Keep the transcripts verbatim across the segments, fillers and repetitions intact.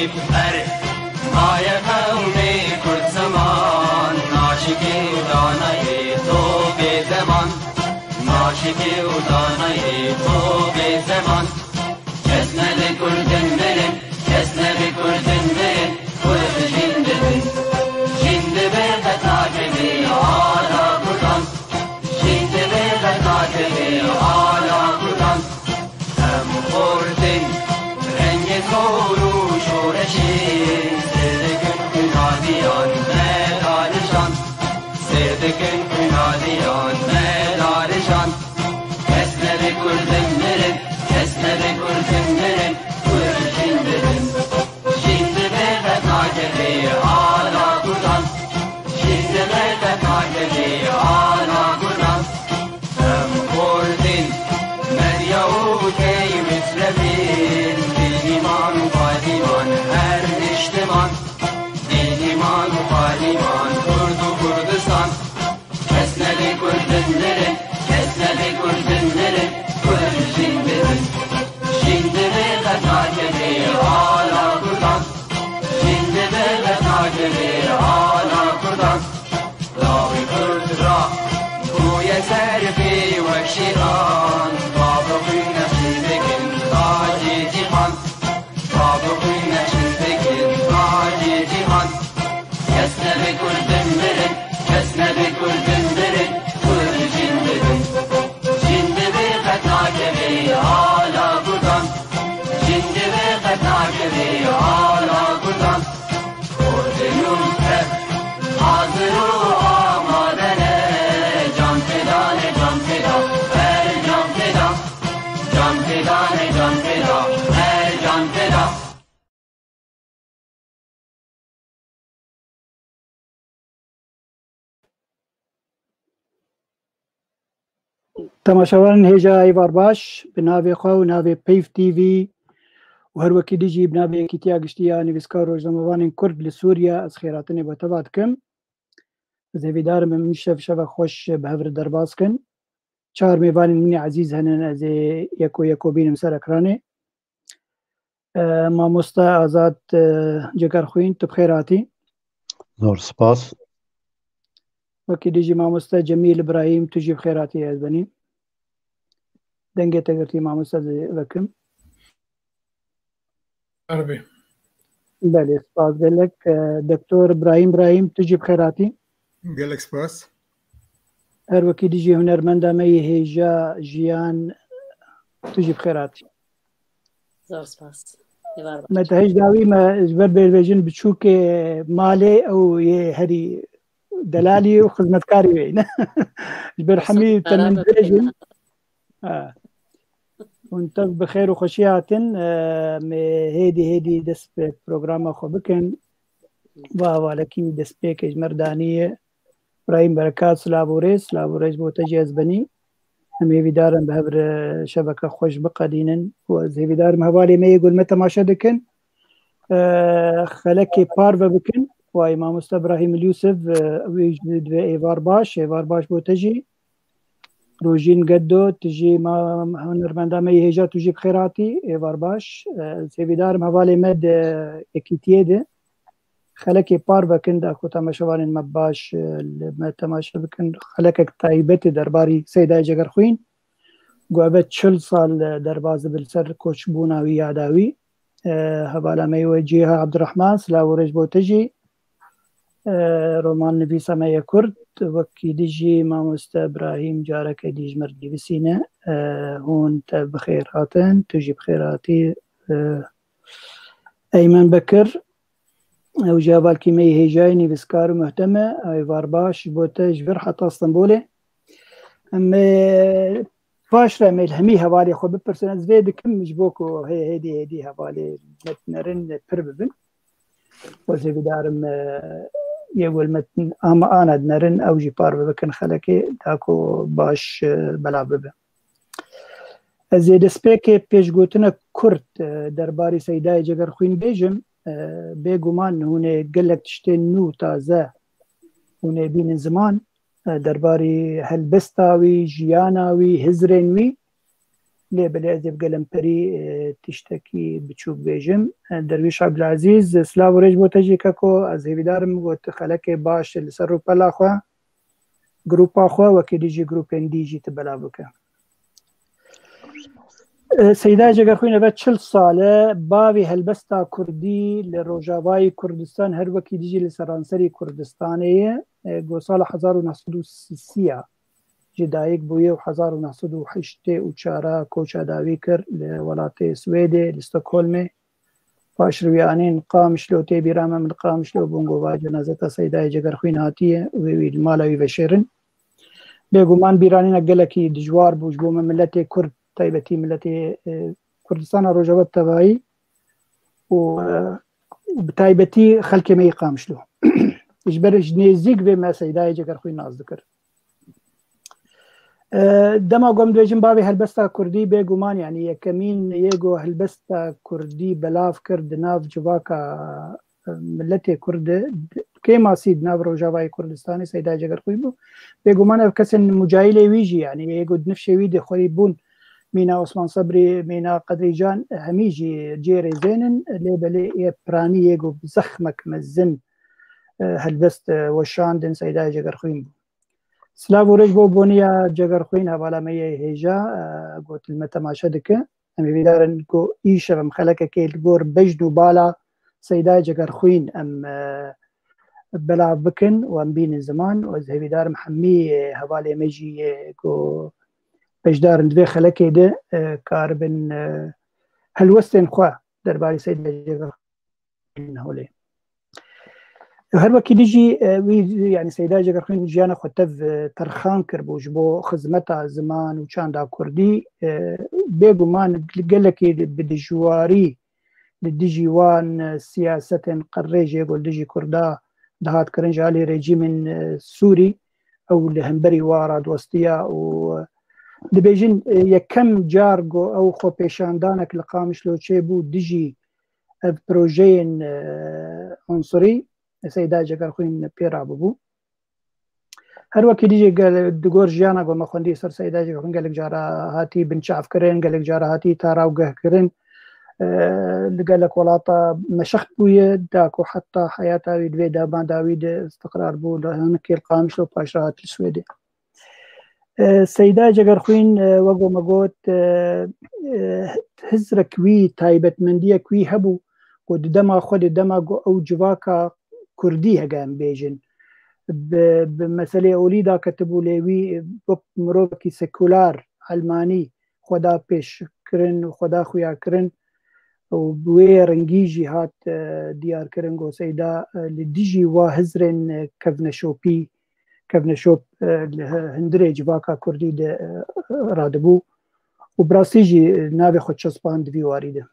Ber maye qewmê Kurd zeman, naşikê û danayê to bê zeman, naşikê û danayê to bê zeman. Kes nebe Kurdin mirin, kes nebe Kurdin mirin, Kurd jin dibin. Jin dibe qet nakeve ala Kurdan, jin dibe qet nakeve ala Kurdan. Em xortin rengê zor û şoreşê, sêr dikin xwîna diyan me darijan, sêr dikin xwîna diyan me darijan. Kes nebe Kurdin mirin, kes nebe Kurdin mirin, Kurd jin dibin. Jin dibe qet nakeve ala Kurdan, jin dibe qet nakeve ala Kurdan. Em xortin medya û key mislevin, dîniman û padiman her niştiman, dîniman û padiman Kurd û Kurdistan. Kes nebe Kurdin mirin, kes nebe Kurdin mirin, Kurd jin dibin. Jin dibe qet nakeve ala Kurdan, jin dibe qet nakeve ala Kurdan. Lawê Kurd ra bûye serfê wek şêran, bavê xwîn nexşîn dikin tacê cîhan, bavê xwîn nexşîn dikin tacê cîhan. Kes nebe Kurdin mirin, kes nebe Kurdin mirin, Kurd jin dibin. Jin dibe qet nakeve ala Kurdan, jin dibe qet nakeve ala Kurdan. Kurdin û Kurd hazir û amade ne, can feda ne, can feda, her can feda. Can feda ne, can feda, her can feda. Temaşevanên hêja êvar baş, bi navê xwe û navê Peyv T V û her wekî dî jî bi navê Yekîtiya Giştî ya Nivîskar û Rojnamevanên Kurd li Sûriye, ez xêrhatinê bo teva dikim. Ez hêvîdar im em îşev şevek xweş bi hev re derbas kin. Çar mêvanên min ê ezîz henin, ez ê yeko yeko bînim ser ekranê. E, mamoste Azad, e, Cegerxwîn, tu bi xêr hatî. Zor spas. Wekî dî jî mamoste Cemîl Îbrahîm, tu jî bi xêr hatî ez benî. Dengê te girtî mamoste, ez ê vekim. Erbê. Belê, spas gelek. E, Doktor Îbrahîm Îbrahîm, tu jî bi xêr hatî. Gelek spas. Her wekî dî jî hunermenda me yê hêja Jiyan, tu jî bi xêr hatî. Zor spas. Êvar baş. Me te hêj dawî me ji ber bêrbêjin biçûkê malê ew yê herî delalî û xizmetkarî wê ne. Ji ber hemî te min dibêjin. Ha. Hûn tev bi xêr û xweşî hatin. Em ê hêdî hêdî dest bi programa xwe bikin. Va hevalekî destpêkê ji me re danî ye. Îbrahîm Berekat, silav û rêz, silav û rêz bo te jî ez benî. Em hêvîdar in bi hev re şeveke xweş biqedînin û ez hêvîdar im hevalê me yê ku li me temaşe dikin, e, xelekê parve bikin. Wayê mamoste Îbrahîm Yûsif, e, wî jî divê êvar baş, êvar baş bo te jî. Rojîn Geddo, tu jî ma, hunermenda me yê hêja, tu jî bi xêr hatî, êvar baş. E, ez hêvîdar im hevalê me di yekîtiyê de xelekê parve kin, da ku temaşevanên me baş, e, li me temaşe bikin. Xelekek taybetê derbarî Seydayê Cegerxwîn, ku eve çil sal, e, derbas dibe li ser koçbûna wî, yada wî. E, hevala me yê we Cîha Ebdirehman, silav û rêz bo te jî. E, romannivîsa me yê Kurd, wekî dî jî mamoste Îbrahîm careke dî ji me re dîvisîne. E, hûn tev bi xêr hatin, tu jî bi xêr hatî. E, Eymen Bekir, ew jî hevalkî me yê hêjayî, nivîskar û muhtem e. Êvar baş bo te ji vir heta Stenbolê. Em, e, paş re em ê li hemî hevalê xwe bipirsin. Ez vê dikim ji bo ku hê-, hêdî hêdî hevalê me dinerin pir bibin. Ez hêvîdar im, e, yê ku li me ama ana dinerin, ew jî parve bikin xelekê, da ku baş, e, belav bibe. Ez ê destpêkê pêşgotinek kurt, e, derbarê Seydayê Cegerxwîn bêjim. E, bêguman hûn ê gelek tiştên nû, taze hûn ê bînin ziman, e, derbarê helbesta wî, jiyana wî, hizrên wî. Lê belê ez ê bi gelemperî, e, tiştekî biçûk bêjim. E, Derwîş Ebdilezîz, silav û rêz bo te jî keko. Ez hêvîdar im ku tu xelekê baş li ser rûpela xwe, grûpa xwe, wekî dî jî grûpên dî jî tu belav bike. E, Seyda Cegerxwîn eve çil sal e, bavê helbesta kurdî li Rojavayê Kurdistan, her wekî dî jî li seranserî Kurdistanê ye. E, go sala hezar û neh sed û sî ya ji dayik bûye û hezar û neh sed û heştê û çar a koça dawî kir li welatê Swêdê, li Stockholmê. Paş re wî anîn Qamişlo, tê bîra me min Qamişlo bûn, go va cenazeta Seydayê Cegerxwîn hatiye û wê wî li mala wî veşêrin. Bêguman bîranînek gelekî dijwar bû ji bo me miletê Kurd, taybetî miletê, e, Kurdistana Rojava bi tevayî û, e, bi taybetî xelkê me yê Qamişlo. Ji ber ji nêzîk vê me Seydayê Cegerxwîn nas dikir. E, dema ku em dibêjin bavê helbesta kurdî, bêguman, yanî yekemîn yê ku helbesta kurdî belav kir di nav civaka, e, miletê kurd de, kêmasî di nav Rojavayê Kurdistanê Seyda Cegerxwîn bû. Bêguman ev kesên mucayilê wî jî, yanî yê ku di nifşê wî de xwerî bûn, Mîna Osman Sebrî, Mîna Qedrîcan, hemî jî cê rêzên in, lê belê yê piranî yê ku bi zexmek mezin, e, helbest, e, weşandin Seyda Cegerxwîn bû. Silav û rêz bo boniya Cegerxwîn, hevala me yê hêja, e, got li me temaşe dike. Em hêvîdar in ku îşev em xelekekê li gor bejn û bala Seydayê Cegerxwîn em, e, belav bikin û em bînin ziman û ez hêvîdar im hemî, e, hevalê me jî, e, ku beşdar in di vê xelekê de, e, karibin, e, helwestên xwe derbarê Seydayê Cegerxwîn holê. Her wekî dî jî, e, wî, yanî Seyda Cegerxwîn jiyana xwe tev, e, terxan kiribû ji bo xizmeta ziman û çanda kurdî. E, bêguman gelekî bi dijwarî li dijî wan, e, siyasetên qerrêjê ku li dijî kurda dihat kirin ji alî rejîmên, e, Sûrî, ew li hemberî wa radwestiya û, e, dibêjin, e, yekem car ku ew xwepêşandanek li Qamişlo çêbû dijî ev projeyên, e, unsurî Seyda Cegerxwîn pê rabûbû. Her wekî dî jî gel-, di gor jiyana ku me xwendî ser Seyda Cegerxwîn gelek cara hatî binçavkirin, gelek cara hatî tara û geh kirin. E, li gelek welata meşext bûye, da ku heta heyata wî di vê dema dawî de istiqrar bû, li hinekê li Qamişlo, paşre hat li Swêdê. E, Seyda Cegerxwîn, e, wek me got, e, e, hizrek wî, taybetmendiyek wî hebû ku di dema xwe de, dema ku ew civaka kurdî, hege em bêjin, bi, bi meselê olî daketibû, lê wî wek mirovekî sekular, elmanî, xwe da pêşkirin û xwe da xuyakirin û bi wê rengî jî hat, e, diyarkirin ku Seyda, e, li dijî wa hizrên, e, kevneşopî, kevneşop, e, li hi-, hundirê civaka kurdî de, e, radibû û bi rastî jî navê xwe çespand di vî warî de.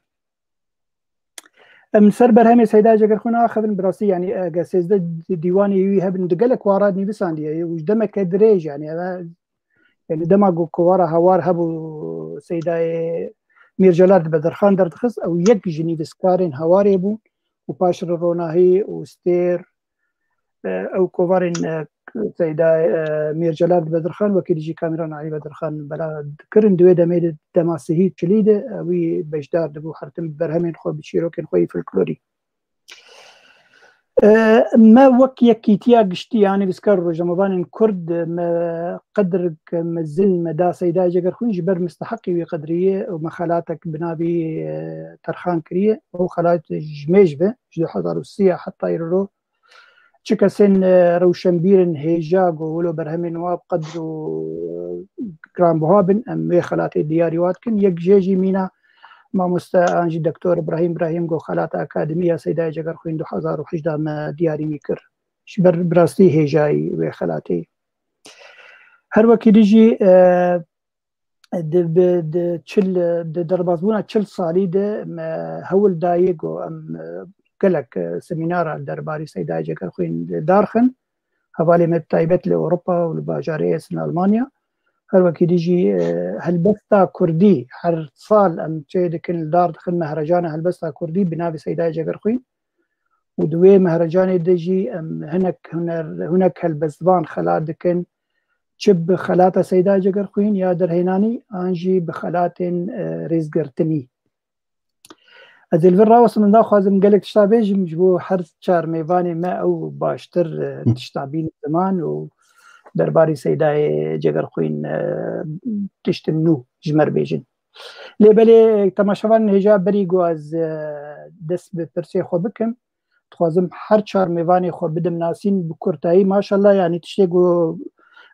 Em li ser berhemê Seyda Cegerxwîn axivin, bi rastî, yanî, eger sêzdeh di-, dîwanê wî hebin, di gelek wara nivîsandiye û ji demeke dirêj, yanî, ev, yanî, dema ku kovara Hawar hebû, Seydayê Mîr Celal di Bedirxan derdixist, ew yek ji nivîskarên Hawarê bû û paşre Ronahî û Stêr, e, ew kovarên, e, Seyda, e, Mîr Celal di Bedirxan, wekî dijî Kamîran Alî Bedirxan bela dikirin. Di wê demê de, dema sihî çilî de, e, wî beşdar dibû her tim berhemên xwe, bi çîrokên xwe yî folklorî. E, me wek yekîtiya giştî ya nivîskar û rojnamevanên Kurd, me qedrek mezin me da Seyda Cegerxwîn ji ber misteheqî wî qedrî ye û me xelatek bi navî, e, terxan kiriye. Ew xelat ji mêj be, ji du hezar û sî ya heta îro, çi kesên, e, rewşenbîr in hêja ku wilo berhemên wa bi qedr û, e, giranbuha bin, em wê xelatê diyarî wa dikin. Yek jê jî mîna mamoste an jî Doktor Îbrahîm Îbrahîm ku xelata akademî ya Seydayê Cegerxwîn du hezar û hejdeh me diyarî wî kir. Ji ber bi rastî hêjayî wê xelatê. Her wekî dî jî, e, di, bi, di çil, di derbasbûna çil salî de me hewl dayê ku em, e, gelek, e, semînara li derbarê Seyda Cegerxwîn darxin. Hevalê me bi taybet li Ewropa û li bajarê Essen Almanya. Her wekî dî jî, e, helbesta kurdî her sal em çê dikin, li dar dixin mehrejana helbesta kurdî bi navê Seyda Cegerxwîn. Û di wê mehrecanê de jî em hinek huner, hinek helbestvan xelat dikin. Çi bi xelata Seyda Cegerxwîn ya derhênanî an jî bi xelatên, e, rêzgirtinî. Ez ê li vir rawestim, min daxwazim gelek tişta bêjim, ji bo her çar mêvanê me ew baştir, e, Hı. tişta bînin ziman û derbarî Seydayê Cegerxwîn, e, tiştin nû ji me re bêjin. Lê belê temaşevanên hêja berî ku ez, e, dest bi pirsê xwe bikim, dixwazim her çar mêvanê xwe bidim nasîn bi kurtayî. Maşallah, yanî tiştê ku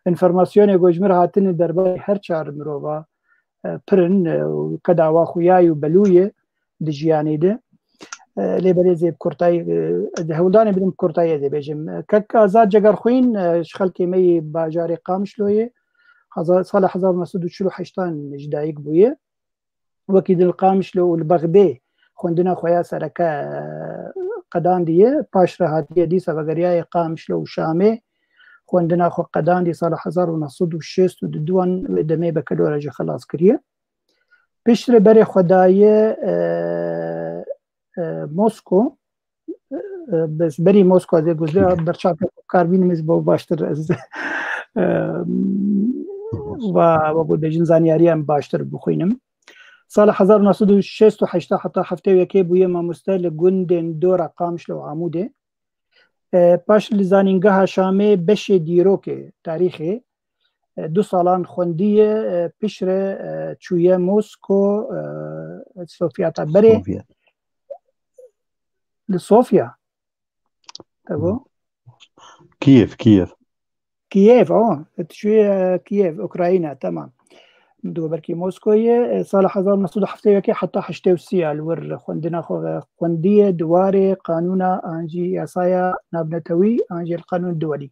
înformasyonê ku ji min re hatine derbarê her çar mirova, e, pir in, e, û qeda wa xuya ye û belû ye di jiyanê de. E, lê belê zê bi kurtayî, e, ez ê hewldanê bidim bi kurtayî ez ê bêjim. E, kek Azad Cegerxwîn, e, ji xelkê me yê bajarê Qamişloyê, heza-, sala hezar û neh sed û çil û heştan ji dayik bûye. Wekî din li Qamişlo û li Bexdê xwendina xwe ya sereke, e, qedandiye. Paş re hatiye dîsa vegeriyaye Qamişlo û Şamê. Xwendina xwe qedandî sala hezar û neh sed û şêst û du an wê demê Bekelora jî xelas kiriye. Piştre berê xwe daye, e, e, Mosko. E, bes berî Mosko ez ê guzê berçavka kar bînim, ez bo baştir ez, e, va, va bo dejin zanyariya em baştir bixwînim. Sala hezar û neh sed û şêst û heşt heta heftê û yekê bûye mamoste li gundên dora Qamişlo û Amûdê. E, paş li Zanîngeha Şamê beşê dîrokê, tarîxê, e, du salan xwendiye, e, piştre, e, çûye Mosko, e, Sofya ta berê. Sofya. Li Sofya. Te got? Kiev, Kiev. Kiev, o. Tu çûye, e, Kiev, Ukrayna, tamam. Dû belkî Moskoyê, e, sala hezar û neh sed û heftê û yekê heta heştê û sê ya li wir xwendina xwe xwendiye, di warê qanûna an jî yasaya navnetewî an jî li qanûn duwelî.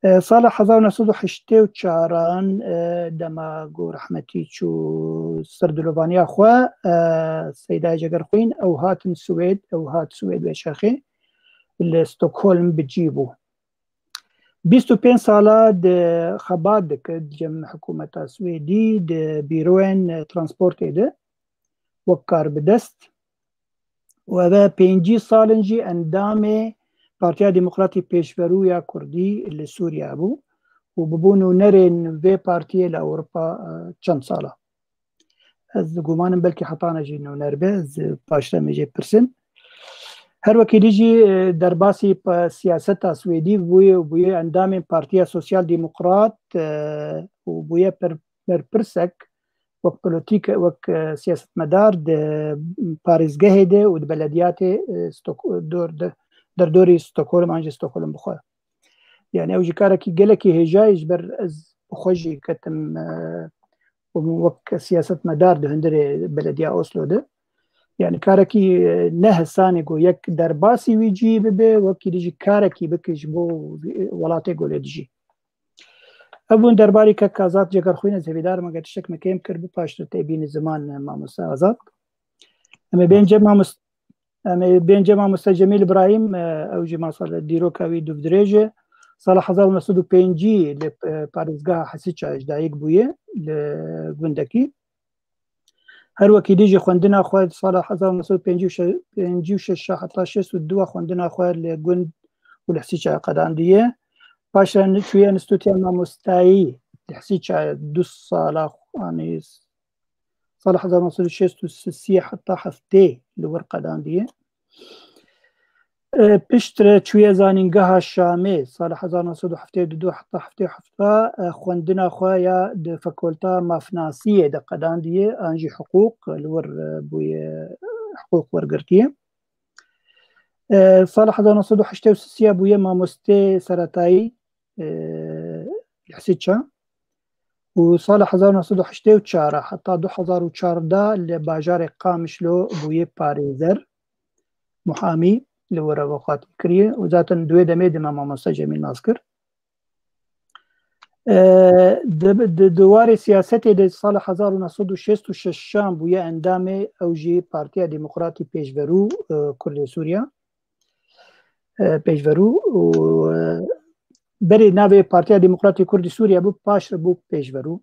E, sala hezar û neh sed û heştê û çaran, e, dema ku rehmetî çû ser dilovaniya xwe, e, Seyda Cegerxwîn, ew hatin Swêd, ew hat Swêd Weşexê, li Stockholm bi cî bû. Bîst û pênc sala di xebat dikir cem hikûmeta Swêdî di bîroyên transportê de wek karbidest û ev e pêncî sal in jî endamê Partiya Demokratî Pêşverû ya Kurdî li Sûriya bû û bibû nûnerên vê partiyê li Ewropa, e, çend sala. Ez gumanim belkî hetane jî nûner be, ez paşre em ê jê pirsin. Her wekî dî jî, e, derbasî pa-, siyaseta Swêdî bûye û bûye endamên Partiya Sosyal Demokrat, e, û bûye per-, berpirsek wek polotîk, wek, e, siyasetmedar di parêzgehê de û di belediyatê, e, Stok-, dor-, de-, derdorî Stockholm an jî Stockholm bixwe. Yani ew jî karekî gelekî hêja ye, ji ber ez bi xwe jî ketim, e, wek siyasetmedar di hundirê belediya Oslo de. Yani karekî, e, ne hesanê ku yek derbasî wî cî bibe, wekî dî jî karekî bike ji bo welatê ku lê dijî. Ev bûn derbarî kek Azad Cegerxwîn, ez hêvîdar im eger tiştek me kêm kir bi paştir tê bînî ziman, e, mamoste Azad. Em ê bên cem mamoste Em ê bên cem mamoste Cemîl Îbrahîm, e, ew jî masal dîroka wî dûvdirêj e. Sala hezar û neh sed û pêncî li, e, parêzgeha Hesîça ji dayik bûye li gundekî. Her wekî dî jî xwendina xwe sala hezar û neh sed û pêncî û şeş, pêncî û şeş heta şêst û du xwendina xwe li gund û li Hesîça qedandiye. Paşre çûye Înstîtuya Mamostayî li Hesîça du sala, anî Sala hezar neh sed û şêst û sê heta heftê li wir qedandiye. E, piştre çûye Zanîngeha Şamê, sala hezar neh sed û heftê û du heta heftê û heft, e, xwendina xwe ya di Fakulta Mafnasiyê de qedandiye, an jî hiqûq li wir, e, bûye, hiqûq wergirtiye. E, sala hezar neh sed û heştê û sê bûye mamostê seretayî, e, li Hesîça. Û sala hezar neh sed û heştê û çar heta du hezar û çardeh li bajarê Qamişlo bûye parêzer, muhamî li wir avokatî kiriye û zaten di wê demê de me mamoste Cemîl nas kir. E, di, di, di warê siyasetê de sala hezar neh sed û şêst û şeş bûye endamê ew jî Partiya Demokratî Pêşverû, e, Kurdê Sûriya. E, Pêşverû û, e, berê navê Partiya Demokratî Kurdî Sûriye bû, paşre bû Pêşverû.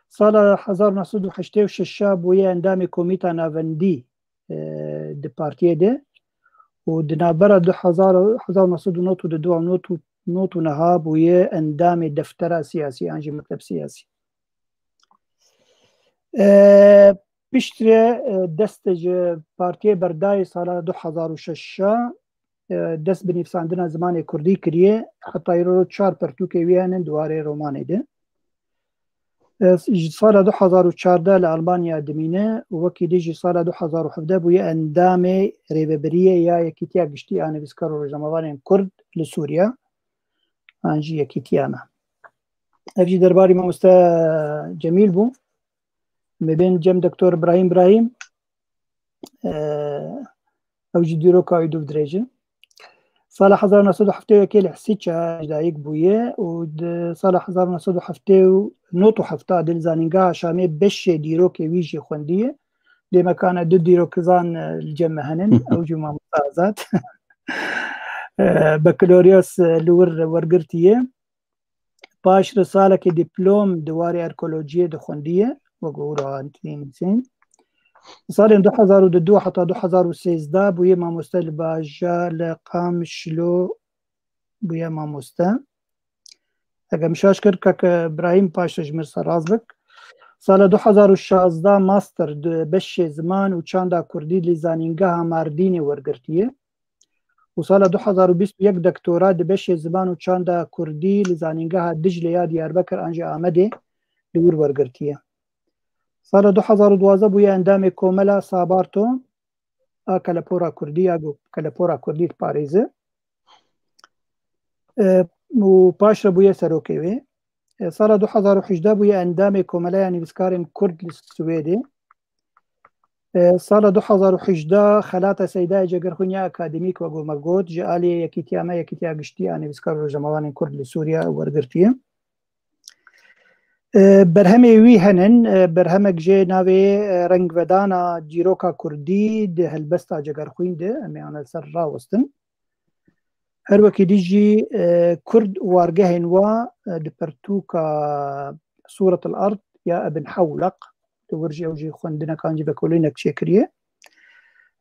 Sala hezar neh sed û heştê û şeş bûye endamê Komîta Navendî, e, di partiyê de û di navbera du hezar, hezar neh sed û nod û du û nod û not û niha bûye endamê deftera siyasî an jî mekteb siyasî. E, piştre, e, dest ji partiyê berdayê sala du hezar û şeş e, dest bi nivîsandina zimanê kurdî kiriye, heta îro çar pertûkê wî hene di warê romanê de. E, ji sala du hezar û çardeh li Almanya dimîne û wekî dî jî sala du hezar û hevdeh bûye endamê Rêvebiriyê ya Yekîtiya Giştî a Nivîskar û Rojnamevanên Kurd li Sûriya, an jî Yekîtiya Me. Ev jî derbarî mamoste Cemîl bû. Me bên cem Doktor Ibrahîm Ibrahîm. E, ew jî dîroka wî dûv dirêj e. Sala hezar neh sed û heftê û yekê li Hesîça ji dayik bûye û di sala hezar neh sed û heftê û nod û hefta de li Zanîngeha Şamê beşê dîrokê wî jî xwendiye. Dêmekane du dîrokizan, e, li cem me henin, ew jî mamoste Azad. E, Bakaloryosa, e, li wir wergirtiye. Paş re salekê dîplom di warê arkeolojiyê de xwendiye, wek û rohantinî nivîsîn. Salên du hezar û du heta du hezar û sêzdeh bûye mamoste li bajar, li Qamişlo bûye mamoste. Eger min şaş kir, kek Ibrahîm paş re ji min re seraz bik. Sala du hezar û şazdeh master di beşê ziman û çanda kurdî li Zanîngeha Mardînê wergirtiye. Û sala du hezar û bîst û yek doktora di beşê ziman û çanda kurdî li Zanîngeha Diclê ya Diyarbekir an jî Amedê li wir wergirtiye. Sala du hezar û duwazdeh bûye endamê Komela Sabarto a Kelepora Kurdî ya ku Kelepora Kurdî diparêze. E, û paş re bûye serokê wê. E, sala du hezar û hejdeh bûye endamê Komeleya Nivîskarên Kurd li Swêdê. E, sala du hezar û hejdeh xelata Seydayê Cegerxwîn ya akademîk, wek ku me got, ji aliyê Yekîtiya Me, Yekîtiya Giştî a Nivîskar û Rojnamevanên Kurd li Sûriya wergirtiye. E, berhemê wî henin, e, berhemek jê navê, e, Rengvedana Dîroka Kurdî di Helbesta Cegerxwîn de, em ê ana li ser rawestin. Her wekî dî jî, e, Kurd û wargehên wa, e, di pertûka Sûretil Erd ya Ibn Hewleq, di wir jî ew jî xwendinekan jî vekolînek çêkiriye.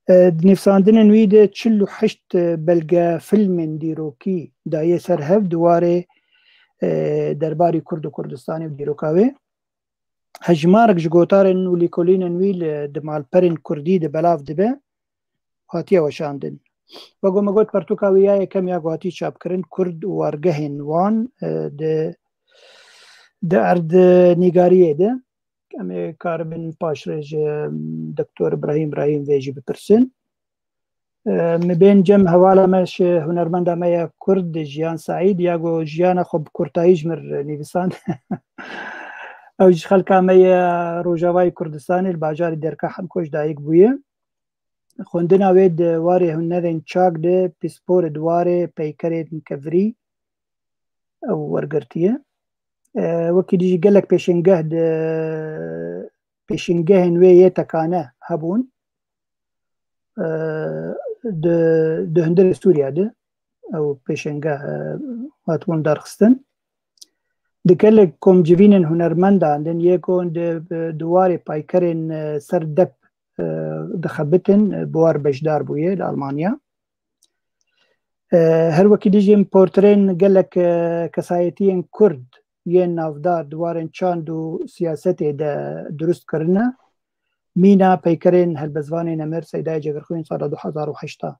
E, di nivîsandinên wî de çil û heşt belge filmên dîrokî daye ser hev di warê, e, derbarî Kurd û Kurdistanê û dîroka wê. Hejmarek ji gotarên û lêkolînên wî li, di malperên kurdî de belav dibe û hatiye weşandin. Wek ku me got, pertûka wî ya yekem ya ku hatî çapkirin, Kurd û wargehên wan, e, di, di erdnîgariyê de. Em ê karibin paşre ji Doktor Ibrahîm Ibrahîm vê jî bipirsin. E, mi bên cem hevala me ji hunermenda me ya Kurd Jiyan Seîd ya ku jiyana xwe bi kurtayî ji min re nivîsand. Ew ji xelka me ya Rojavayê Kurdistanê li bajarê Derka Hemko ji dayik bûye. Xwendina wê di warê hunerên çak de pîsporê di warê peykerên kevirî ew wergirtiye. E, wekî dî jî gelek pêşengeh di, pêşengehên wê yê tekane hebûn. E, di, di hundirê Sûriya de ew pêşengeh, e, hatibûn darxistin. Di gelek komcivînên hunermendan din yê ku di, di warê paykerên, e, ser dep, e, dixebitin, e, bi war beşdar bûye li Almanya. E, her wekî dî jî em portreyên gelek, e, kesayetiyên Kurd yên navdar di warên çand û siyasetê de dirust kirine. Mîna peykerên helbestvanê nemir Seydayê Cegerxwîn sala du hezar û heşta.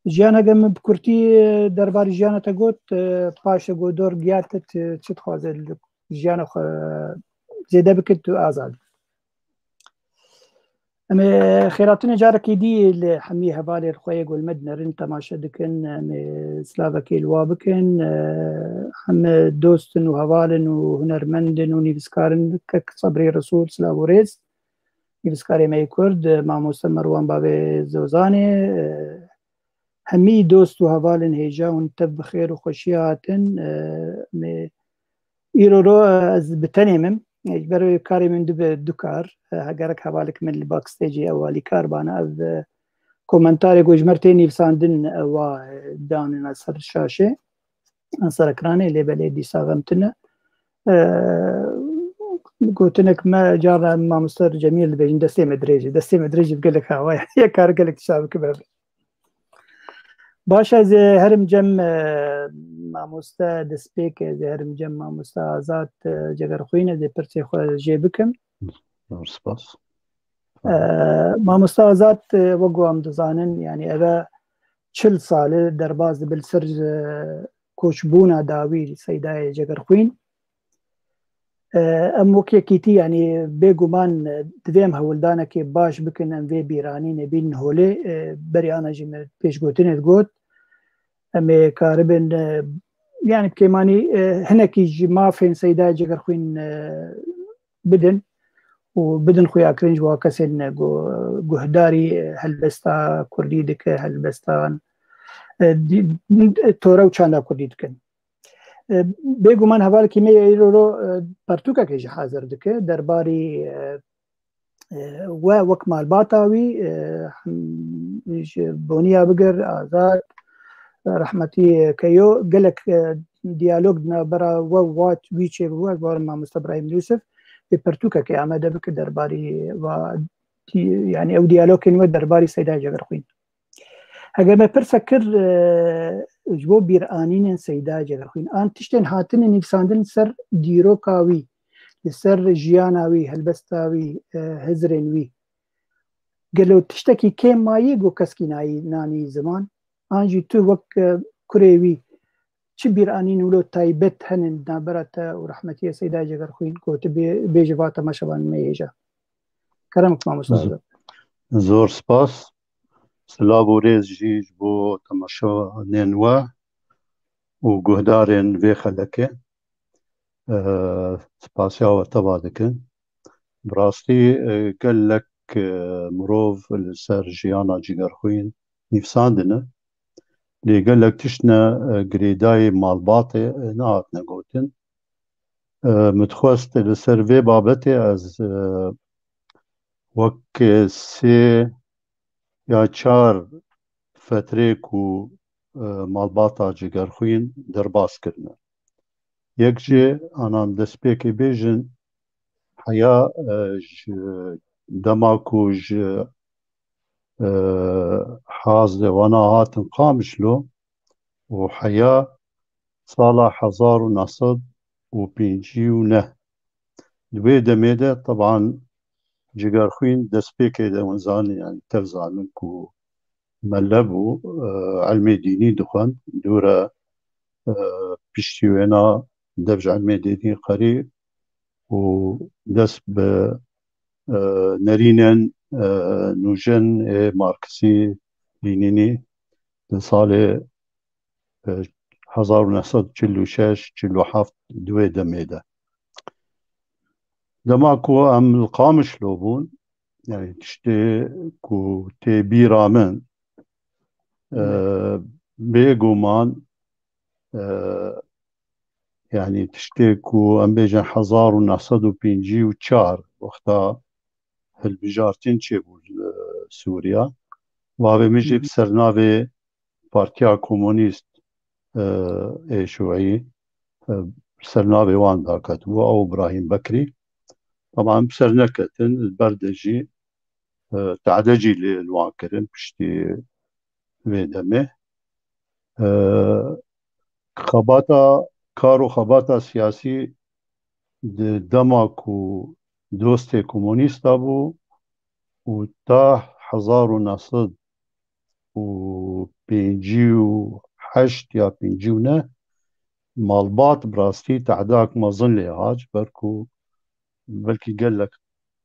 Jiyan, hege min bi kurtî, e, derbarî jiyana te got, e, paşê ku dor giya te, tu çi dixwaze li jiyana xwe zêde bikit, tu azad. Em ê xêratinê carekê dî li hemî hevalên xwe yê ku li me dinerin temaşe dikin, em ê silavekê li wa bikin. E, heme dostin û hevalin û hunermendin û nivîskarin kek Sebrî Resûl, silav û rêz. Nivîskarê me yê Kurd, e, mamoste Merwan Bavê Zozanê, e, hemî dost û hevalên hêja hûn tev bi xêr û xweşiyê hatin. E, em ê Îro ro, e, ez bi tenê min. E, ji ber wê karê min dibe du kar. E, hegerek hevalek min li backstagê ew alîkar bana. Ev, e, komentarê ku ji me re tê nivîsandin, e, wa, e, danîna ser şaşê, an ser ekranê, lê belê dîsa xem tune. E, gotinek me cara mamoste Cemîl dibêjin, destê me dirêj e. Destê me dirêj e bi gelek hawaya. Yek kar gelek tişta bikim ev. Baş, ez ê herim cem, e, mamoste Destpêk, ez ê herim cem mamoste Azad, e, Cegerxwîn, ez ê pirsê xwe jê bikim. Zor spas. E, Mamoste Azad, e, wek ku em dizanin, yani eve çil sal e derbas dibe li ser, e, koçbûna dawî Seydayê Cegerxwîn. E, em wek yekîtî, yani bêguman, e, divê em hewldanekê baş bikin, em vê bîranînê bînin holê. E, berî ana jî me pêşgotinê digot, em ê karibin, e, yani bi kêmanî, e, hinekî ji mafên Seydayê Cegerxwîn, e, bidin û bidin xuyakirin ji wa kesên ku guhdarî, e, helbesta kurdî dike, helbestan, e, dî-, tore û çanda kurdî dikin. E, bêguman hevalekî me yê îro, e, pertûkekê jî hazir dike derbarî, e, e, we wek malbata wî, e, hem ji Boniya bigir, Azad, e, rehmetî Keyo, gelek, e, diyalog di navbera we û wat wî çêbû, ez bawerim mamoste Birahîm Yûsif ê pertûkekê amade bike derbarî va, di-, yani ew diyalogên we derbarî Seyda Cegerxwîn. Heger me pirse kir, e, ji bo bîranînên Seyda Cegerxwîn, an tiştên hatine nivîsandin li ser dîroka wî, li ser jiyana wî, helbesta wî, e, hizrên wî, gelo tiştekî kêm mayî ku keskî nayî, nanî ziman? An jî tu wek, e, kurê wî çi bîranîn wilo taybet hene di navbera te û rehmetiyê Seyda Cegerxwîn ku tu bê-, bêjî va temaşevanên me yê hêja? Kerem, mamoste Azad. Zor spas. Silav û rêz jî ji bo temaşevanên we û guhdarên vê xelekê. E, spasiya we teva dikin. Bi rastî, e, gelek, e, mirov li ser jiyana Cigerxwîn nivîsandine. Lê gelek tişt ne, e, girêdayî malbatê, e, nehatine gotin. E, min dixwest li ser vê babetê ez, e, wek sê ya çar fetrê ku, e, malbata Cigerxwîn derbas kirine. Yek jê anan destpêkê bêjin heya, e, ji dema ku ji, e, Hazê wana hatin Qamişlo û heya sala hezar û neh sed û pêncî û neh. Di wê demê de teban Cigerxwîn destpêkê de hûn zanin, yani tev zanin ku mele bû, e, ilmê dînî dixwend. Dûre, e, piştî wêna dev ji ilmê dînî qerî û dest bi, e, nerînên, e, nûjen ê Marksî Lînînî di salê, e, hezar û neh sed çil û şeş, çil û heft di wê demê de. Dema ku em li Qamişlo bûn, yani tiştê ku tê bîra min, e, bêguman, e, yani tiştê ku em bêjin hezar û neh sed û pêncî û çar wexta hilbijartin çêbû li Sûriya. Bavê min jî bi sernavê Partiya Komunîst, e, ê Şûî, e, sernavê wan daketibû, ew Birahîm Bekrî. Teban bi ser neketin, li ber de jî, e, tehde jî lê li wan kirin piştî vê demê. E, xebata, kar û xebata siyasî di dema ku dostê komunîsta bû û ta hezar û neh sed û pêncî û heşt ya pêncî û neh malbat bi rastî tehdak mezin lê hat, ji ber ku belkî gelek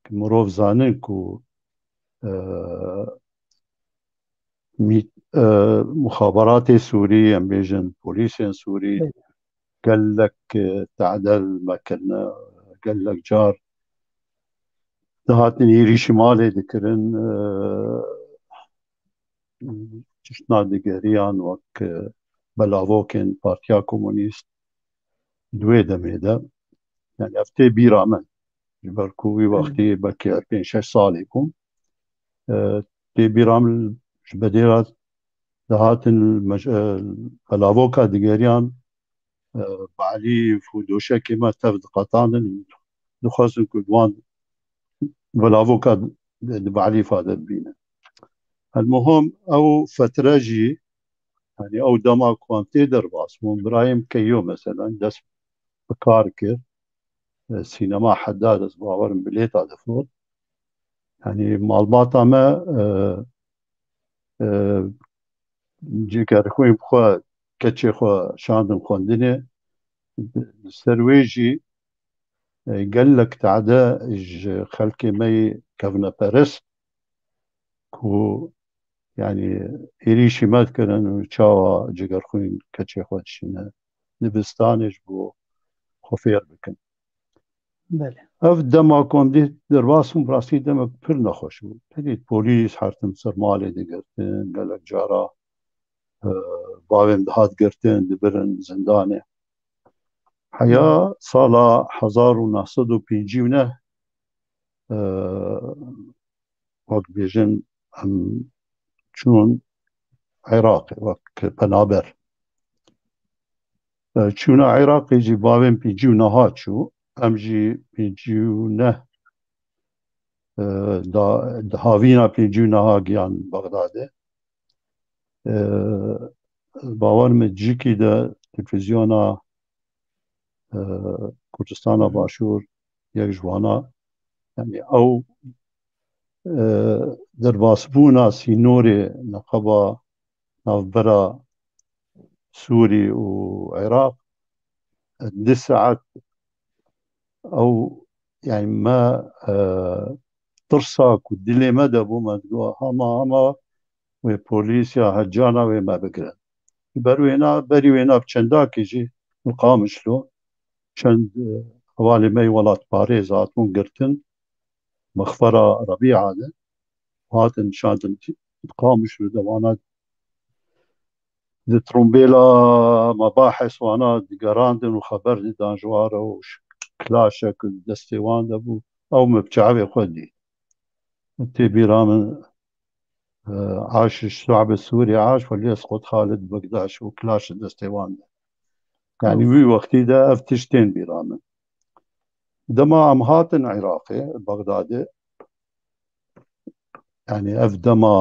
mirov zanin ku, e, mî-, e, muxaberatê Sûrî, em bêjin polîsên Sûrî, gelek, e, tehde li me kirine, gelek car dihatin êrîşî malê dikirin, e, tiştna digeriyan wek, e, belavokên Partiya Komunîst di wê demê de. Yani ev tê bîra min. Ji ber ku wî wextî belkî pênc şeş salê bûm. E, tê bîra min ji bedêla dihatin mej-, e, belavoka digeriyan, e, bi elîf û doşekê me tev diqetandin, dixwazin ku bi wan belavoka di, di bi elîfa de bibînin. Elmuhim ew fetre jî Yanî ew dema ku em tê derbas bûn, birayê min Keyo mesela dest bi kar kir. E, sînema heda dest bawerim bilêta difrot. Yanî malbata me, e, e, cigerxwîn xwe, keçê xwe şandin xwendinê. Li ser wê jî, e, gelek tade ji xelkê me yê kevneperest ku, yanî, êrîşî me dikirin û çawa cigerxwîn keçê xwe dişîne dibistanê ji bo xwe fêr bikin. Belê. Ev dema ku em dê derbas bûn, bi rastî demek pir nexweş bû. Tenê polîs her tim ser malê digirtin, gelek cara, e, bavê min dihat girtin, dibirin zindanê. Heya sala hezar û neh sed û pêncî û neh, e, wek bêjin, em çûn Iraqê wek penaber. E, çûna Iraqê jî bavê min pêncî û neha çû, em jî pêncî û neh, e, da, di havîna pêncî û neha giyan Bexdadê. E, bawer me cîkî de televîzyona, e, Kurdistana Başûr yek ji wana, yanî ew, e, derbasbûna sînorê neqeba navbera Sûrî û Iraq, e, du saet ew, yanî me, e, tirsa ku dilê me de bû, me digot, hema, hema wê polîs ya hecana wê me bigirin. Ji ber wêna, berî wêna bi çendakî jî li Qamişlo çend, e, hevalê me yê welatparêz hatibûn girtin, mexfera Rebîa de hatin şandin Qamişlo de wana di trombêla me bahs wana digerandin û xeber didan ji wan re û ş-, kilaşek destê wan de bû. Ew me bi çavê xwe dît. Tê bîra min, e, aş ji şe'bi Sûrî aş, welî Esqot Xalid Bekdaş û kilaş destê wan de. Yanî wî wextî de ev tişt tên bîra min. Dema em hatin Iraqê, Bexdadê, yanî ev dema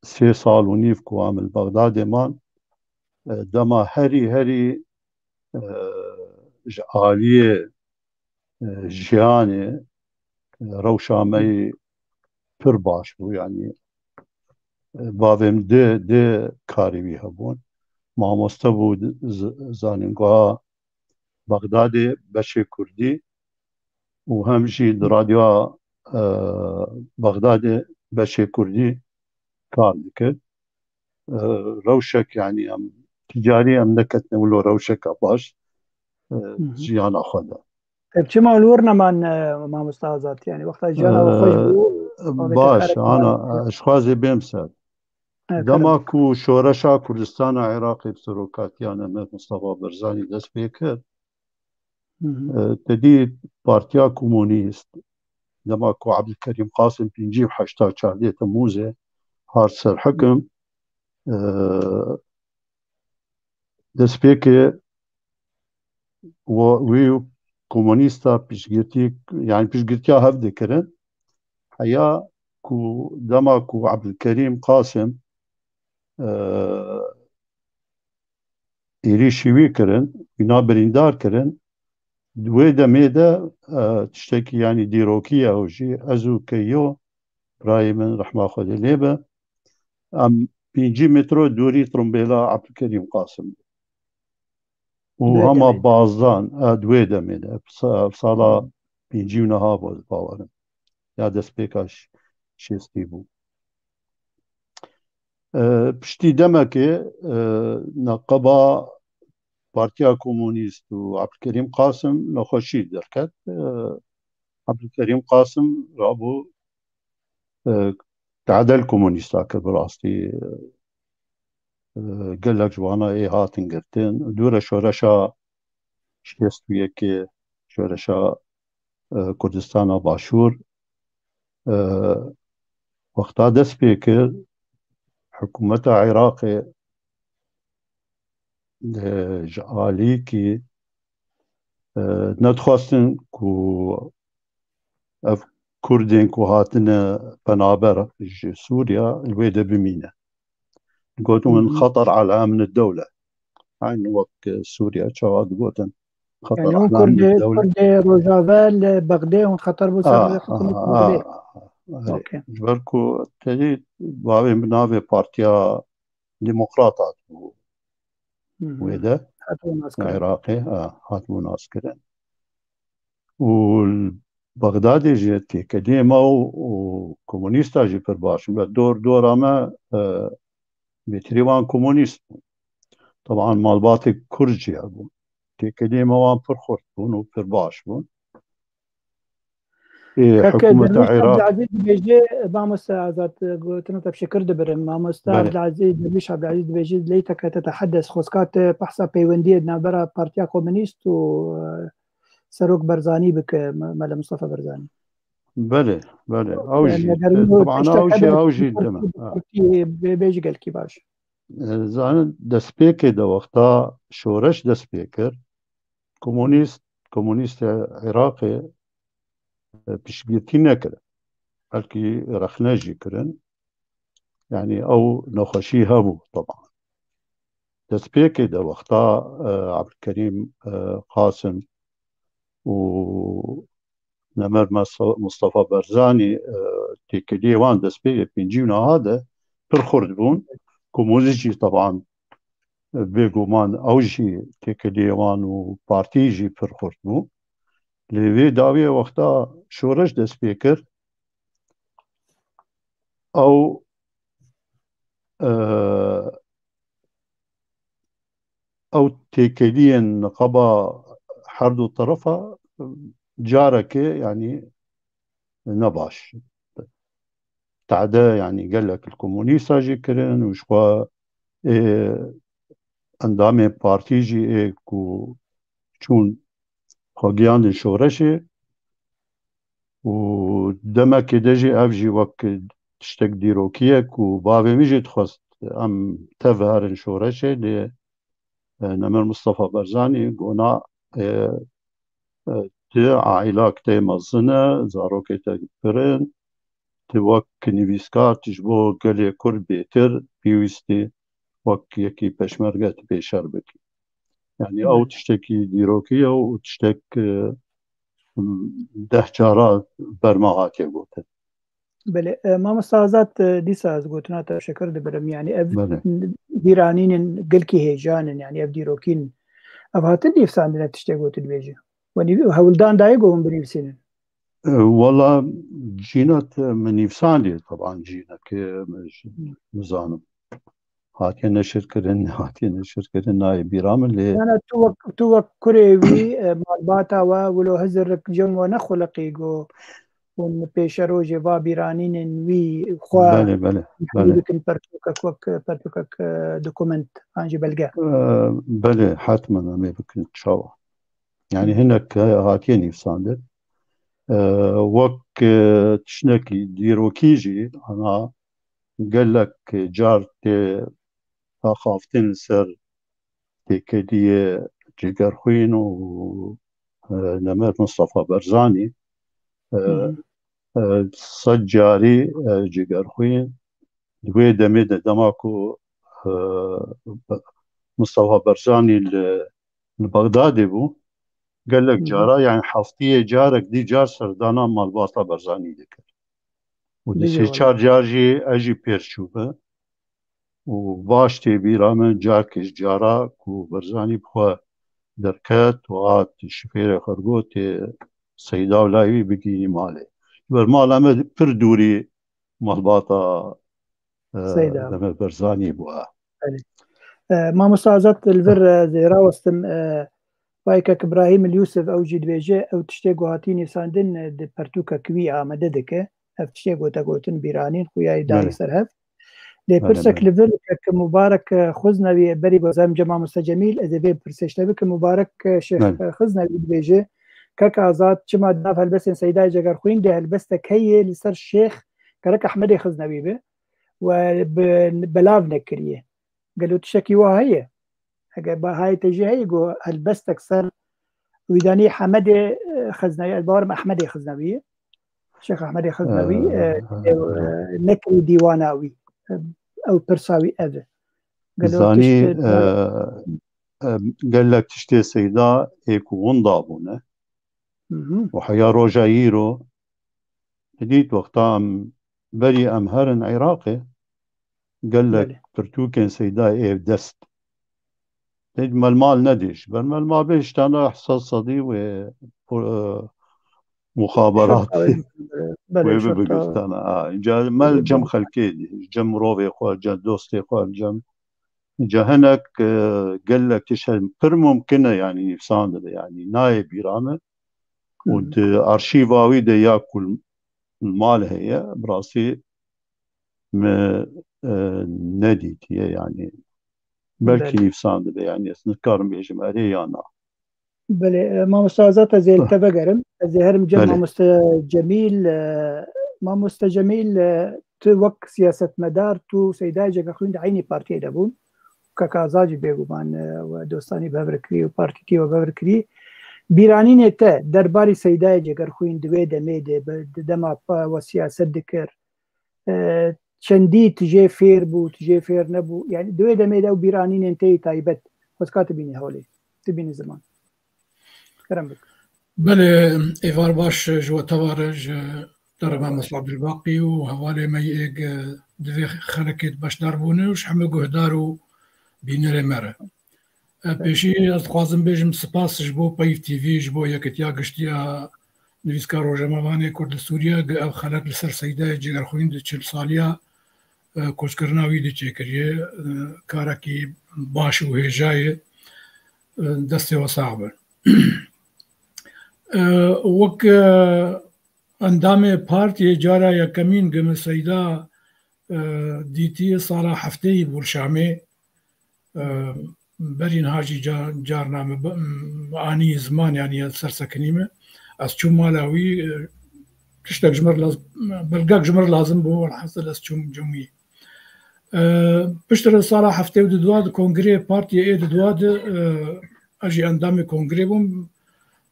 sê sal û nîv ku em li Bexdadê man, e, dema herî herî, e, ji aliyê, e, jiyanê, e, rewşa me yî pir baş bû, yanî, e, bavê min dê, dê karî wî hebûn. Mamoste bû, z-, zanîngeha Bexdadê beşê kurdî û hem jî di radyoya, e, Bexdadê beşê kurdî kar dikir. E, rewşek, yanî em ticarî em neketine wilo rewşeka baş, e, Hı hı. jiyana xwe de. Ev çima li wir neman, e, mamoste Azad? Yanî wexta jiyana we xweş bû, E, babê baş, kar ana, ez xwazê bêm ser. E, Dema kerem. ku şoreşa Kurdistana Iraqê bi serokatiya Mehmet Mustafa Barzanî dest pê kir, Hı hı. e, te dî Partiya Komunîst, dema ku Abdulkerîm Qasim pêncî û heşta çardê Temmûzê hat ser hikim, e, destpêkê we-, wî û komunîsta piştgirtî, yanî piştgirtiya hev dikirin. Heya ku dema ku Abdulkerîm Qasim, e, êrîşî wî kirin, wîna birîndar kirin, di wê demê de, e, tiştekî, yanî dîrokî ye ew jî, ez û Keyo, birayê min, rehma Xwedê lê be, em pêncî metro dûrî trombêla Abdulkerîm Qasim bû. Û Di wê hema demê de. bazdan, e, di wê demê de, sa-, sala Hı. pêncî û neha bû, ez bawerim. Ya destpêka ş-, şêstî bû. E, piştî demekê, e, neqeba Partiya Komunîst û Abdulkerîm Qasim nexweşî derket. E, Abdulkerîm Qasim rabû, e, tedel komunîsta kir bi rastî, e, gelek ji wana ê hatin girtin. Dûre şoreşa şêst û yekê, şoreşa, e, Kurdistana Başûr, e, wexta dest pê kir, hikûmeta Iraqê, e, ji alîkî, e, nedixwestin ku ev Kurdên ku hatine penaber ji Sûriya li wê de bimîne. Gotin, "Xeter ala emni dewle." Aynı wek Sûriye çawa digotin, "Xeter ala emni dewle." Kurdê Rojave li Bexdê hûn xeter bû ser hikûmetê Kurdê. Ji ber ku tenê bavê min navê Partiya Demokrat hatibû wê de, Iraqê, ha, hatibû naskirin. Û li Bexdadê jî têkiliyê me û, û komunîsta jî pir baş in. Ve dor dora me, e, bêtirî wan komunîst bûn. Taban malbatê Kurd jî hebûn. Têkiliyê me wan pir xurt bûn û pir baş bûn. Ê, Kek hikûmeta Derwîş Iraq Abdulazîz dibêje, mamoste Azad, gotina te bi şekir dibirim. Mamoste Belê. Abdulazîz, Derwîş Abdulazîz dibêje, "ليتك تتحدث", xwezka te behsa peywendiyê di navbera Partiya Komunîst û, e, Serok Barzanî bike, Me-, Mele Mustafa Barzanî. Belê, belê. Ew E, jî, meger e, wilo taban tiştek ew jî, hebe ew jî di deme. Partî, Ha. Partî bê-, bêjî gelkî baş. E, zanin destpêkê de wexta şoreş dest pê kir, komunîst, komunîstê Iraqê, e, piştgirtî nekirin. Belkî rexne jî kirin. Yani ew nexweşî hebû, taban. Destpêkê de wexta, e, Abdulkerîm, e, Qasim û Nemer Mas-, Mustafa Barzanî, e, têkiliyê wan destpêkê pêncî û niha de pir xurt bûn. Komunîst jî taban, e, bêguman ew jî têkiliyê wan û partî jî pir xurt bû. Lê vê dawiyê wexta şoreş dest pê kir, ew, e, ew têkeliyên niqaba her du terefa carekê, yanî, ne baş. Tade, yanî, gelek li komunîsta jî kirin û ji xwe, ê, endamên partî jî ê ku çûn xwe giyandin şoreşê û demekê de jî ev jî wek tiştek dîrokî ye ku bavê min jî dixwest em tev herin şoreşê, lê, e, Nemir Mustafa Barzanî gona, e, e, tu aîlak te mezin e, zarokê te pir in, tu wek nivîskar tu ji bo gelê Kurd bêtir pêwîstî wek yekî peşmerge tu pêşer bikî. Yani ew tiştekî dîrokî ye û tiştek, e, deh cara ber me hatiye gotin. Belê, e, mamosta Azad, e, dîsa ez gotina te şekir dibirim. Yani ev Belê. bîranînin gelkî hêjan in, yani ev dîrokîn. Ev hatin nivîsandin, ev tiştê gotin dibêje. Wenî hewldan dayê ku hûn binivîsînin. E, wala cîna te min nivîsandiye, taban cîneke min ji-, nizanim. Hatiye neşirkirin, hatiye neşirkirin, nayê bîra min lê. Yana tu wek, tu wek kurê wî, e, malbata we, wilo hizirik cem we nexuliqî ku hûn pêşerojê va bîranînên wî xwe Belê, belê, hemî belê. bikin pertûkek wek, e, pertûkek, e, dokument an jî belge. E, belê, hetmen em ê bikin çawa. Yani hinek hatiye nivîsandin. E, wek, e, tiştekî dîrokî jî, ana gelek car tê axaftin li ser têkeliyê Cigerxwîn û, e, Nemer Mustafa Barzanî. E, Hı hı. e, sed carî, e, Cigerxwîn di wê demê de dema ku, e, Mustafa Barzanî li, li Bexdadê bû, gelek Hı hı. cara, yani heftiyê carek dî car serdana malbata Barzanî dikir. Û di Dî sê wala. çar car jî ez jî pêr çûbim. Û baş tê bîra min, carkê ji cara ku Barzanî bi xwe derket û hat şifêrê xwe got, tê Seyda û layî wî bigihînî malê. Ji ber mala me pir dûrî malbata, e, Seyda. Demir Barzanî bû, ha. Belê. E, mamosta Azad, li vir, e, zêra westim, e, Vay kek Îbrahîm li Yûsif, ew jî dibêje, ew tiştê ku hatî nivîsandin, e, di pertûkek wî amade dike. Ev tiştê ku te gotin bîranîn, xuya yê dayî Belê. ser hev. Lê Belê, pirsek belê. li vir kek Mubarek, e, Xiznewî, berî ku ez hem cem mamoste Cemîl, ez ê vê pirsê ji te bikim. Mubarek, e, Şêx, Belê. e, Xiznewî dibêje, kek Azad, çima di nav helbestên Seydayê Cegerxwîn de helbestek heye li ser Şêx Kerek Ehmedê Xiznewî be we bi belav nekiriye. Gelo tiştekî wa heye? Eger bahayê te jî heye ku helbestek ser wî danî Hemedê, e, Xiznewî, ez bawerim Ehmedê Xiznewî ye. Şêx Ehmedê Xiznewî, e, Ee, ew, e, nekirî dîwana wî. E, ew pirsa wî ev e. Gelo Zanî, tiştê e, e, gelek tiştê Seyda ê ku winda bûne. Hı hı. Û heya roja îro, dît wexta em berî em herin Iraqê, gelek Belê. pirtûkên Seyda ê dest. Tê melmal nedî ji ber melmal bê ji tane ihsas sedî wê, e, muxaberatî Belê, wê şerta. bibigirtana. Ha, ca mel Belê, cem belê. xelkê dî, cem mirovê xwe, cem dostê xwe, cem Ca hinek, e, gelek tişt hene. Pir mumkin e, yanî nivîsan dibe, yanî nayê bîra min. Û Hmm. di arşîva wî de ya ku li mal heye, bi rastî me, e, nedîtiye, yanî belkî Belê. nivîsan dibe, yanî ez nikarim bêjim erê ya na. Belê, e, mamoste Azad, ez ê li te vegerim. Ez ê herim cem Belê. mamoste Cemîl. E, mamoste Cemîl, e, tu wek siyasetmedar, tu Seydayê Cegerxwîn di eynî partiyê de bûn. Kek Azad jî bêguman, e, we dostanî bi hev re kirî û partîtî we bi hev re kirî. Bîranînê te derbarî Seydayê Cegerxwîn di wê demê de, bi, di dema pa-, we siyaset dikir, e, çendî tu jê fêr bû, tu jê fêr nebû? Yani di wê demê de ew bîranînên te yê taybet, xwezka tu bînî holê, tu bînî ziman. Kerem bik. Belê, êvar baş ji we tevare, ji te re Mamosta Abdulbaqî û hevalê me yê êg, e, di vê xelekê de beşdar bûne û ji hemû guhdar û bînerê me re. E, pêşî ez dixwazim bêjim spas ji bo Peyv T V, ji bo Yekitiya Giştî ya Nivîskar Rojnamevanê Kurd li Sûriye, gi ev xelek li ser Seydayê Cegerxwîn di çil saliya, e, koçkirina wî de çêkiriye. E, karekî baş û hêja ye. E, destê we sax be. E, wek, e, endamê partiyê cara yekemîn gi min Seyda, e, dîtî sala hefteyî bû li Şamê. E, berî niha jî ca-, carna me bi-, anî ziman, yanî ez ser sekinî me. Ez çûm mala wî, e, tiştek ji me re laz-, belgek ji me re lazim bû, welhasil ez çûm cem wî. E, piştre sala heftê û du de di kongrê partiyê ê di dua de, e, ez jî endamê kongrê bûm.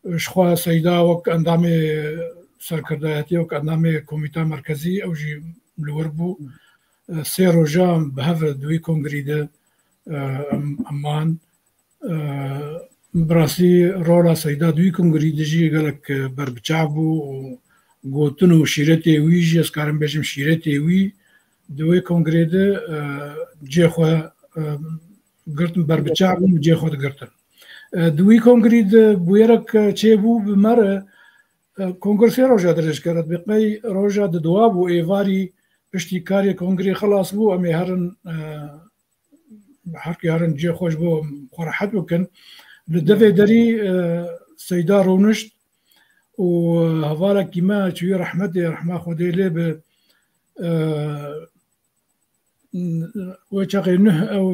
Ji xwe Seyda wek endamê serkirdayetî, wek endamê komîta merkezî, ew jî li wir bû. E, sê roja bi hev re di wî kongrî de, e, em, em man. E, bi rastî rola Seyda di wî kongrî de jî gelek, e, berbiçav bû û gotin û şîretê wî jî, ez karim bêjim şîretê wî di wê kongrê de, e, cê xwe, e, girtin, berbiçav bûn, cê xwe digirtin. E, di wî kongrî de bûyerek, e, çêbû bi me re, e, kongre sê roja dirêj kir. Bi qey roja di dua bû, êvarî piştî karê kongrê xilas bû, em ê herin, e, her kê herin cê xwe ji bo xwe rehet bikin. Li devê derî, e, Seyda rûnişt û hevalekî me çûyî rehmetê, rehma Xwedê lê be, e, wê çaxê nuh ew,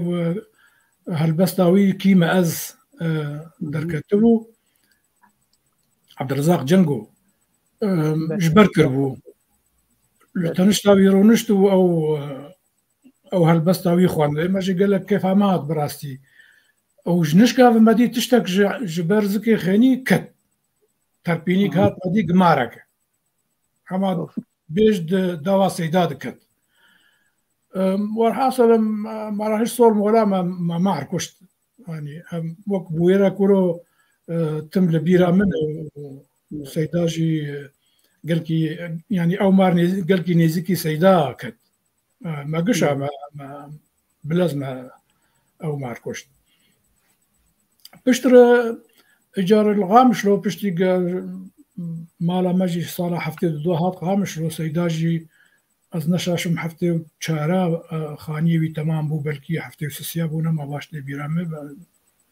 e, helbesta wî Kî me ez, e, derketibû. Abdulrezaq Cengo, e, ji ber kiribû. Li tenişta wî rûnişt û ew, e, ew helbesta wî xwend. Me jî gelek kêfa me hat bi rastî. Ew ji nişka ve me dî tiştek ji, ji ber zikê xênî ket. Terpînîk hat me dî gimarek. Hema bêj di dava Seyda diket. Em, werhasil em, em, mara hiş sol mola me, me mar kuşt. Yanî em wek bûyera kuro, e, tim li bîra min û, û Seyda jî, e, gelkî, yanî ew mar nêz-, gelkî nêzîkî Seyda ket. E, me gişa me, me, bilez me ew mar kuşt. Piştre îcar li Qamişlo piştî ge-, mala me jî sala heftê û du hat Qamişlo, Seyda jî ez neşaşim heftê û çara, e, xaniyê wî temam bû, belkî heftê û sisiya bû, nema baş tê bîra me, be-,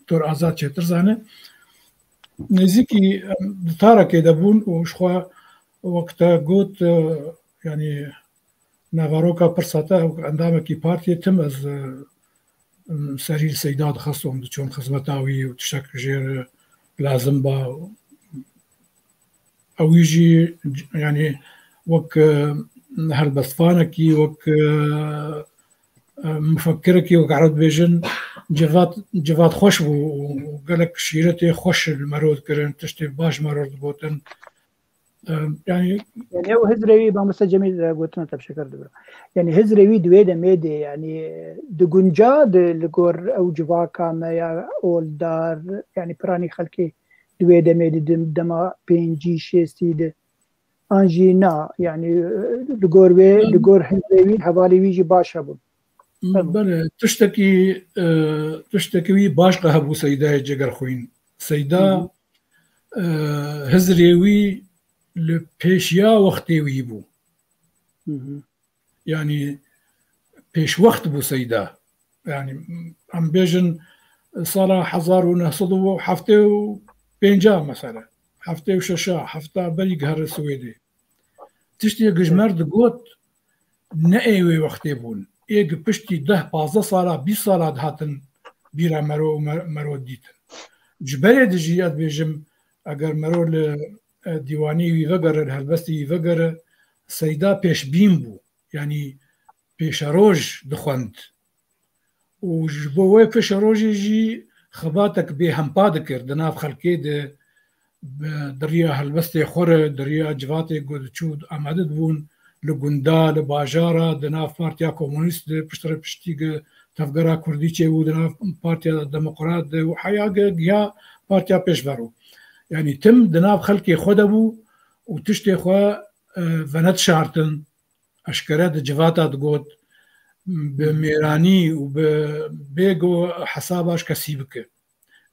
tor Azad çêtir zane. Nêzîkî, em, di tarekê de bûn û ji xwe wek te got, e, yanî Naveroka pirsa te wek endamekî partiyê tim ez, e, serî li Seyda dixistim, diçûm xizmeta wî û tiştek jê re lazim ba. Ew wî jî, yanî wek, e, helbestvanekî, wek, e, e, mufekirekî, wek ereb dibêjin, civat, civat xweş bû û gelek şîretê xweş li me re dikirin, tiştê baş me re digotin. E, yani Yani ew hizrê wî, mamoste Cemîl, e, gotina te bi şeker dibira. Yani hizrê wî di wê demê de, yani, e, digunca di li gor ew civaka me ya oldar, yani piranî xelkê di wê demê de, di dema pêncî, şêstî de. An jî na, yani, e, li gor wê, li gor hizrê wî, hevalê wî jî baş hebûn. Bele, tiştekî, e, tiştekî wî baş qe hebû Seydayê Cegerxwîn. Seyda, Hı hı. e, hizrê wî li pêşiya wextê wî bû. Hı hı. Yani pêşwext bû Seyda. Yani em bêjin sala hezar û neh sed û heftê û pênca mesela. Heftê û şeşa, hefta berî giheri Swêdê. Tiştê ku ji me re digot, ne ê wê wextê bûn. Ê ku piştî deh, pazdeh sala, bîst sala dihatin bîra mero û me-, mero dîtin. Ji berê de jî ez dibêjim, eger mero li, e, dîwanê wî vegere, li helbestê wî vegere, Seyda pêşbîn bû. Yanî pêşeroj dixwend. Û ji bo wê pêşerojê jî xebatek bêhempa dikir di nav xelkê de, bi, di riya helbestê xwe re, di riya civatê ku diçû amade dibûn, li gunda, li bajara, di nav Partiya Komunîst de, piştre piştî ku Tevgera Kurdî çêbû, di nav Partiya Demokrat de û heya ge giha Partiya Pêşverû. Yanî tim di nav xelkê xwe de bû û tiştê xwe, e, venedişartin, eşkere di civata digot, bi mêranî û bi bê ku hesaba ji kesî bike.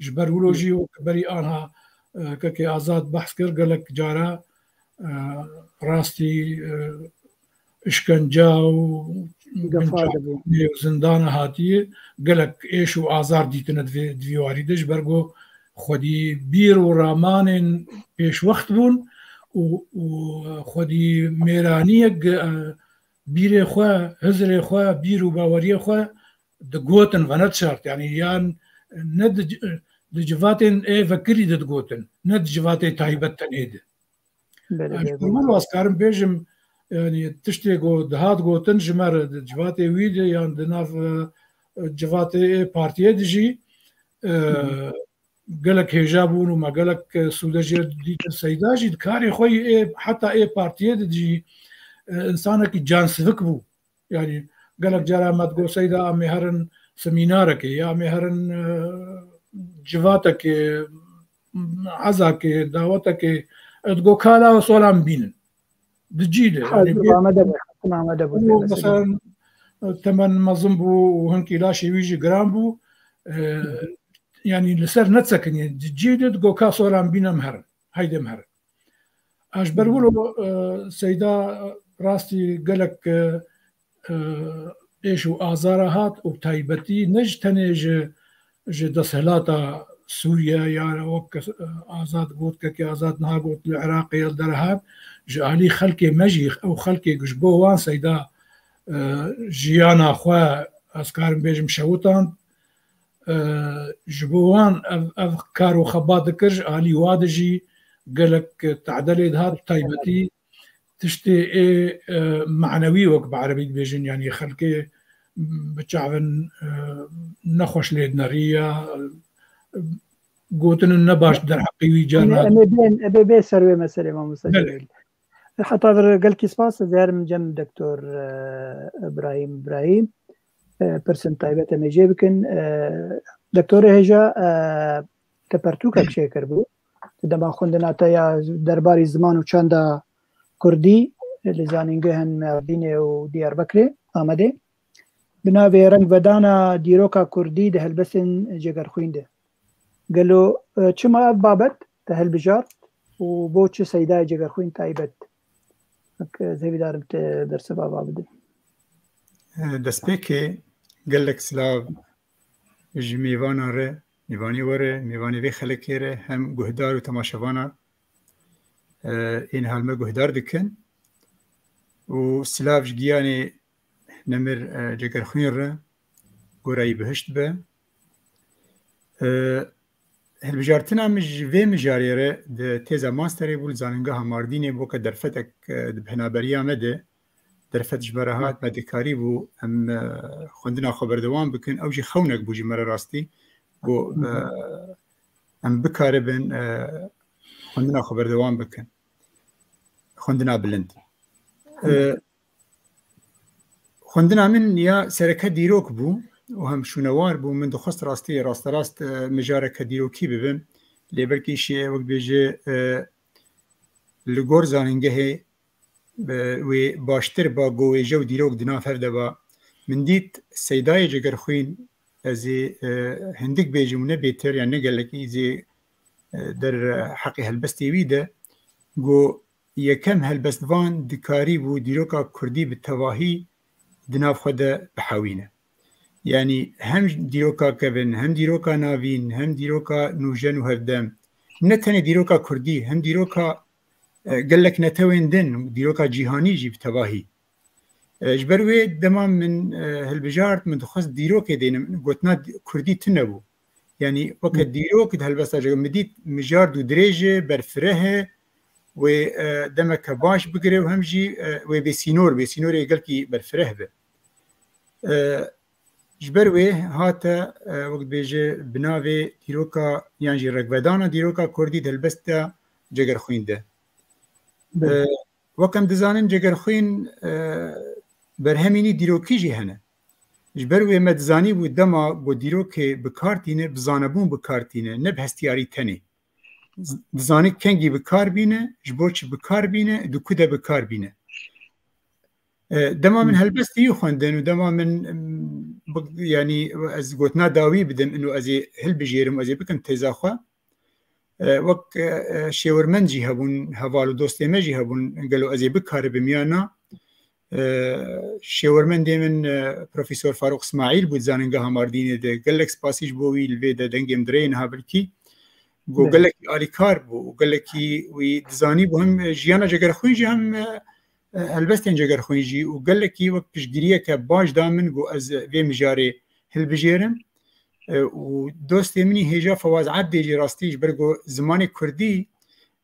Ji ber wilo jî wek berî anha, e, kekê Azad behs kir, gelek cara, e, rastî, e, işkence û Gefa binçavkirinê û zindana hatiye, gelek êş û azar dîtine di vê, di vî warî de, ji ber ku xwedî bîr û ramanên pêşwext bûn û, û xwedî mêraniyek, e, bîrê xwe, hizrê xwe, bîr û baweriyê xwe digotin, venedişart. Yanî yan ne di, di civatên ê vekirî de digotin, ne di civatê taybet tenê de. Belê, belê. Ji ber wilo ez karim bêjim, yanî tiştê ku dihat gotin ji me re di civatê wî de yan di nav, e, civatê ê partiyê de jî, e, gelek hêja bûn û me gelek, e, sûde jê dîtin. Seyda jî di karê xwe yî ê, heta ê partiyê de jî, e, insanekî cansivik bû. Yanî gelek cara me digot, Seyda, em ê herin semînarekê, ya em ê herin, e, civatekê, ezakê, dawetekê, e, digot, ka la solan bînin. Di cî de, yanî bê-, amade be, amade bû, û mesela, temen mezin bû û hinkî laşê wî jî giran bû. E, yanî li ser nesekinî, di cî de digot, ka solan bînin em herin. Haydi em herin. A ji ber wilo, e, Seyda rastî gelek, e, e, êş û azara hat û taybetî ne ji tenê ji, ji desthilata Sûriye ya wek, e, Azad got, kekê Azad niha got li Iraqê ya derehat, ji alî xelkê me jî, ew xelkê ku ji bo wan Seyda, e, jiyana xwe, ez karim bêjim, şewitand, e, ji bo wan ev, ev kar û xebat dikir, ji alî wa de jî gelek tedelê dihat, taybetî tiştê ê, e, manewî wek bi erebî dibêjin, yanî xelkê bi çavin, e, nexweş lê dineriya, e, gotinin ne baş derheqî wî carna. Em ê bên, em ê bê ser wê meselê, mamoste Cemîl. Heta vir gelkî spas, ez herim cem Doktor, e, Îbrahîm Îbrahîm. E, pirsên taybet em ê jê bikin. E, Doktorê hêja, e, te pertûkek çêkiribû. Di dema xwendina te ya derbarî ziman û çanda kurdî li zanîngehên Merdînê û Diyarbekirê, Amedê, bi navê Rengvedana dîroka kurdî di helbestên Cegerxwîn de. Gelo, e, çima ev babet te hilbijart û bo çi Seydayê Cegerxwîn taybet? Wek, e, ez hêvîdar im te bersiva va bide. E, destpêkê gelek silav ji mêvanan re, mêvanê we re, mêvanê vê xelekê re, hem guhdar û temaşevanan, e, ên hal me guhdar dikin. Û silav ji giyanê nemir, e, Cegerxwîn re, gora wî bihişt be. E, hilbijartina min ji vê mijarê re di têza masterê bû li Zanîngeha Mardînê, weke derfetek, e, di pehnaberiya me de, derfet ji me re hat, me dikarîbû em, e, xwendina xwe berdewam bikin. Ew jî xewnek bû ji me re rastî. Got, e, em bikaribin, e, xwendina xwe berdewam bikin. xwendina bilind. E, xwendina min ya sereke dîrok bû û hem şûnewar bû. Min dixwest rastî rasterast, e, mijareke dîrokî bibim. Lê belkî şê wek bêje, e, li gor zanîngehê, e, wê baştir ba, go wêje û dîrok di nav hev de ba. Min dît Seydayê Cegerxwîn, ez ê, e, hindik bêjim û ne bêtir, yani ne gelekî zê, e, der, e, heqê helbestê wî de, go yekem helbestvan dikarîbû dîroka kurdî bi tevahî di nav xwe de bihewîne. Yani hem dîroka kevin, hem dîroka navîn, hem dîroka nûjen û hevdem, ne tenê dîroka kurdî, hem dîroka, e, gelek netewên din, dîroka cîhanî jî bi tevahî. E, ji ber wê dema min, e, hilbijart, min dixwest dîrokê dênim, gotina di-, kurdî tune bû. Yani weke dîrok di helbesta Cegerxwîn min dît, mijard û dirêj e, berfireh e, wê, e, demeke baş bigire û hem jî, e, wê bê sînor, bê sînorê gelkî berfireh be. E, ji ber wê hate, e, wek dibêje, bi navê dîroka yan jî rekvedana dîroka kurdî di helbesta Cegerxwîn de. Belê. E, wek em dizanin, Cegerxwîn, e, berhemînî dîrokî jî hene. Ji ber wê me dizanîbû dema ku dîrokê bi kar tîne, bi zanebûn bi kar tîne, ne bi hestiyarî tenê. Z-, dizanî kengî bi kar bîne, ji bo çi bi kar bîne, di ku de bi kar bîne. E, dema min Hı. helbestî xwendin û dema min, em, bi-, yanî ez gotina dawî bidim, ino ez ê hilbijêrim, ez ê bikim têza xwe. E, wek, e, e, şêwirmend jî hebûn, heval û dostê me jî hebûn, gelo ez ê bikaribim ya na? E, şêwirmendê min, e, Profesor Farûq Smaîl bû di Zanîngeha Mardînê de. Gelek spasî ji bo wî li vê de dengê min dirêje niha belkî. Got, Belê. gelekî alîkar bû û gelekî wî dizanî bû, hem jiyana Cegerxwîn jî hem, e, e, helbestên Cegerxwîn jî û gelekî wek piştgiriyeke baş da min, got ez vê mijarê hilbijêrim. E, û dostê min î hêja Fewaz Ebdê jî rastî ji ber ku zimanê kurdî,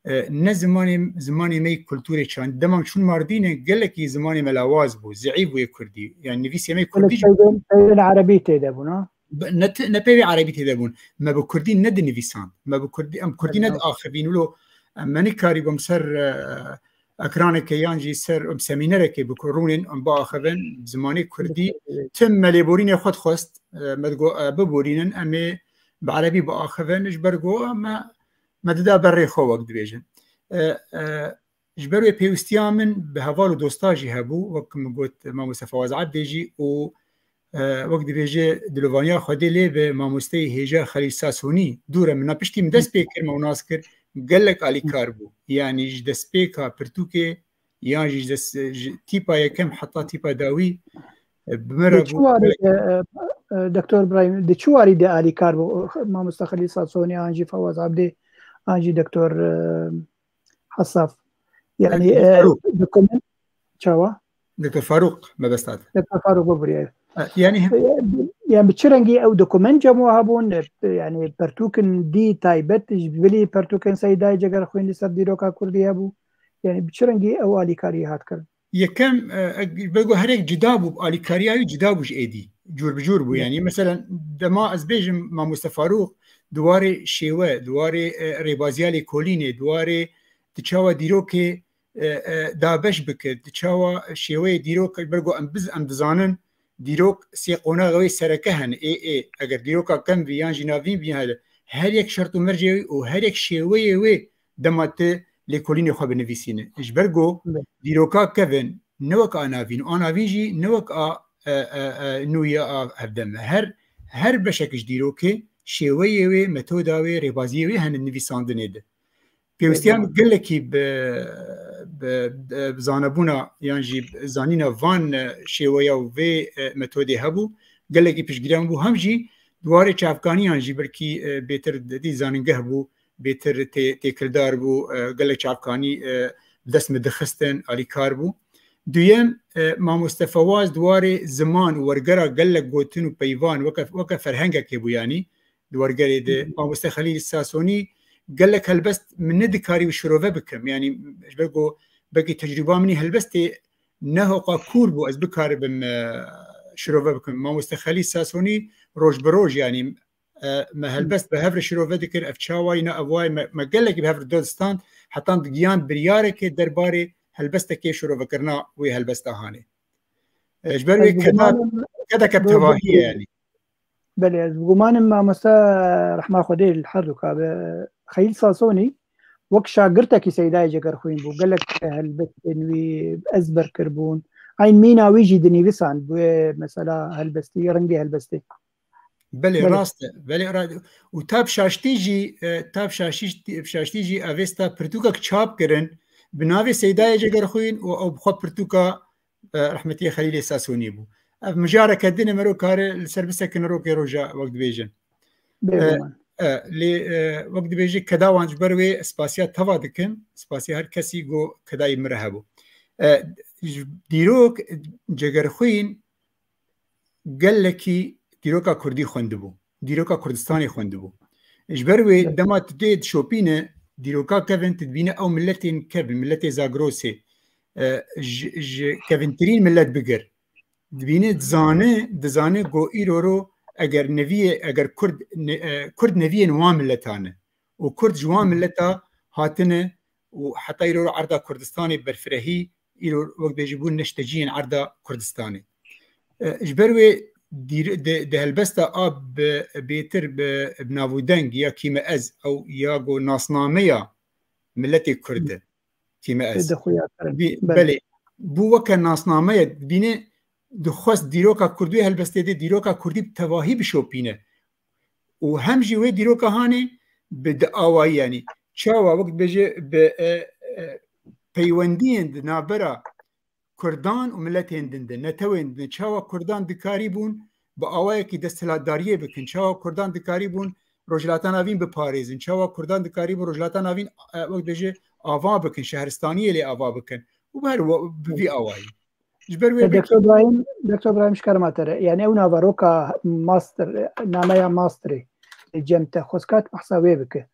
e, ne zimanê, zimanê me yê kulturê çand. Dema çûn Mardînê gelekî zimanê me lawaz bû, zeîf bû yê kurdî. Yani nivîsê me yê kurdî jî Peyvên, peyvên erebî tê de bûn, ha? Be-, ne ti-, ne peyvê erebî tê de bûn. Me bi kurdî ne dinivîsand. Me bi kurdî, em kurdî Tabii, ne ha. diaxivîn. Wilo em me nikarîbûn ser, e, ekraneke yan jî ser, em semînerekê bi ku-, rûnên em biaxivin, zimanê kurdî. Evet. Tim me lêborînê xwe dixwest, e, me digot, e, biborînin, em ê bi erebî biaxivin, ji ber ku me, me dida berê xwe wek dibêjin. E, e, ji ber wê pêwistiya min bi heval û dosta jî hebû, wek min got, mamoste Fewaz Ebdê jî û, e, wek dibêje, dilovaniya Xwedê lê be, mamosteyê hêja Xelîl Sasonî, dûre min na piştî min dest pê kir, me nas kir, gelek alîkar bû. Yani ji destpêka pirtûkê, yan jî ji dest, ji tîpa yekem heta tîpa dawî, e, bi min re Di çi bû warî gelek de, e, e, Doktor Birahîm, di çi warî de alîkar bû, e, mamoste Xelîl Sasonî, an jî Fewaz Ebdê, an jî Doktor, e, Hesaf? Yani, Doktor e, Farûq. dokument-, çawa? Doktor Farûq mebesta te. Doktor Farûq, bibûriye. E, yani E, yani bi çi rengî ew dokument cem we hebûn? E, yani pertûkin dî taybet ji bilî pertûkên Seydayê Cegerxwîn li ser dîroka kurdî hebû? Yani bi çi rengî ew alîkarî hat kirin? Yekem, e, e, bego her yek cida bû, alîkariya wî cida bû ji êdî. Cûr bi cûr bû. Evet. Yani, mesela dema ez bêjim, mamoste Farûq di warê şêwe, di warê, e, rêbaziya lêkolînê, di warê di çawa dîrokê, e, e, dabeş bike, di çawa şêweyê dîrok, bego em biz, em dizanin, dîrok sê qonaxa wê sereke hene. Ê, ê, eger dîroka kem bî yan jî navîn bî, her, her yek şert û mercê wê û her yek şêweyê wê dema tu lêkolînê xwe binivîsîne. Ji ber ku Be. dîroka kevin ne wek a navîn, a navîn jî ne wek a, e, e, e, nû ya a hevdem e. Her, her beşek ji dîrokê şêweyê wê, metoda wê, rêbaziyê wê hene nivîsandinê de. Pêwistiya min gelekî bi, bi, bi zanebûna yan jî zanîna van, e, şêweya û vê, e, metodê hebû. Gelekî piştgiriya min bû. Hem jî di warê çavkaniyan jî belkî, e, bêtir di zanîngeh bû, bêtir tê-, têkildar bû, e, gelek çavkanî, e, bi dest min dixistin, alîkar bû. Duyem, e, mamoste Fewaz di warê ziman û wergera gelek gotin û peyvan weke, weke ferhengekê bû, yanî di wergerê de. Hı hı. Mamoste Xelîl Sasonî gelek helbest min nedikarî şirove bikim. Yanî ji ber ku belkî tecrûba min ê helbestê ne hoqa kûr bû, ez bikaribim, e, şirove bikim. Mamoste Xelîl Sasonî roj bi roj, yanî, e, me helbest bi hev re şirove dikir, ev çawa ye, ne ev wa ye, me, me gelekî bi hev re didistand, heta digiyan biryareke derbarê helbestekê şirovekirina wê helbesta hanê. E, ji ber wê keda, kedeke bi tevahî ye yanî. Belê, ez bi gumanim mamoste rehma Xwedê li her du ka be. Xelîl Sasonî wek şagirtekî Seydayê Cegerxwîn bû. Gelek helbestên wî ezber kiribûn. Eyn mîna wî jî dinivîsand bi wê mesela helbestî, rengê helbestê. Belê, rast e. Belê, ra-, û ta bi şaştî jî, e, ta bi şaştî, bi şaştî jî avêsta pirtûkek çap kirin, bi navê Seydayê Cegerxwîn û ew bi xwe pirtûka, e, rehmetiyê Xelîlê Sasonî bû. Ev mijareke din e, mero kare li ser bisekin rokê roja wek dibêjin. E, e, lê, e, wek dibêjî keda wan ji ber wê spasiya teva dikin, spasiya her kesî ku kedayî min re hebû. E, ji dîrok Cegerxwîn gelekî dîroka kurdî xwendibû. Dîroka Kurdistanê xwendibû. Ji ber wê dema tu dê dişopîne, dîroka kevin tu dibîne ew miletên kevin, miletê Zagrosê, e, ji, ji kevintirîn milet bigir. Dibîne, dizane, dizane ku îro ro eger neviyê, eger Kurd, ne-, e, Kurd neviyên wan mileta ne. Û Kurd ji wan mileta hatine û heta îro ro erda Kurdistanê berfirehî, îro wek bêjî bûn neşteciyên erda Kurdistanê. E, ji ber wê dîr-, di, di helbesta a bi, bêtir bi, bi navûdeng ya kîme ez ew ya go nasnameya miletê Kurd e. Kîme ez. Bî-, belê. Bû weke nasnameyek, dibîne dixwest dîroka Kurdî helbestê de dîroka Kurdî bi tevahî bişopîne. Û hem jî wê dîroka hanê bi di awayî, yanî çawa wek dibêje bi, e, e, peywendiyên di navbera Kurdan û miletên din de, netewên din de, çawa Kurdan dikarîbûn bi awayekî desthilatdariyê bikin, çawa Kurdan dikarîbûn Rojhilata Navîn biparêzin, çawa Kurdan dikarîbûn Rojhilata Navîn, e, wek dibêje ava bikin, şehristaniyê lê ava bikin û bi her wa-, bi vî awayî. Ji ber wê Doktor Birahîm, Doktor Birahîm, ji kerema te re, yani ew naveroka master, nameya masterê, e, cem te xweskat behsa wê bike.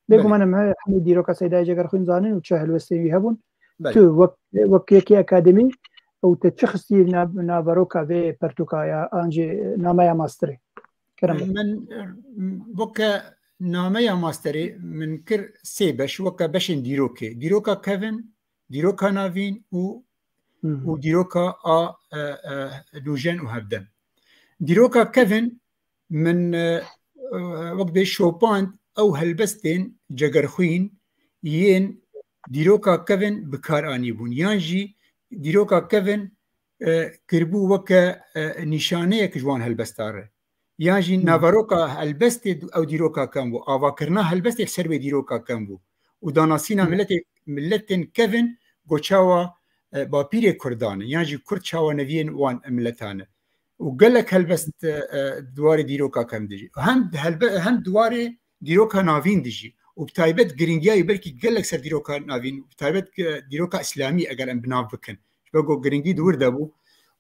Bêguman em he-, hemî dîroka Seydayê Cegerxwîn zanin û çi helwestên wî hebûn. Belê. Tu wek, wek yekî akademî û te çi xistî nav-, naveroka vê pertûka ya an jî nameya masterê? Kerem. Min, e, weke nameya masterê min kir sê beş, weke beşên dîrokê. Dîroka kevin, dîroka navîn û, û dîroka a, e, e, nûjen û hevdem. Dîroka kevin min, e, e, wek bê şopand ew helbestên Cegerxwîn yên dîroka kevin bi kar anîbûn. Yan jî dîroka kevin, e, kiribû weke, e, nîşaneyek ji wan helbesta re. Yan jî naveroka helbestê ew dîroka kevin bû. Avakirina helbestê li ser wê dîroka kevin bû. Û danasîna miletê, miletên kevin go çawa, e, bapîrê Kurdan e. Yan jî Kurd çawa neviyên wan miletan e. Û gelek helbest, e, e, di warê dîroka kevin dijî. Hem helbe-, hem di warê dîroka navîn dijî. Û bi taybet giringiya wî belkî gelek ser dîroka navîn, bi taybet, e, dîroka îslamî eger em bi nav bikin. Ji ber ku giringî di wir de bû.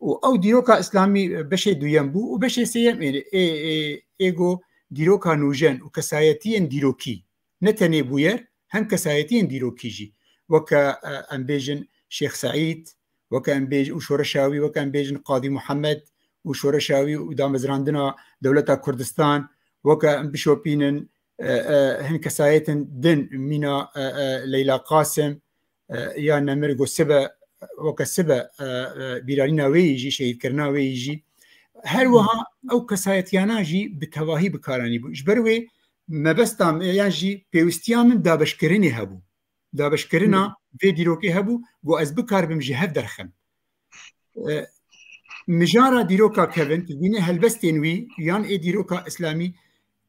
Û ew dîroka îslamî, e, beşê duyem bû û beşê sêyem ê, ê, ê, ê go dîroka nûjen û kesayetiyên dîrokî. Ne tenê bûyer, hem kesayetiyên dîrokî jî. Weke, e, em bêjin Şêx Seîd, weke em bêj-, û şoreşa wî, weke em bêjin Qadî Muhammed û şoreşa wî û damezrandina dewleta Kurdistan, weke em bişopînin, e, e, hin kesayetên din mîna, e, e, Leyla Qasim, e, ya nemir go sibe, weke sibe, e, e, bîranîna wê yî jî, şehîdkirina wê yî jî. Her wiha ew kesayetiyana jî bi tevahî bi kar anîbû. Ji ber wê mebesta min, yan jî pêwistiya min dabeşkirinê hebû. Dabeşkirina vê dîrokê hebû, ku ez bikaribim ji hev derxim. E, mijara dîroka kevin, tu dibînî helbestên wî, yan ê dîroka îslamî,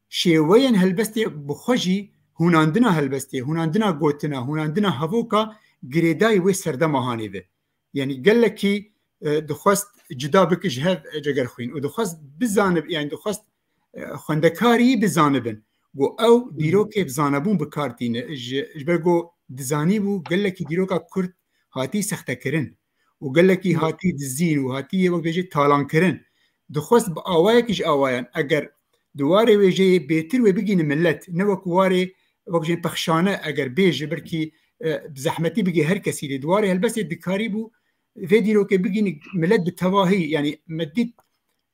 şêweyên helbestê bi xwe jî hûnandina helbestê, hûnandina gotina, hûnandina hevoka girêdayî wê serdema hanê ve. Yanî gelekî, e, dixwest cuda bike ji hev, e, Cegerxwîn û dixwest bizanib-, yanî dixwest, e, xwendekarî bizanibin. Got ew dîrokê bi zanebûn bi kar tîne. Ji, ji ber got dizanîbû gelekî dîroka Kurd hatî sextekirin û gelekî hatî dizîn û hatî yê wek bêjê talankirin. Dixwest bi awayekî ji awayan, eger di warê wêjeyê bêtir wê bigîne millet, ne wek warê wek jê pexşane eger bêje, belkî, e, bi zehmetî bigê her kesî lê. Di warê helbestê dikarîbû vê dîrokê bigîne millet bi tevahî, yanî me dît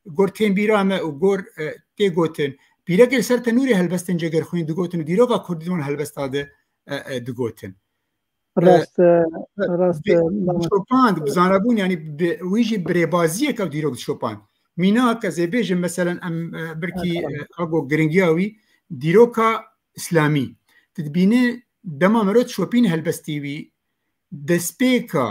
gor tên bîra me û gor, e, tê gotin. Pîrekê li ser tenûrê helbestên Cegerxwîn digotin û dîroka Kurdî di wan helbesta de, e, e, digotin. Rast, e, rast, bi, e, bi şopand, bi zanebûn, yani bi, wî jî bi rêbaziyek ew dîrok dişopand. Mînak ez ê bêjim, meselen, em, e, birkî, e, ago giringiya wî, dîroka îslamî. Tu dibînî dema mero dişopîne helbestî wî, destpêka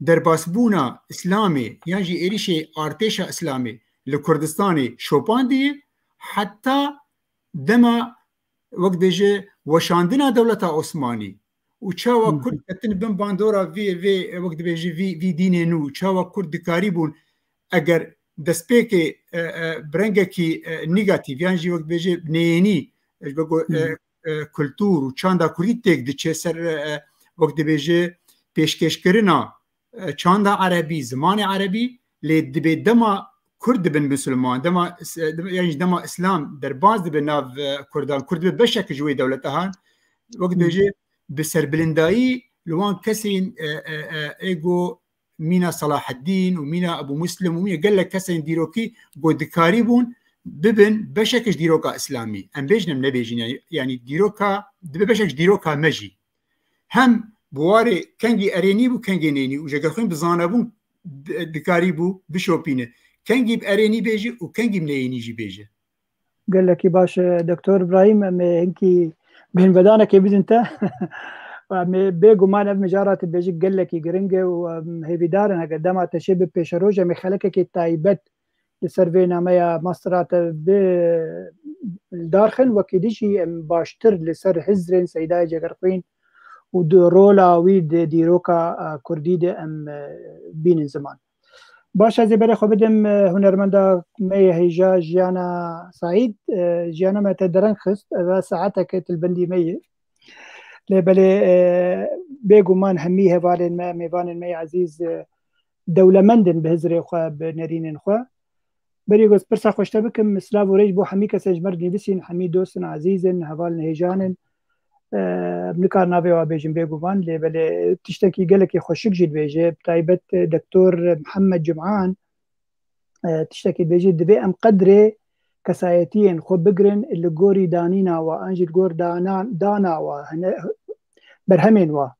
derbasbûna îslamê yan jî êrîşê artêşa îslamê li Kurdistanê şopandiye, heta dema, wek dibêje, weşandina dewleta Osmanî û çawa Kurd ketin bin bandora vê, vê, wek dibêje, vî, vî dînê nû, çawa Kurd dikarîbûn eger destpêkê, e, e, bi rengekî, e, negatîf yan jî, wek dibêje, neyênî, ji bo ku, e, e, kultur û çanda Kurdî têk diçe ser, e, e, wek dibêje, pêşkêşkirina e, çanda erebî, zimanê erebî, lê dibê dema Kurd dibin misilman, dema, e, dema, yani dema Îslam derbas dibe nav, e, Kurdan, Kurd dibe beşek ji wê dewleta han, wek dibêje, bi serbilindayî li wan kesên, e, e, e, ê go mîna Salaheddîn û mîna Ebû Muslim û mîna gelek kesên dîrokî go dikarîbûn bibin beşek ji dîroka Îslamî. Em bêjin, em nebêjin, yani, yani dîroka, dibe beşek ji dîroka me jî. Hem bi warê kengî erênî bû, kengê nênî û jegerxwîn bi zanebûn di-, dikarî bû bişopîne. Kengî bi erênî bêje û kengî bi neyênî jî bêje. Gelekî baş, e, Doktor Ibrahîm, em ê hinkî bêhnvedanekê bidin te. Em ê bêguman ev mijara tu dibêjî gelekî giring e û em hêvîdar in, heger dema te şê bi pêşeroj, em ê xelekekê taybet li ser vê nameya mastera te bi li dar xin, wekî dî jî em baştir li ser hizrên Seydayê Cegerxwîn û di rola wî di dîroka, e, kurdî de em, e, bînin ziman. Baş, ez ê berê xwe bidim, e, hunermenda me yê hêja Jiyana Saîd. E, Jiyana, me te dereng xist, eve saeteke tu li bendî me yê. Lê belê, e, bêguman hemî hevalên me, mêvanên me yê ezîz, e, dewlemend in bi hizrê xwe, bi nerînên xwe. Berî ku ez pirsa xwe ji te bikim, silav û rêz bo hemî kesên ji me re dinivîsîn, hemî dost in, ezîz in, heval in, hêjan in. E, em nikarin navê wa bêjin bêguman, lê belê tiştekî gelekî xweşik jî dibêje, bi taybet, e, Doktor Mihemed Cum'an, e, tiştekî dibêje, divê em qedrê kesayetiyên xwe bigirin li gorî danîna wa, an jî li gor dana, dana wa, hene, berhemên wa.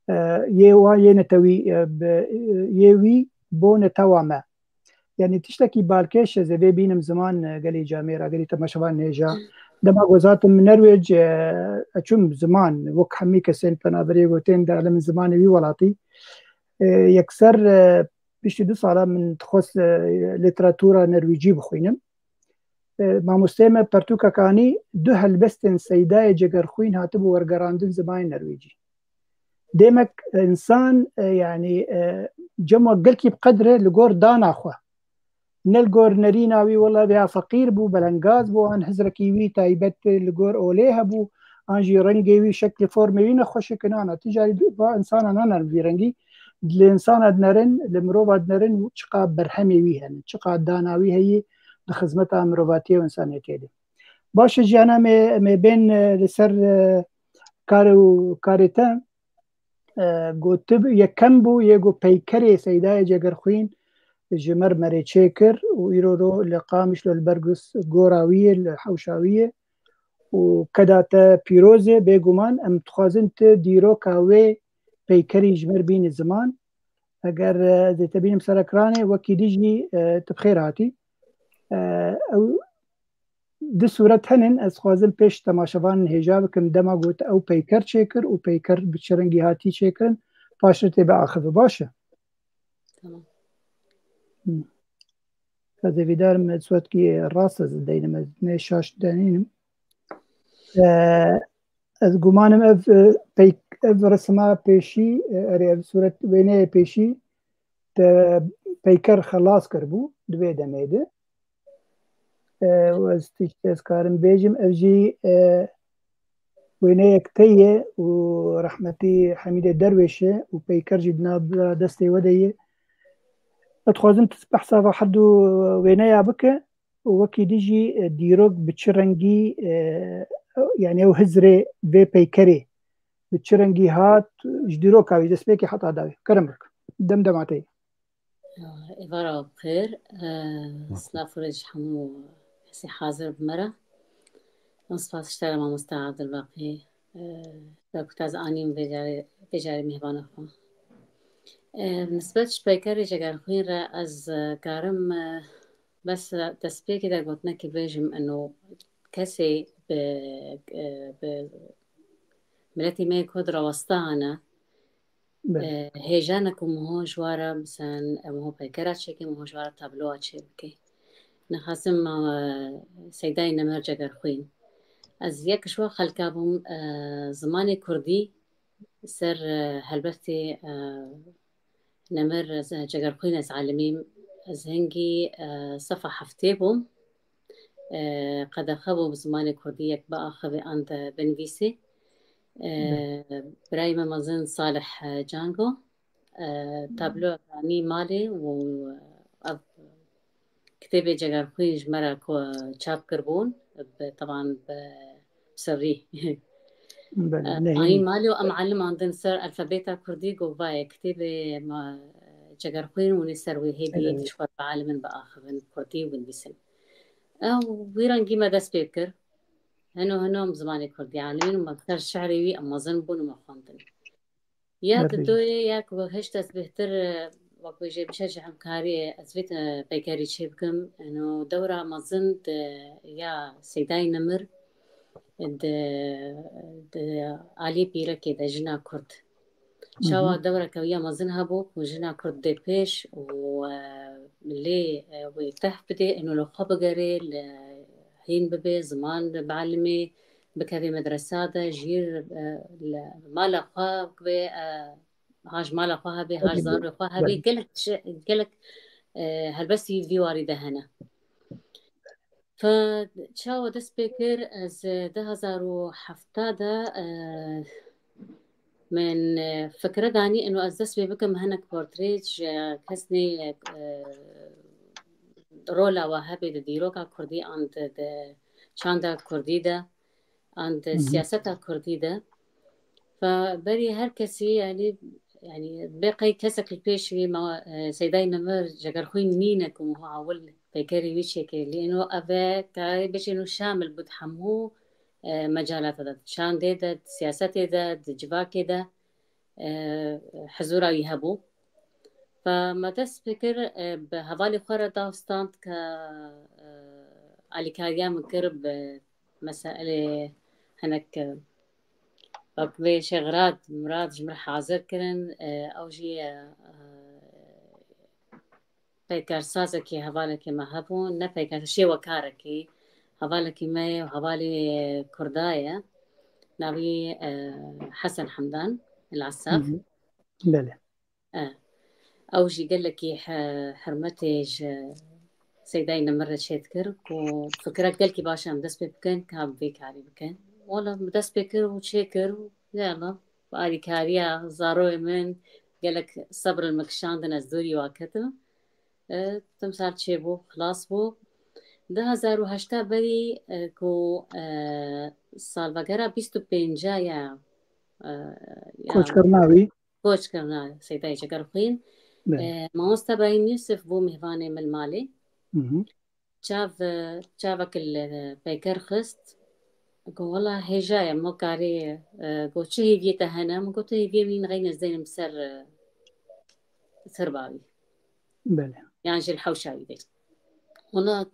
E, yê wa yê netewî, e, bi, e, yê wî bo netewa me. Yani tiştekî balkêş ez ê vê bînim ziman, e, gelî camêra, gelî temaşevan nêja. Dema ku ez hatim Nerwêc, e, ez çûm ziman, wek hemî kesên penaberê ku tên di alemên zimanê wî welatî. E, yekser, e, piştî du sala min dixwest, e, lîteratûra nerwîcî bixwînim. E, mamosteyê me pertûkek anî, du helbestên Seydayê Cegerxwîn hatibû wergerandin zimanê nerwîcî. Demek însan, e, yani, e, cem wa gelkî bi qedr e li gor dana xwe. Ne li gor nerîna wî, wela vêya feqîr bû, belengaz bû, an hizrekî wî taybet li gor olê hebû, an jî rengê wî, şeklê formê wî nexweşik in, ana. Ti carî va însana nanerin vî rengî, li însana dinerin, li mirova dinerin çiqa berhemê wî hene, çiqa dana wî heyî di xizmeta mirovatiyê û însaniyetê de. Baş e Jiyana, em ê, em ê bên, e, li ser, e, kar û karê te. E, gotib yekem bû, yê got peykerê Seydayê Cegerxwîn ji me re merê çêkir û îro ro li Qamişlo li ber gora wî yê, li hewşa wî yê û keda te pîroz e. Bêguman em dixwazin tu dîroka wê peykerî ji me re bînî ziman. Eger, e, ez ê te bînim ser ekranê, wekî dî jî, e, tu bi xêr hatî. E, ew du sûret henin, ez dixwazim pêş temaşevanên hêja bikim, dema got ew peyker çêkir û peyker bi çi rengî hatî çêkirin, paştir tê biaxive. Baş e? Tamam. Hı. Ez ê vîdarim, ez sûretkî rast ez deynim, ez ne şaş denînim. E, ez gumanim ev, e, peyk-, ev resima pêşî, e, erê, ev sûret wêneyê pêşî te peyker xelas kiribû di vê demê de. E, û ez tişt ez karim bêjim, ev jî, e, wêneyek te ye û rehmetî Hemîdê Derwêş e û peyker jî di nav destê we de ye. Ez dixwazim tu behsa va her du wêneya bike û wekî dî jî, e, dîrok bi çi rengî, e, yani ew hizrê vê peykerê bi çi rengî hat, ji dîroka wî destpêkê heta dawî. Kerem bik. Dem dema te ye. Êvara bi xêr, e, silav û rêz ji hemû kesê hazir bi me re. Spas ji te re mamoste Adil Baqî. e, da ku te ez anîm vê carê, vê carê mêvana xwe. E, nisbet ji peykerê Cegerxwîn re ez, e, karim, e, bes destpêkê de gotinekê bêjim, eno kesê bi, e, bi miletê me yê Kurd re westa hene. Belê. E, hêja ne ku miho ji wa re, miselen, e, miho peykera çêke, miho ji wa re tabloa çêbike. Nexasim, e, Seydayê Nemir Cegerxwîn. Ez yek ji wa xelka bûm, e, zimanê kurdî ser, e, helbestê, e, Nemir, e, Cegerxwîn ez alimîm. Ez hingî, e, sefa heftê bûm. E, qedexe bû bi zimanê kurdî yek biaxivê an de binivîsê. E, Belê. Birayê me mezin Salih, e, Cango, e, tabloya anî malê û, e, ev kitêbê Cegerxwîn ji me re ku çap kiribûn, bi, teban bi sirrî. Belê, E, nehî. Anî malê û em alim andin ser alfabeta kurdî, got, "Vaye, kitêbê me Cegerxwîn û nê ser wê hêdî Belê. Hêdî ji xwe re alim in biaxivin kurdî û binivîsin." Ew wî rengî me dest pê kir. Heno heno em zimanê kurdî alimîn û me ser şi'rê wî em mezin bûn û me xwendin. Ya Belê. Didoyê ya ku hişt ez bêhtir, e, wek bêjê biçe ji hemkariyê ez vê te peykerî çê bikim. Eno dewra mezin di ya Seydayê Nemir di, di aliyê pîrekê de jina Kurd. Çawa Hı hı. Dewreke wî ya mezin hebû ku jina Kurd dê pêş û, e, lê, e, wê teh bidê, eno li xwe bigerê, li hîn bibe, ziman bialimê, bikevê medresa de, jîr, e, li mala xwe bibe, e, ha ji mala xwe hebê, ha ji zarokê xwe hebê, Belê. Gelek çi, gelek, e, helbestî vî warî de hene. Fe çawa dest pê kir, ez du hezar û heft de, e, min, e, fikre danî, ino ez dest pê bikim hinek portrê ji kesnê, e, rola we hebê di dîroka kurdî an di, di çanda kurdî de, an di Hı hı. Siyaseta kurdî de. Fe berî her kesî, yanî, yanî bê qey kesek li pêş wî ma, e, Seydayê Nemir Cegerxwîn nîne ku miho ewil peykerî wî çêkirî. Lê ino ev e, karê bêjin û şamil bû di hemû, e, mecalata de, di çandê de, di siyasetê de, di civakê de, e, hizûra wî hebû. Fe me dest pê kir, e, bi hevalê xwe re daw stand ke, e, alîkariya min kir bi meselê hinek, e, wek vê Şêxirad Mirad ji min re hazir kirin, e, ew jî, e, e, peykersazekî, hevalekî me hebû, ne peyker, şêwekarekî, hevalekî me ye û hevalê Kurda ye. Navî, e, Hesen Hemdan El Asaf. Hı hı. Belê. E, ew jî gelekî he-, hurmetê ji Seydayê Nemir re çêdikir ku fikirek gelkî baş em dest pê bikin, ka em vê karî bikin. Wala min dest pê kir û çêkir û yala, bi alîkariya zaroyê min gelek sebr min kişandin, ez dûrî wa ketim. E, timsal çêbû, xilas bû. Du hezar û heşt berî, e, ku, e, salvegera bîst û pênca ya, e, ya Koçkirina wî. Koçkirina Seydayê Cegerxwîn. Belê. E, mamosta Brahîm Yûsif bû mêvanê min malê. Hı hı. Çav, çavek li peyker xist. Got, "Wela hêja ye, mo karê, e," got, "çi hêviyê te hene?" Min got, "Tu hêviyê min nexîne zênim ser, e, sirbavî." Belê. Yan jî li hewşa wî bê. Wela,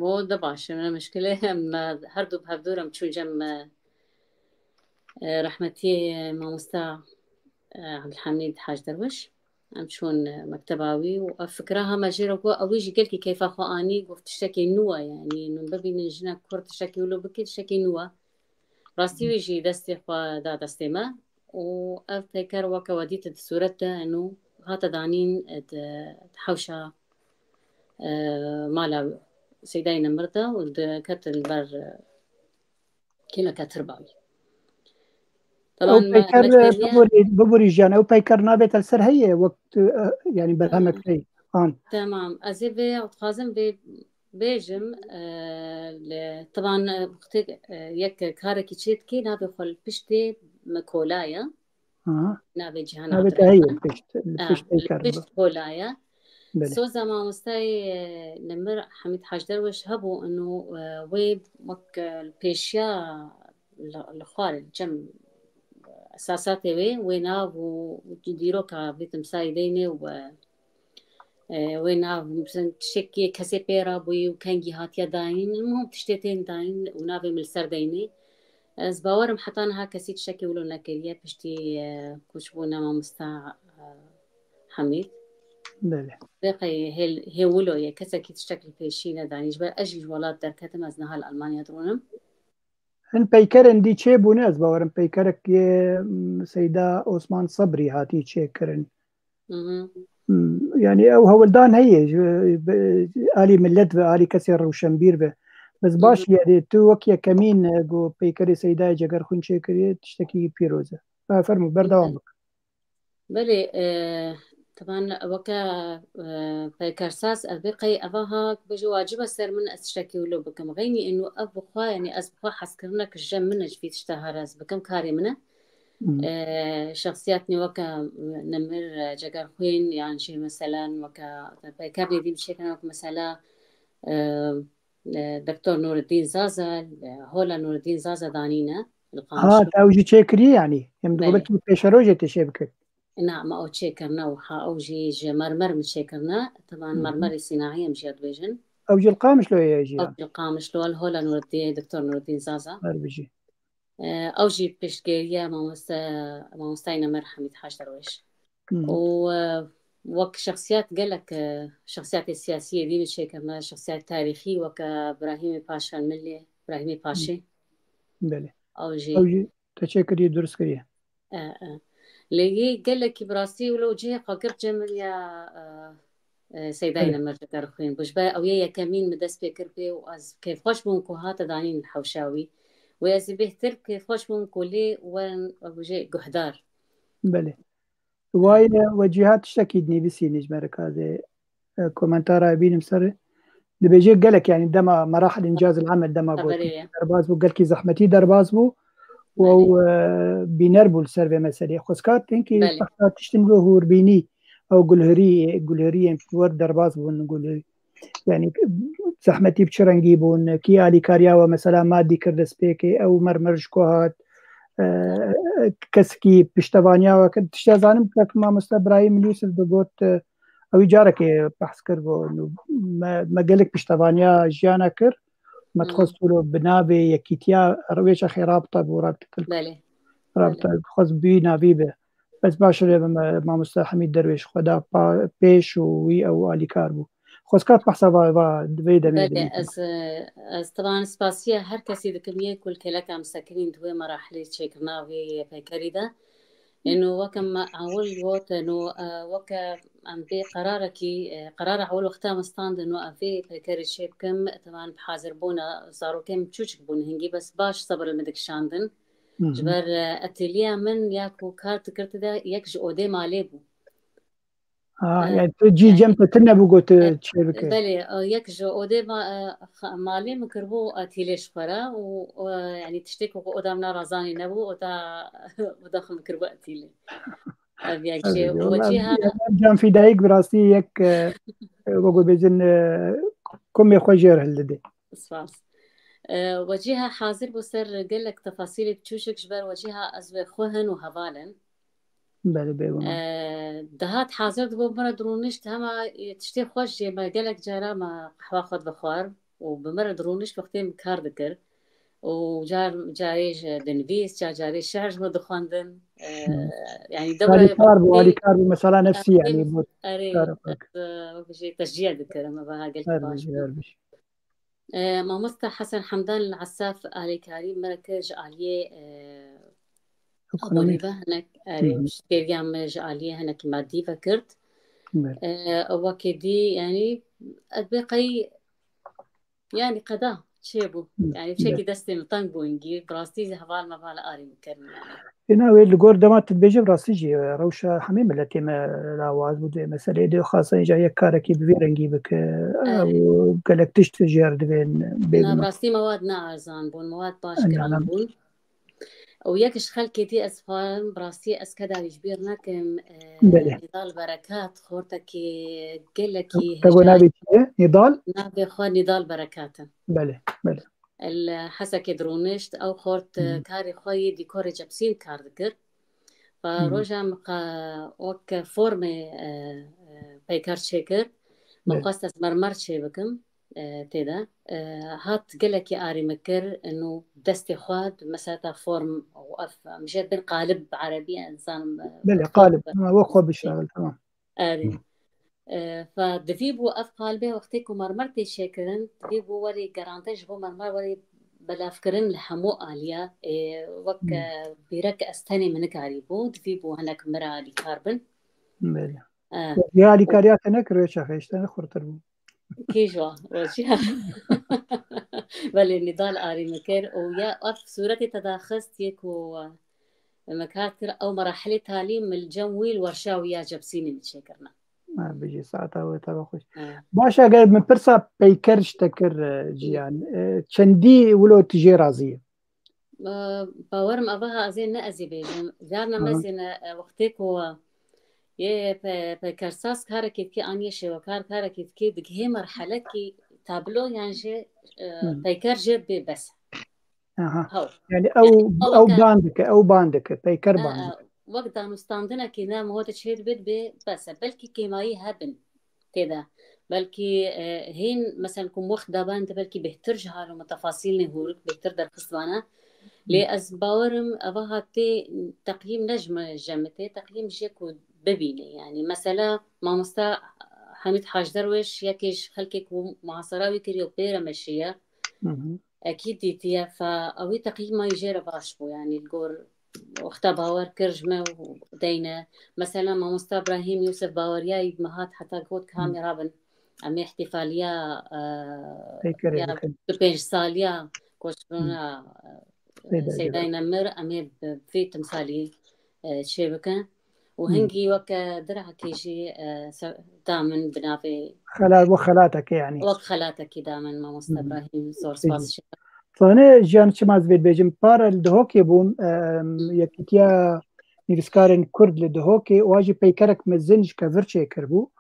o de baş e, ne mişkile. Em, e, her du bi hevdû re em çûn cem, e, e, rehmetiyê mamosta, e, Abdulhamid Hac Derwiş. Em çûn, e, mekteba wî û ev fikra hema jê re got, ew jî gelkî keyfa xwe anî, got, "Tiştekî nû ye, yanî, nû bibînin jinek Kurd tiştekî wilo bikî, tiştekî nû ye." Rastî wî jî destê xwe da destê me û ev peyker weke we dît di sûret de, eno hate danîn, e, di, di hewşa, e, mala Seydayê Nemir de û dikete li ber, e, kêleke tirba wî. Ew peyker, e, biborî, biborî jiyan, ew peyker navê te li ser heye, wek tu, e, yanî berhemek tey an. Tamam, ez ê vê, dixwazim vê bêjim, e, li, teban, e, wextê, e, yek karekî çê dikê, navê xwe li piştê me kola ye. Aha. Navê cîhana Navê te heye, li pişt, li pişt peyker. Pişt kola ye. Belê. Soza mamostayê, e, Nemir Hamîd Hac Derwiş hebû, ino, e, wê wek, e, li pêşiya li, li xwarê, li cem esasatê wê, wê nav û dîroka vê timsayî deynê û, e, wê nav, mesela, tiştekî kesê pê re bûyî û kengî hatiye dayîn, mihim tiştê tên dayîn û navê min li ser deynê. Ez bawerim heta niha kesî tiştekî wilo nekiriye, piştî, e, koçbûna mamosta, e, Hemîd. Belê. Vê qey hê, hê wilo ye, kesekî tiştek li pêşî nedanî. Ji ber ez jî ji welat derketim, ez niha li Almanya dirûnim. Hin peykerên dî çêbûne, ez bawerim peykerek yê, m, Seyda Osman Sebrî hatî çêkirin. Mhm. M, yani ew hewldan heye, ji, bi, alî millet ve, alî kesê rewşenbîr ve. Bes baş, mhm, yani tu wek yekemîn, e, ku peykerê Seydayê Cegerxwîn çêkiriye, tiştekî pîroz e. Ha, fermû, berdewam bik. Belê, e, teban weke, e, peykersaz, ev bê qey eva ha, bêje wacibe ser min ez tiştekî wilo bikim. Xeynî ênû ev bi xwe, yani ez bi xwe hezkirinek ji min e, ji vî tişta here ez bikim, karê min e. Hmm. E, şexsiyetnê weke Nemir, e, Cegerxwîn, yan jî meselen weke peykerê dî çêkirin, weke mesela, e, e, Doktor Nureddin Zaza, e, hola Nureddin Zaza danîne li Qamişlo. Ha, te ew jî çêkiriye yani? Em dixwe, belê, belkî pêşerojê tê çê bikir. Na, me ew çêkirine û ha ew jî ji mermer min çêkirine. Teban, hı hı, mermerê sînaî em jî ya dibêjin. Ew jî li Qamişloyê ye jî ya? Ew jî li Qamişlo, li hola Nureddin, Doktor Nureddin Zaza. Her bijî. E, ew jî piştgiriya mamoste, mamostayê Nemir Hemîd Hac Derwêş. Hı hı. Û, e, wek şexsiyet gelek, e, şexsiyetê siyasiyê dî min çêkirine, şexsiyet tarîxî weke Birahîmê Paşa Milê, Birahîmê Paşê. Belê. Ew jî. Ew jî te çêkiriye, durust kiriye. E, e. Lê yê gelekî bi rastî wilo cihê xwe girt cem min ya, e, e, Seydayê, belê, Nemir Cegerxwîn bû. Ji ber ew yê yekemîn min dest pê kir pê û ez kêfxweş bûm ku hate danîn li hewşa wî. Wê ez ê bêhtir kêfxweş bûm ku lê werin, ew jê guhdar. Belê. Wayne we cîha tiştekî dinivîsînî ji me re kazê, e, komentara bînim ser. Dibêje gelek, yani dema merahil incaz el amel dema got, derbas bû, gelkî zehmetî derbas bû. Û ew, e, bîner bû li ser vê meseleyê. Xwezka tinkî, belê, behsa tiştin wê hûrbînî, ew gulhirî, gulhiriyên wer derbas bûn, gulhirî. Yani zehmetî bi çi rengî bûn, kî alîkariya we mesela madî kir destpêkê, ew mermer ji ku hat, e, kesekî piştevaniya we kir. Tiştê zanim kek mamoste Birahîm Yûsif digot, e, ew ê carekê behs kir, got, me, me gelek piştevaniya jiyana kir, me, hı, dixwest wilo bi navê yekîtiya rewêşa xê rabita bû, rabita kir. Belê. Rabita, belê, dixwest bî navî be. Bes baş e, me-, mamoste Hemîd Derwêş xwe da pa-, pêş û wî ew alîkar bû. Xwezka behsa va, va, vê demê, belê, bidin. Ez, e, ez teban spasiya her kesî dikim yê ku li kêleka min sekinîn di wê merahilê çêkirina vê peykerî de. Êno weke me ewil got, êno, e, weke em vê qerarekî, e, qerara ewil wexta me standin û em vê peykerê çê bikim, teban bi hazirbûna zarokên min çûçik bûn hingî, bes baş sebir li min dikişandin. Hı hı. Ji ber, e, eteliya min ya ku kar dikirdi de yek ji odê malê bû. Ha, e, yani tu cî, yani, cem te tune bû got, e, çê bike. Belê, e, yek ji odê ma-, e, xa-, malê min kiribû etîlê ji xwe re û, e, yani tiştê ku oda min a razanî nebû, oda, oda xwe min kiribû etîlê. Ev yek jê. Tabii, û vallahi cîha, yani, Can Fîdayîk bi rastî yek, e, e, wek bêjin, e, komê xwe jê re hildide. Spas. E, we cîha hazir bû ser gelek tefasîlê biçûçik ji ber we cîha ez wê xwe hin û heval in. Belê, bêguman. E, dihat hazir dibû, bi min re dirûnişt, hema, e, tiştê xweş jê me gelek cara me qehwa xwe dixwar û bi min re dirûnişt wextê min kar dikir. Û car, carê ji dinivîs, car, carê şi'r ji min dixwendin. E, hı, yani dewra alîkar bû, alîkar bû, mesela nefsî, yani, bû. Erê, ez, e, wek jê teşcî dikirim, ev ha gelkî baş bû. Her bijî, her bijî. E, mamosta Hesen Hemdan li Esaf alîkarî me kir ji aliyê, e, ekonomî ve hinek, erê, hı hı, piştgiriya me ji aliyê hinekî madî ve kir. Evet. E, wekî dî, yani, ez bê qey, yani, qeda çêbû. Hı, yani, çekî, evet, destê min teng bû hingî. Bi rastî heval meval arî min kirin, yani. Êna wê li gor dema tu dibêje, bi rastî jî, e, rewşa hemî miletê me lawaz bû di vê meseleyê de, xasan îcar yek karekî bi vî rengî bike, e, û gelek tişt jê re divên bê. Na, bi rastî mewad ne erzan bûn, mewad baş giran bûn. Û yek ji xelkê dî ez xwarim, bi rastî ez keda wî ji bîr nekim, e, belê, Nîdal Berekat, xortekî gelekî hêja. Te got navê çi ye? Nîdal? Navê xwe Nîdal Berekat e. Belê, belê. Li Hesekê dirûnişt, ew xort, e, Hı. karê xwe yê dîkorê Cebsîn kar dikir. Ve Hı. roja min qe-, wek formê, e, e, peyker çêkir. Min Belê. xwest ez mermer çêbikim, e, tê de. E, hat gelekî arî min kir, û destê xwe di mesela ta form û ev, em jê bin qalib bi erebî, ez zanim, e, Belê, wek xwe qalib. bi-, Ha, wek xwe biştexil, tamam. Erê. Hı. E, fa divî bû ev qalibê wextê ku mermer tê çêkirin, divî bû werî gerandin ji bo mermer werî belavkirin li hemû aliya. E, wek, Hı. e, bîrek ez tenê min nikarî bû, divî bû hinek min re alîkar bin. Belê. E, Wek ya û alîkariya te nekir wê çaxê, ji te ne xurtir bû. Kî ji wan, rojiya. Belê, nîdal arî min kir û ya ev sûretê te daxist yê ku, e, me kat kir, ew merahilê talî min li cem wî li werşa wî ya Cebsînê min çêkirine. Ha, bijî, saeta we teva xweş. Ha. Baş, eger min pirsa peyker ji te kir, e, Hı. Ciyan, e, çendî wilo tu jê razî yî? E, bawerim eva ha ez ê ne ez ê bêjim. Carna Aha. mezêne, e, wextê ku yê pe-, peykersaz karekê dikê an yê şêwekar karekê dikê digihê merhelekî tablo yan jê, e, Hı. peyker jê bê bes. Aha. Hew. Yani ew, Yani ew ew ke- ban dike, ew ban dike, peyker Ha, ban ha. dike. Wek danûstandinekê ne miho te çê dibê dibê bes e. Belkî kêmayî hebin tê de. Belkî, e, hîn, mesela ku wext daban de belkî bêhtir ji hal û metefasîlê hûrik bêhtir derxist vana. Lê Hı. ez bawerim eva hatê teqyîm ne ji me, ji me tê, teqyîm jê ku bibîne. Yani mesela mamosta Hamîd Hacderwêş yekê ji xelkê ku muhasara wî kiriye û pê re meşiye. Hı hı. Ekîd dîtiye, fa ewî teqîma jê re baş bû, yanî li gor wexta bawer kir ji me û deyne. Mesela mamosta Ibrahîm Yûsif Baweriyayî me hat heta got ka Hı. em ê rabin. Em ê îhtîfaliya, e, Peykerê ya bikin. du pênc saliya koçbûna, Hı. e, Seydayê Seydayê Nemir, em ê bi vî timsalî, e, çê bikin. Û Hı. hingî weke dirakê jî, e, se-, da min bi navê Xela-, wek xelatekê, yanî. Wek xelatekî da min, mamoste Hı hı. Ibrahîm, zor Peki. spas ji. Zane, Jiyan, çima ez vê dibêjim? Para li Dihokê bûm, em, Yekîtiya Nivîskarên Kurd li Dihokê, û jî peykerek mezin ji kevir çêkiribû.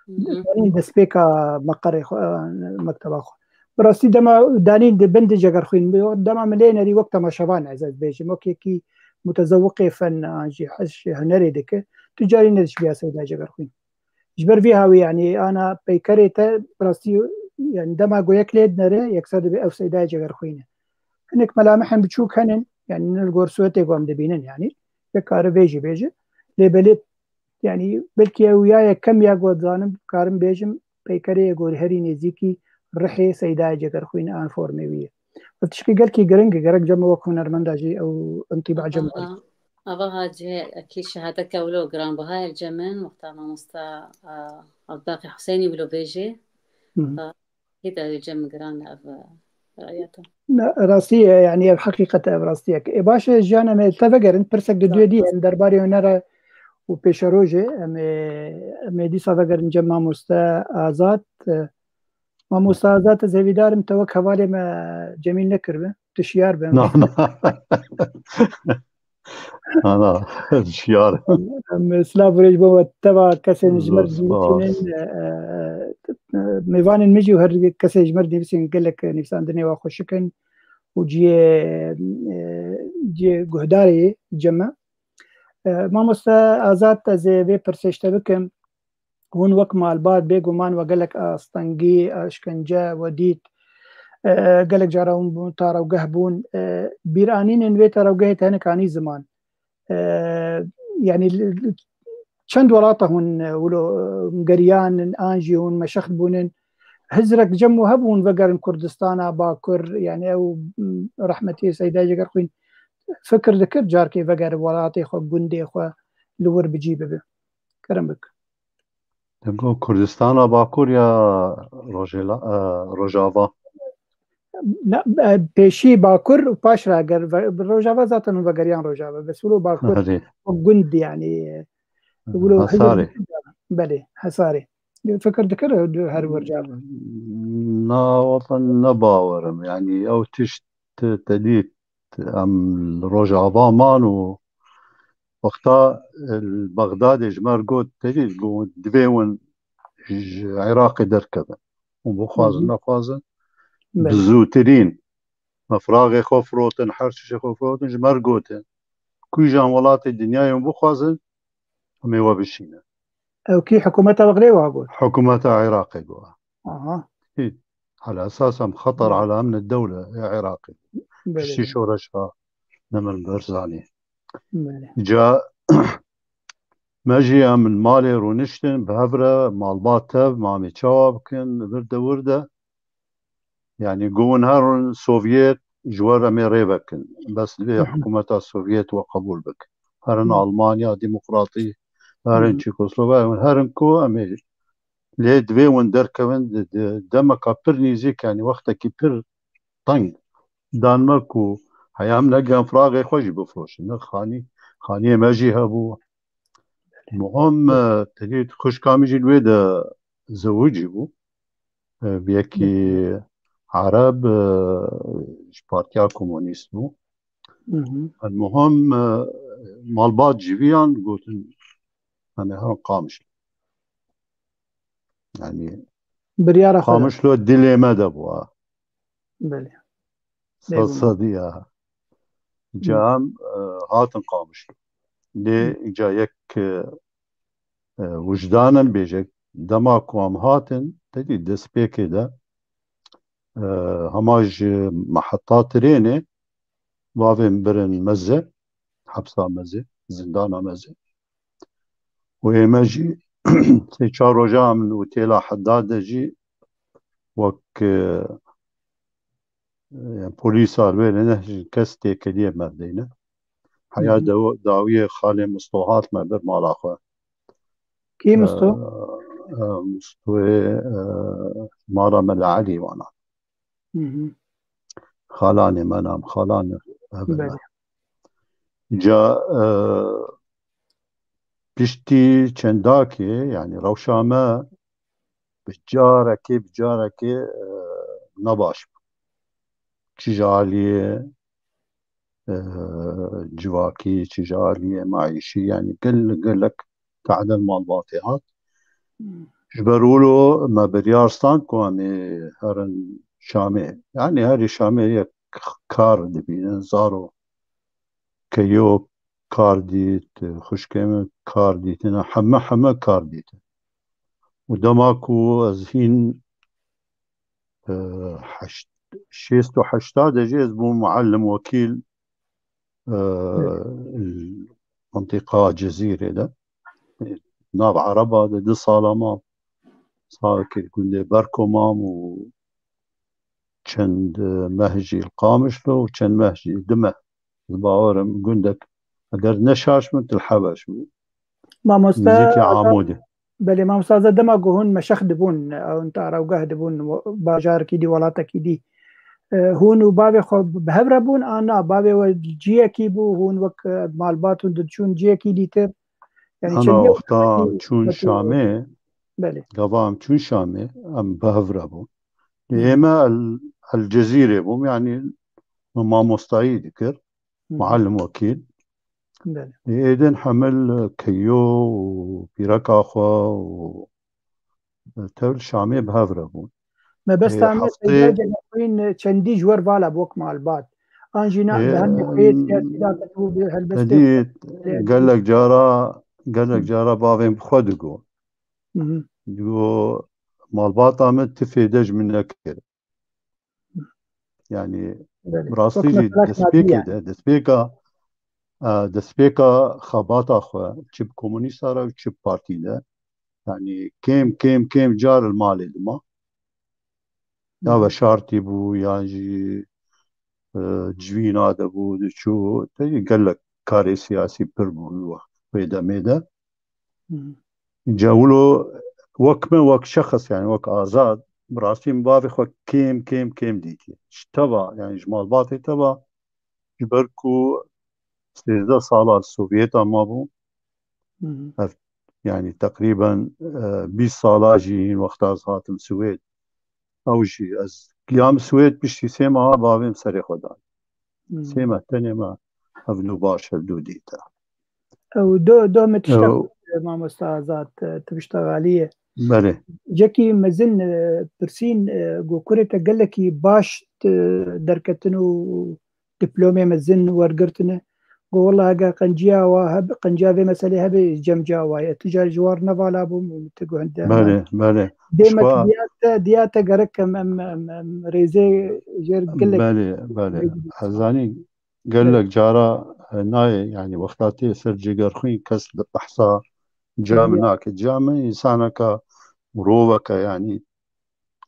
Hı hı. Danîn destpêka meqerê xwe, e, mekteba xwe. Bi rastî dema danîn di bin di Cegerxwîn, dema min lê nerî wek temaşevan ez, ez bêjim, wek yekî mutezewiqê fen an jî hez ji hunerê dike, tu carî nedişibiya Seyda Cegerxwîn. Ji ber vê hawî, yanî, ana peykerê te bi rastî, yanî, dema ku yek lê dinere, yekser dibe ew Seydayê Cegerxwîn e. Hinek melamihên biçûk henin, yanî, ne li gor sûretê ku em dibînin, yanî, yek kare vê jî bêje. Lê belê, yanî, belkî ew ya yekem ya ku dizanim, karim bêjim, peykerê ye ku herî nêzîkî rihê Seydayê Cegerxwîn an formê wî ye. Ev tişkî gelkî giring e, gerek cem wek hunermenda jî ew intîba cem Aha. Ava ha cihê ekî şehadeke wilo giranbiha ye li cem min, wexta mamosta, a, Abdulbaqî Husênî wilo bêjê. Hı hı. Hî de li cem min giran e ev, e, rayeta. Ne, rastî ye, yanî ev heqîqet e, ev rastî ye. Ê, baş e, Jiyan, em ê li te vegerin, pirsek di Sağ duê dî ol. Em derbarê hunera û pêşerojê, em ê, em ê dîsa vegerin cem mamoste Azad. E, Mamoste Azad, ez hêvîdar im te wek hevalê me Cemîl nekiribe. Tu şiyar be. Na, na. Na, na. Şiyar. Em, em, silav û rêz bo we teva kesên ji me re Zor spas. Nivîsînin, e, e, mêvanên min jî û her kesê ji me re nivîsîn gelek nivîsandinê we xweşik in û cihê, e, cihê guhdarê cem e. E, Mamoste Azad, ez ê vê pirsê ji te bikim. Hûn wek malbat bêguman we gelek astengî, eşkence we dît. E, gelek cara hûn bûn, tarewgeh bûn. E, bîranînên vê tarewgehê te hinek anî ziman. E, yanî li, li çend welata hûn, e, wilo, e, geriyanin an jî hûn meşext bûnin? Hizrek cem we hebûn vegerin Kurdistana Bakur, yanî ew, m, rehmetî Seyda Cegerxwîn fikir dikir carkê vegerin welatê xwe, gundê xwe li wir bi cî bibe? Kerem bik. Te got Kurdistana Bakur ya Rojhêla-, e, Rojava? Na, e, pêşî Bakur û paş re eger ve-, Rojava zaten hûn vegeriyan Rojava. Bes wilo Bakur Erê. wek gund, yanî, e, wilo Hesarê. Belê, Hesarê. Fikir dikir her wir car. Na, wela ne bawerim. Yanî ew tişt te dît, em li Rojava man û wexta, e, li Bexdadê ji me re got, te dît, got, divê hûn ji Iraqê derkevin. Hûn bixwazin, Hı hı. nexwazin, Belê. bi zûtirîn Me firaqê xwe firotin, her tiştê xwe firotin, ji me re gotin, kîjan welatê dinyayê hûn bixwazin, em ê we bişînin. Ew kî hikûmeta we rê wa got? Hikûmeta Iraqê got. Aha. Hî, ala esas em xeter Belê. Ala emnê dewle ya Iraqê. Belê. Piştî şoreşa Nemir Barzanî. Belê. Ca me jî em li malê rûniştin, bi hev re malbat tev, mamê çawa bikin, li vir de wir de. Yanî got hûn herin Sovyet ji we re em ê rê vekin. Bes divê Hı hı. Hikûmeta Sovyet we qebûl bik. Herin Hı. Almanya Demokratî, herin Hı. Çekoslovakya, herin ku em ê lê divê hûn derkevin di, di demeka pir nêzîk, yanî wextekî pir teng dan me ku heya em negihan firaqê xwe jî bifroşin. Ne xanî, xaniyê me jî hebû. Muhim, e, te dît xwişka min jî li wê de zewicî bû. E, bi yekî Ereb, e, ji Partiya Komunîst bû. Hı hı. El muhim, e, malbat civiyan gotin, em ê herin Qamişlo. Yanî Biryara xwe da. Qamişlo dilê me de bû ha. Belê. Sed Bêguman. sedî ya. Ca em, e, hatin Qamişlo. Lê ca yek, e, e, wijdan in bêje, dema ku em hatin, te dî destpêkê de, e, hema ji meheta trênê bavê min birin Meze, hepsa Meze, zindana Meze. Û ême jî sê çar roja em li otêla Hedad de jî wek, e, e, polîsa li wê ne kes têkiliyê merdeyne. Heya Hı hı. daw-, dawiyê xalê Misto hat me bir mala xwe. Kî Misto? E, e, Mistoyê, e, mala Mela Elî wana. Hı hı. Xalanê me nam, xalanê hev e me. Belê. Ca, e, piştî çendakê, yanî rewşa me bi carekê, bi carekê, e, nebaş bû. Çi ji aliyê, e, civakî, çi ji aliyê maîşî, yanî gel-, gelek tadel malbatê hat. Ji ber wilo me biryar stand ku em ê herin Şamê. Yanî herî Şamê yek kar dibînin, zaro keyo kar dît, xwişkê min kar dîtine, heme, heme kar dîtin. Û dema ku ez hîn, e, heşt-, şêst û heşta de jî ez bûm muallim wekîl, e, mintîqa Cezîrê de. Nav Ereba de du sala mam. Salekê gundê Berko mam û çend, e, meh jî li Qamişlo û çend meh jî, du meh. Ez bawer im gundek, eger ne şaş bin, tu li Hebeş bû. Mamoste Nêzîkî Azad, Amûdê. Belê, mamoste Azad, dema ku hûn meşex dibûn, hûn tarawgeh dibûn, bajarekî dî, welatekî dî, e, hûn û bavê xwe bi hev re bûn, an na, bavê we ciyekî bû, hûn wek, e, malbat hûn diçûn ciyekî dîtir? Yanî Ana çendî wexta em çûn Şamê, Belê. Gava em çûn Şamê, em bi hev re bûn. Hı. Ême El, El Cezîrê bûm, yanî min mamostayî dikir, Hı hı. muallim wekîl. Belê. Êdin hemil keyo û pîreka xwe û tev li Şamê bi hev re bûn. Mebesta Ê, me heftê- seyda Celal Xwîn çendî ji wer vala bi wek malbat. An jî na, Ê, bi hemî xweyê siyasî de ketibû bi helbestê. Dît, gelek cara, gelek Hı. cara bavên bi xwe digo. Hı hı. Digo, malbata min ti fêde ji min nekir. Yani, Belê. Rastî Wek jî mesela destpêkê Şadiye. de, destpêka, e, destpêka xebata xwe, çi bi komûnîsta re, çi bi partî de, yani, kêm, kêm, kêm car li malê dima. Ya Hı. veşartî bû, yan jî, e, civîna de bû, diçû, te jî gelek karê siyasî pir bû li wext wê demê de. Hı. Înca wilo wek min, wek şexs, yani wek Azad, bi rastî min bavê xwe kêm, kêm, kêm dîtî. Ji teva, yani ji malbatê teva, ji ber ku sêzdeh sala li Sovyeta mabû. Hı hı. Ev, yani teqrîben, e, bîst sala jî hîn wexta ez hatim Swêd. Ew jî ez giyam Swêd, piştî sê meha bavê min serê xwe dan. Hı. Sê meh tenê me hevdû baş, hevdû dîte. Ew do, do min tiştek Ew. Mamosta Azad, e, tu piştevaliyê. Belê. Cekî mezin, e, pirsîn, e, got, kurê te gelekî baş, e, derketin û diplomê mezin wergirtine. Got, wela eger qenciya wa heb-, qenciya vê meselê hebe, cem ca wa ye. Tu car ji war nevala bûm û tu guhende. Belê, belê. Dê me diya te, diya te gerek em, em, em, em rêzê jêr gelek. Belê, belê. Ez zanî gelek cara, e, nayê, yani wexta tê ser cêgerxwîn kes behsa ca min nake. Ca min însaneke miroveke, yani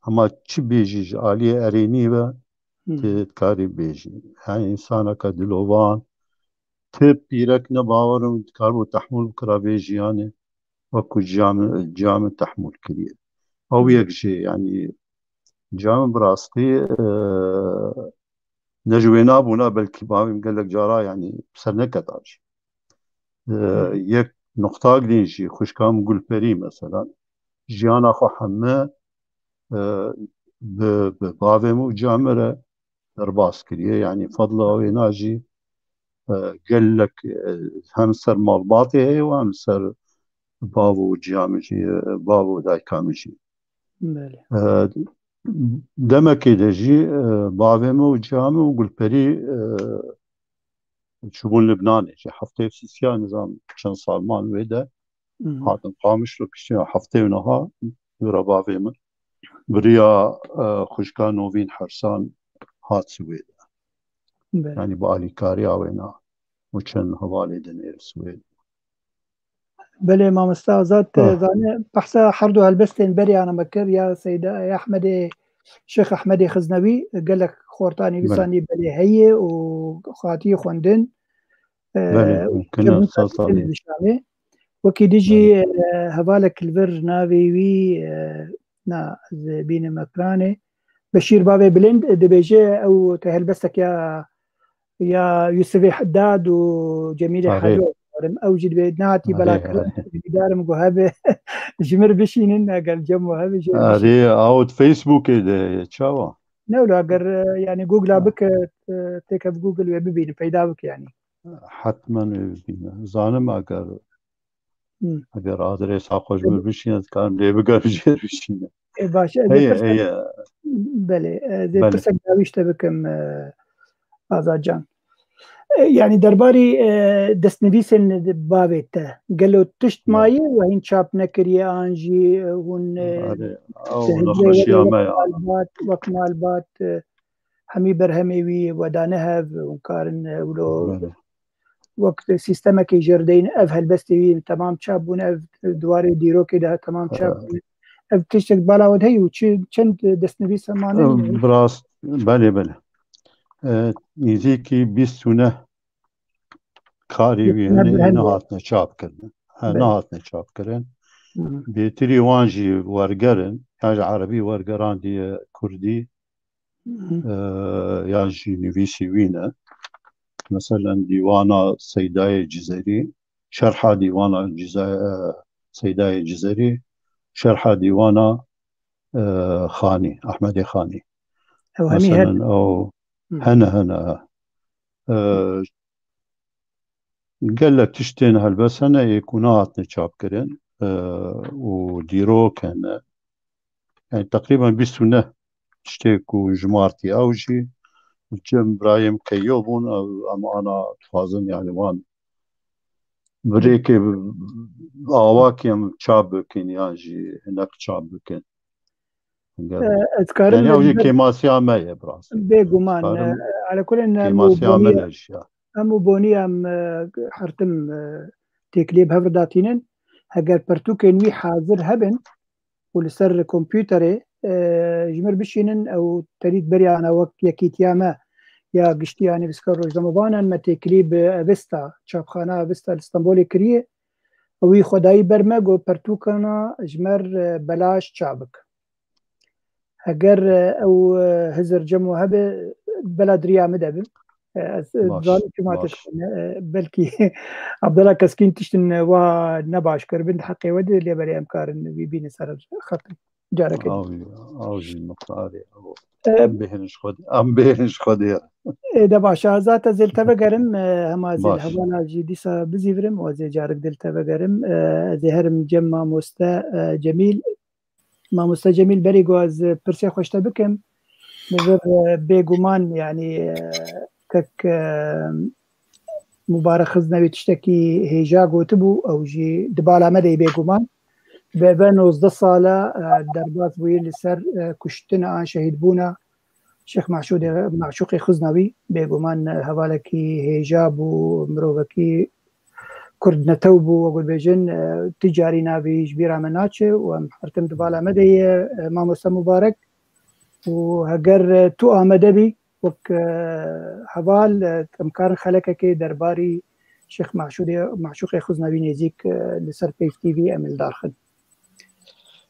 hema çi bêjî ji aliyê erênî ve, Hı. tê dikarî bêjî. Yani însaneke dilovan, ti pîrek ne bawer im dikaribû tehmûl bikira vê jiyanê, wekû ciya min, ciya min tehmûl kiriye. Ew Hı. yek jê, yani ciya min bi rastî, e, ne ji wê nabûna, belkî bavê min gelek cara, yani ser neketa jî. E, Hı. yek nuqtak din jî, xwişka min Gulperî mesela, jiyana xwe heme, e, bi, bi bavê min û ciya min re derbas kiriye. Yani fadla wêna jî, e, gelek, e, hem ser malbatê heye û hem ser bav û ciya min jî, e, bav û dayika min jî. Belê. E, demekê de jî, e, bavê min û ciya min û Gulperî, e, çûbûn Libnanê jî. Heftê sisiya nizam çend sal man wê de. Hı hı. Hatin Qamişlo, piştî heftê û niha dûra bavê min. Biriya, e, xwişka Novîn Hersan hat Swêd. Belê. Yani bi alîkariya wêna û çend hevalê din êr Swêd. Belê, mamosta Azad, Ha. zanî, behsa her du helbestên berê ana me kir, ya Seyda, ya Ehmedê, Şêx Ehmedê Xiznewî, gelek xorta Belê. nivîsanî belê heye û xatiye xwendin. E, Belê, û mümkün e, çemin saz xatiye alî. nivîsanê. Wekî dijî, Belê. e, hevalek li vir navê wî, e, na, ez bînim ekranê. Beşîr Bavê Bilind, e, dibêje ew te helbestek ya ya Yusufê Heddad û Cemîlê Arê. Helo. Ew jî dibê nehatî Arê, belakirin. arê. Hêvîdar im ku hebe ji mir bişînin, eger cem û hebe ji mir bişînin. Arê, ew di Facebookê de ye, çawa? Ne wilo, eger, e, yani Google'a Ha. bike, e, têke bi Google wê bibînin, peyda bike yani. Hetmen wê bibîne. Zanim eger Hı. Eger adresa xwe ji Hı. min bişîne, dikarim lê bigerim jê bişîne. E, baş e, ez ê Heye, pirsa-, heye. belê, e, ez ê Belê. pirsek dawî ji te bikim, e, Azad Can. E, yani derbarî, e, destnivîsên di bavê te, gelo tişt Ne. mayî we hîn çap nekiriye an jî, e, hûn, e, Are, ew te hizbê nexweşiya wek me ya. malbat, wek malbat, e, hemî berhemê wî wedane hev, hûn karin, e, wilo Belê. wek sîstemekê jêr deyîn, ev helbestê wî temam çap bûn, ev di warê dîrokê de temam çap Ee, bûn. Ev tiştek bala we de heye û çi, çend destnivîs hemanin? Ee, bi rast, belê, belê. Ee, nêzîkî bîst û neh karî wî Bîst û neh hene, berhem de. nehatine çap kirin. He, Belê. nehatine çap kirin. Hı hı. Bêtirî wan jî werger in, yan ji erebî wergeran diye kurdî. Hı hı. e, yan jî nivîsî wî ne. Meselen dîwana Seydayê Cizerî, şerha dîwana Cize-, e, Seydayê Cizerî, şerha dîwana, e, Xanî, Ehmedê Xanî. Ew hemî her Meselen ew Hı. hene, hene. E, Gelek tiştên helbest hene yê ku nehatine çapkirin, e, û dîrok hene. Yani teqrîben bîst û neh tiştê ku jimartiye ew jî cem birayê min Keyo bûn, ew, em ana dixwazin, yani wan bi rêkê awakê em çap bikin yan jî hinek çap bikin. Gel. E, ez karim Yani ew jî kêmasiya me ye, bi rastî. Bêguman, Ez karim e, ala kulên em û kêmasiya me boniya, de jî ya. em û boniya em, e, hertim, e, têkiliyê bi hev re datînin. Heger pertûkên wî hazir hebin û li ser kompûterê, e, ji mir bişînin, ew terî beriya ana wek yekîtiya me ya giştî ya nivîskar rojnamevanan me têkilî bi Avesta, çapxana Avesta li Stenbolê kiriye. Wî xwedayî ber me got pertûkana ji me re belaş çap bike. Heger, e, ew, e, hizir cem û hebe, bela diriya min de bin. E, ez, e, Baş, dizanim çima te baş. dixwîne. E, belkî Abdullah Keskîn tiştin, e, wa ne baş kiribin di heqê we de, lê belê em karin wî bînin ser xetin. Careke din. Aw jî, aw jî miqdarê, aw. E, em bêhnin ji Xwedê, em bêhnin ji Xwedê re. E, de baş e. Zaten zêl te vegerim, e, hema zêl Baş. hevala jî dîsa bizîvirim, û ez ê carik dil te vegerim. E, ez ê herim cem mamoste, e, Cemîl. Mamoste Cemîl, berî ku ez pirsê xwe ji te bikim, li vir, e, bêguman, yanî, e, kek, e, Mubarek Xiznewî tiştekî hêja gotibû, ew jî di bala me de yê bêguman. Bi ve nozdeh sala, e, derbas bûyî li ser, e, kuştina an şehîdbûna Şêx Maşûdê, Maşûqê Xiznewî. Bêguman, e, hevalekî hêja bû, mirovekî kurdnetew bû, wek dibêjin, e, ti carî navî ji bîra me naçe û em her tim di bala me de ye, e, mamoste Mubarek. Û heger, e, tu amade bî, wek, e, heval, e, em karin xelekekê derbarî Şêx Maşûdê, Maşûqê Xiznewî nêzîk, e, li ser Peyv T V em li dar xin.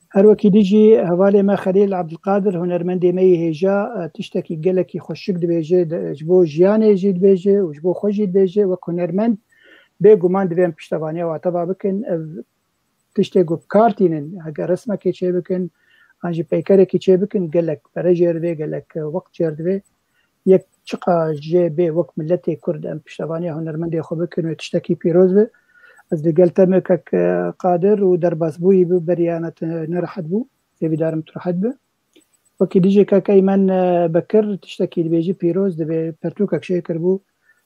Her wekî din jî hevalê me Xelîl Abdulkadir, hunermendê me yê hêja, e, tiştekî gelekî xweşik dibêje, de, ji bo jiyanê jî dibêje û ji bo xwe jî dibêje. Wek hunermend bêguman divê em piştevaniya we teva bikin. Ev tiştê ku bi kar tînin, heger resmekê çêbikin, an jî peykerekî çêbikin, gelek pere jê re divê, gelek wext jê re divê. Yek çiqa jê bê wek miletê Kurd em piştevaniya hunermendê xwe bikin, wê tiştekî pîroz be. Ez li gel te me kek, e, Qadir û derbasbûyî bi beriya ne te nerehet bû, hêvîdarim tu rehet bi. Wekî dijî kek Eymen, e, Bekir tiştekî dibêjî pîroz dibe, pertûkek çêkiribû,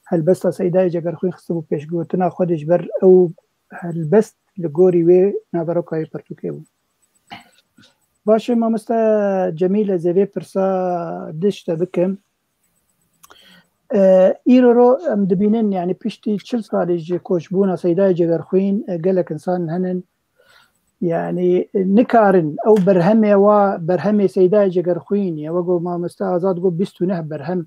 helbesta Seydayê Cegerxwîn xistibû pêşgotina xwe de ji ber ew helbest li gorî wê naveroka wê pertûkê bû. Baş e, mamoste Cemîl, ez ê vê pirsa diş te bikim. E, îro ro em dibînin, yanî piştî çil salî ji koçbûna Seydayê Cegerxwîn, e, gelek însan henin, yanî nikarin ew berhemê wa, berhemê Seydayê Cegerxwîn ye, wek ku mamoste Azad got bîst û neh berhem,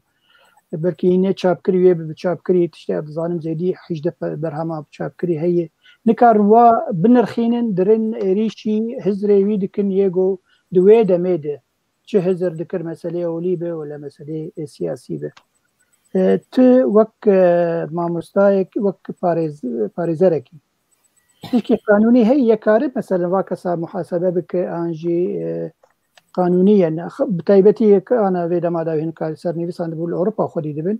belkî yî nê çapkirî wê bi çapkirî tiştê ez dizanim zêdî hejdeh pe-, berhema çapkirî heye. Nikarin wa binirxînin, dirin êrîşî hizrê wî dikin yê ku di wê demê de çi hizir dikir meselê olî be wele meselê, e, siyasî be. E, tu wek, e, mamostayek, wek parêz-, parêzerekî, tişkî qanûnî heye, yek kare, meselen, va kesa muhasebe bike, an jî, e, qanûnî ye. Ne, x-, bi taybetî yek ana vê dema dawî hin kar sernivîsan dibû li Ewropa xwedî dibin.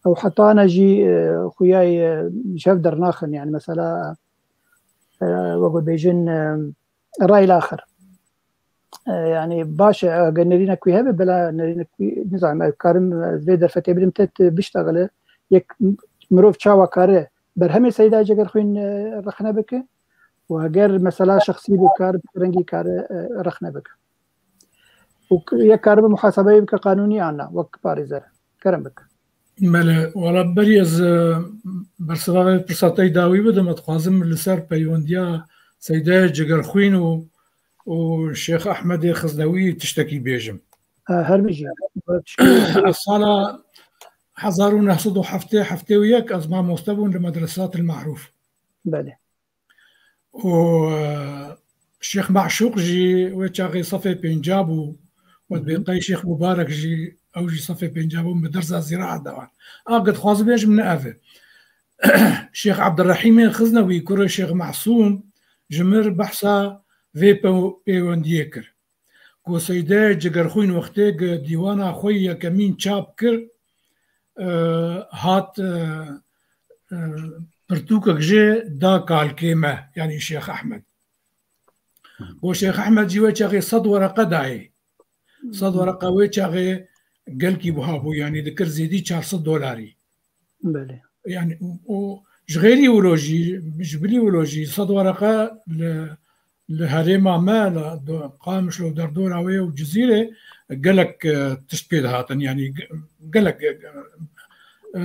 Ew heta ana jî, e, xuyayê, e, ji hev dernaxin, yani mesela, e, wek bêjin, e, rayl axir. E, yani baş e, eger nerînek wî hebe, bela nerînek wî, nizanim, ez karim, ez vê derfetê bidim te, tu biştexile, yek mirov çawa kare berhemê Seyda Cegerxwîn, e, rexne bike û heger mesela şexsî bû, kar bi rengî kare, e, rexne bike. Û k-, yek karibe muhasebeyê bike qanûnî an na, wek parêzer. Kerem bike. Belê, wala berî ez, e, bersiva vê pirsa te yî dawî bidim, ez dixwazim li ser peywendiya Seydayê Cegerxwîn û, û Şêx Ehmedê Xiznewî tiştekî bêjim. Ha, her bijî. Sala hezar û neh sed û heftê heftê û yek ez mamoste bûm li Medresat el Marûf. Belê. Û, e, Şêx Maşûq jî wê çaxê sefê pênca bû. Wet bê qey Şêx Mubarek jî, ew jî sefê pênca bû, bi dersa zîraet de wan. A, ku dixwazim bêjim ne ev e. Şêx Ebdirehîmê Xiznewî, kurê Şêx Mesûm, ji mir behsa vê pew-, pêwendiyê kir. Ku Seyde Cigerxwîn wextê ku dîwana xwe yekemîn çap kir, e, hat, e, e, pirtûkek jê da kalkê me, yanî Şêx Ehmed. Ku Şêx Ehmed jî wê çaxê sed wereqe dayê. Sed wereqa wê çaxê gelkî buha bû, yanî dikir zêdî çar sed dolarî. Belê. Yani, û, û ji xêrî wilo jî, ji bilî wilo jî sed wereqa li, li herêma me, li do-, Qamişlo û derdora wê û Cizîrê gelek, e, tişt pê dihatin, yani ge-, gelek, e, e,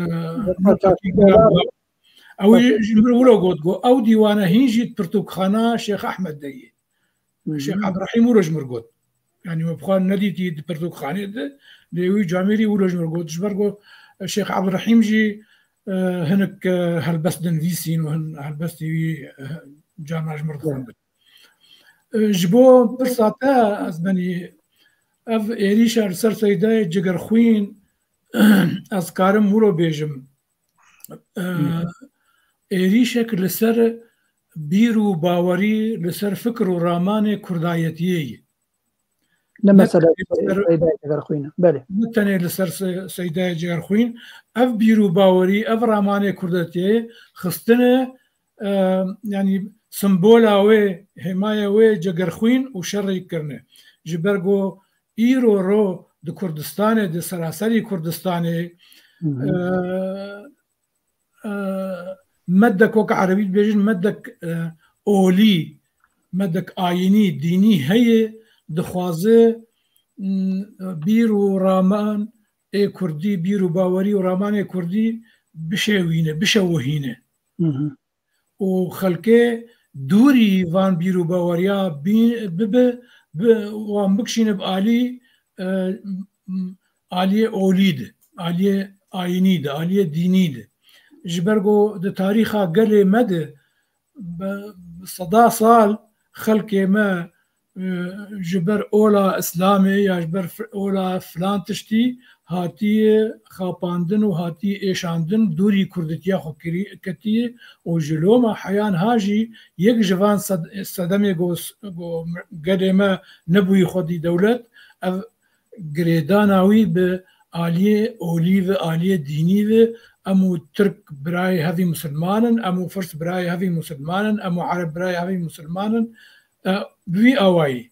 ew jî ji min wilo got, got, ew dîwane hîn jî pirtûkxana Şêx Ehmed de yê. Şêx Ebdurehîm wilo ji mir got. Yani me bi xwe nedîtî di pirtûkxanê de, lê wî camêrî wilo ji mir got. Ji ber ku Şêx Ebdurehîm jî, e, hinek, e, helbest dinivîsîn û hin helbestê wî, e, carna ji mir dixwendin. E, ji bo pirsa te ez benî ev êrîşa li ser Seydayê Cigerxwîn ez karim wilo bêjim. E, êrîşek li ser bîr û bawerî, li ser fikir û ramanê kurdayetiyê ye. Ne mesele Seyda Cegerxwîn e. Belê. Ne tenê li ser Se-, Seydayê Cegerxwîn. Ev bîr û bawerî, ev ramanê kurdetiyê xistine, e, yanî simbola wê, hêmaya wê Cegerxwîn û şerê kirine. Ji ber ku îro ro di Kurdistanê, di seraserî Kurdistanê, Hı hı. e, e, medek, wek erebî dibêjin, medek, e, olî, medek ayînî, dînî heye, dixwaze, m, bîr û raman ê kurdî, bîr û bawerî û ramanê kurdî bişewîne, bişewihîne. Hı hı. Û xelkê dûrî van bîr û baweriya bî-, bibe, bi, wan bikişîne bi alî, e, m, aliyê olî de, aliyê ayînî de, aliyê dînî de. Ji ber ku di tarîxa gelê me de bi, bi seda sal xelkê me, e, ji ber ola Îslamê ya ji ber fi-, ola filan tiştî hatiye xapandin û hatiye êşandin, dûrî kurditiya xwe kirî-, ketiye û ji loma heyan ha jî yek ji van sed-, sedemê ku s-, ku gelê me nebûyî xwedî dewlet, ev girêdana wî bi aliyê olî ve, aliyê dînî ve, em û Tirk birayê hevî misilman in, em û Firs birayê hevî misilman in, em û Ereb birayê hevî misilman in, e, bi vî awayî.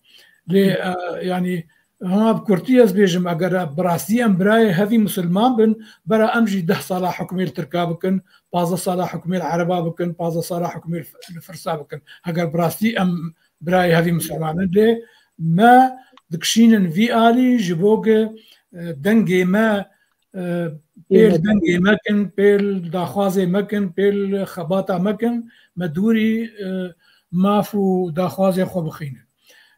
Lê, e, yanî, hema bi kurtî ez bêjim, eger bi rastî em birayê hevî misilman bin, bera em jî deh sala hukmê li Tirka bikin, pazdeh sala hukmê li Ereba bikin, pazdeh sala hukmê li F-, li Firsa bikin. Heger bi rastî em birayê hevî misilman in, lê me dikişînin vî alî ji bo ku, e, dengê me, e, pêl dengê me kin, pêl daxwazê me kin, pêl xebata me kin, me dûrî, e, maf û daxwazê xwe bixînin.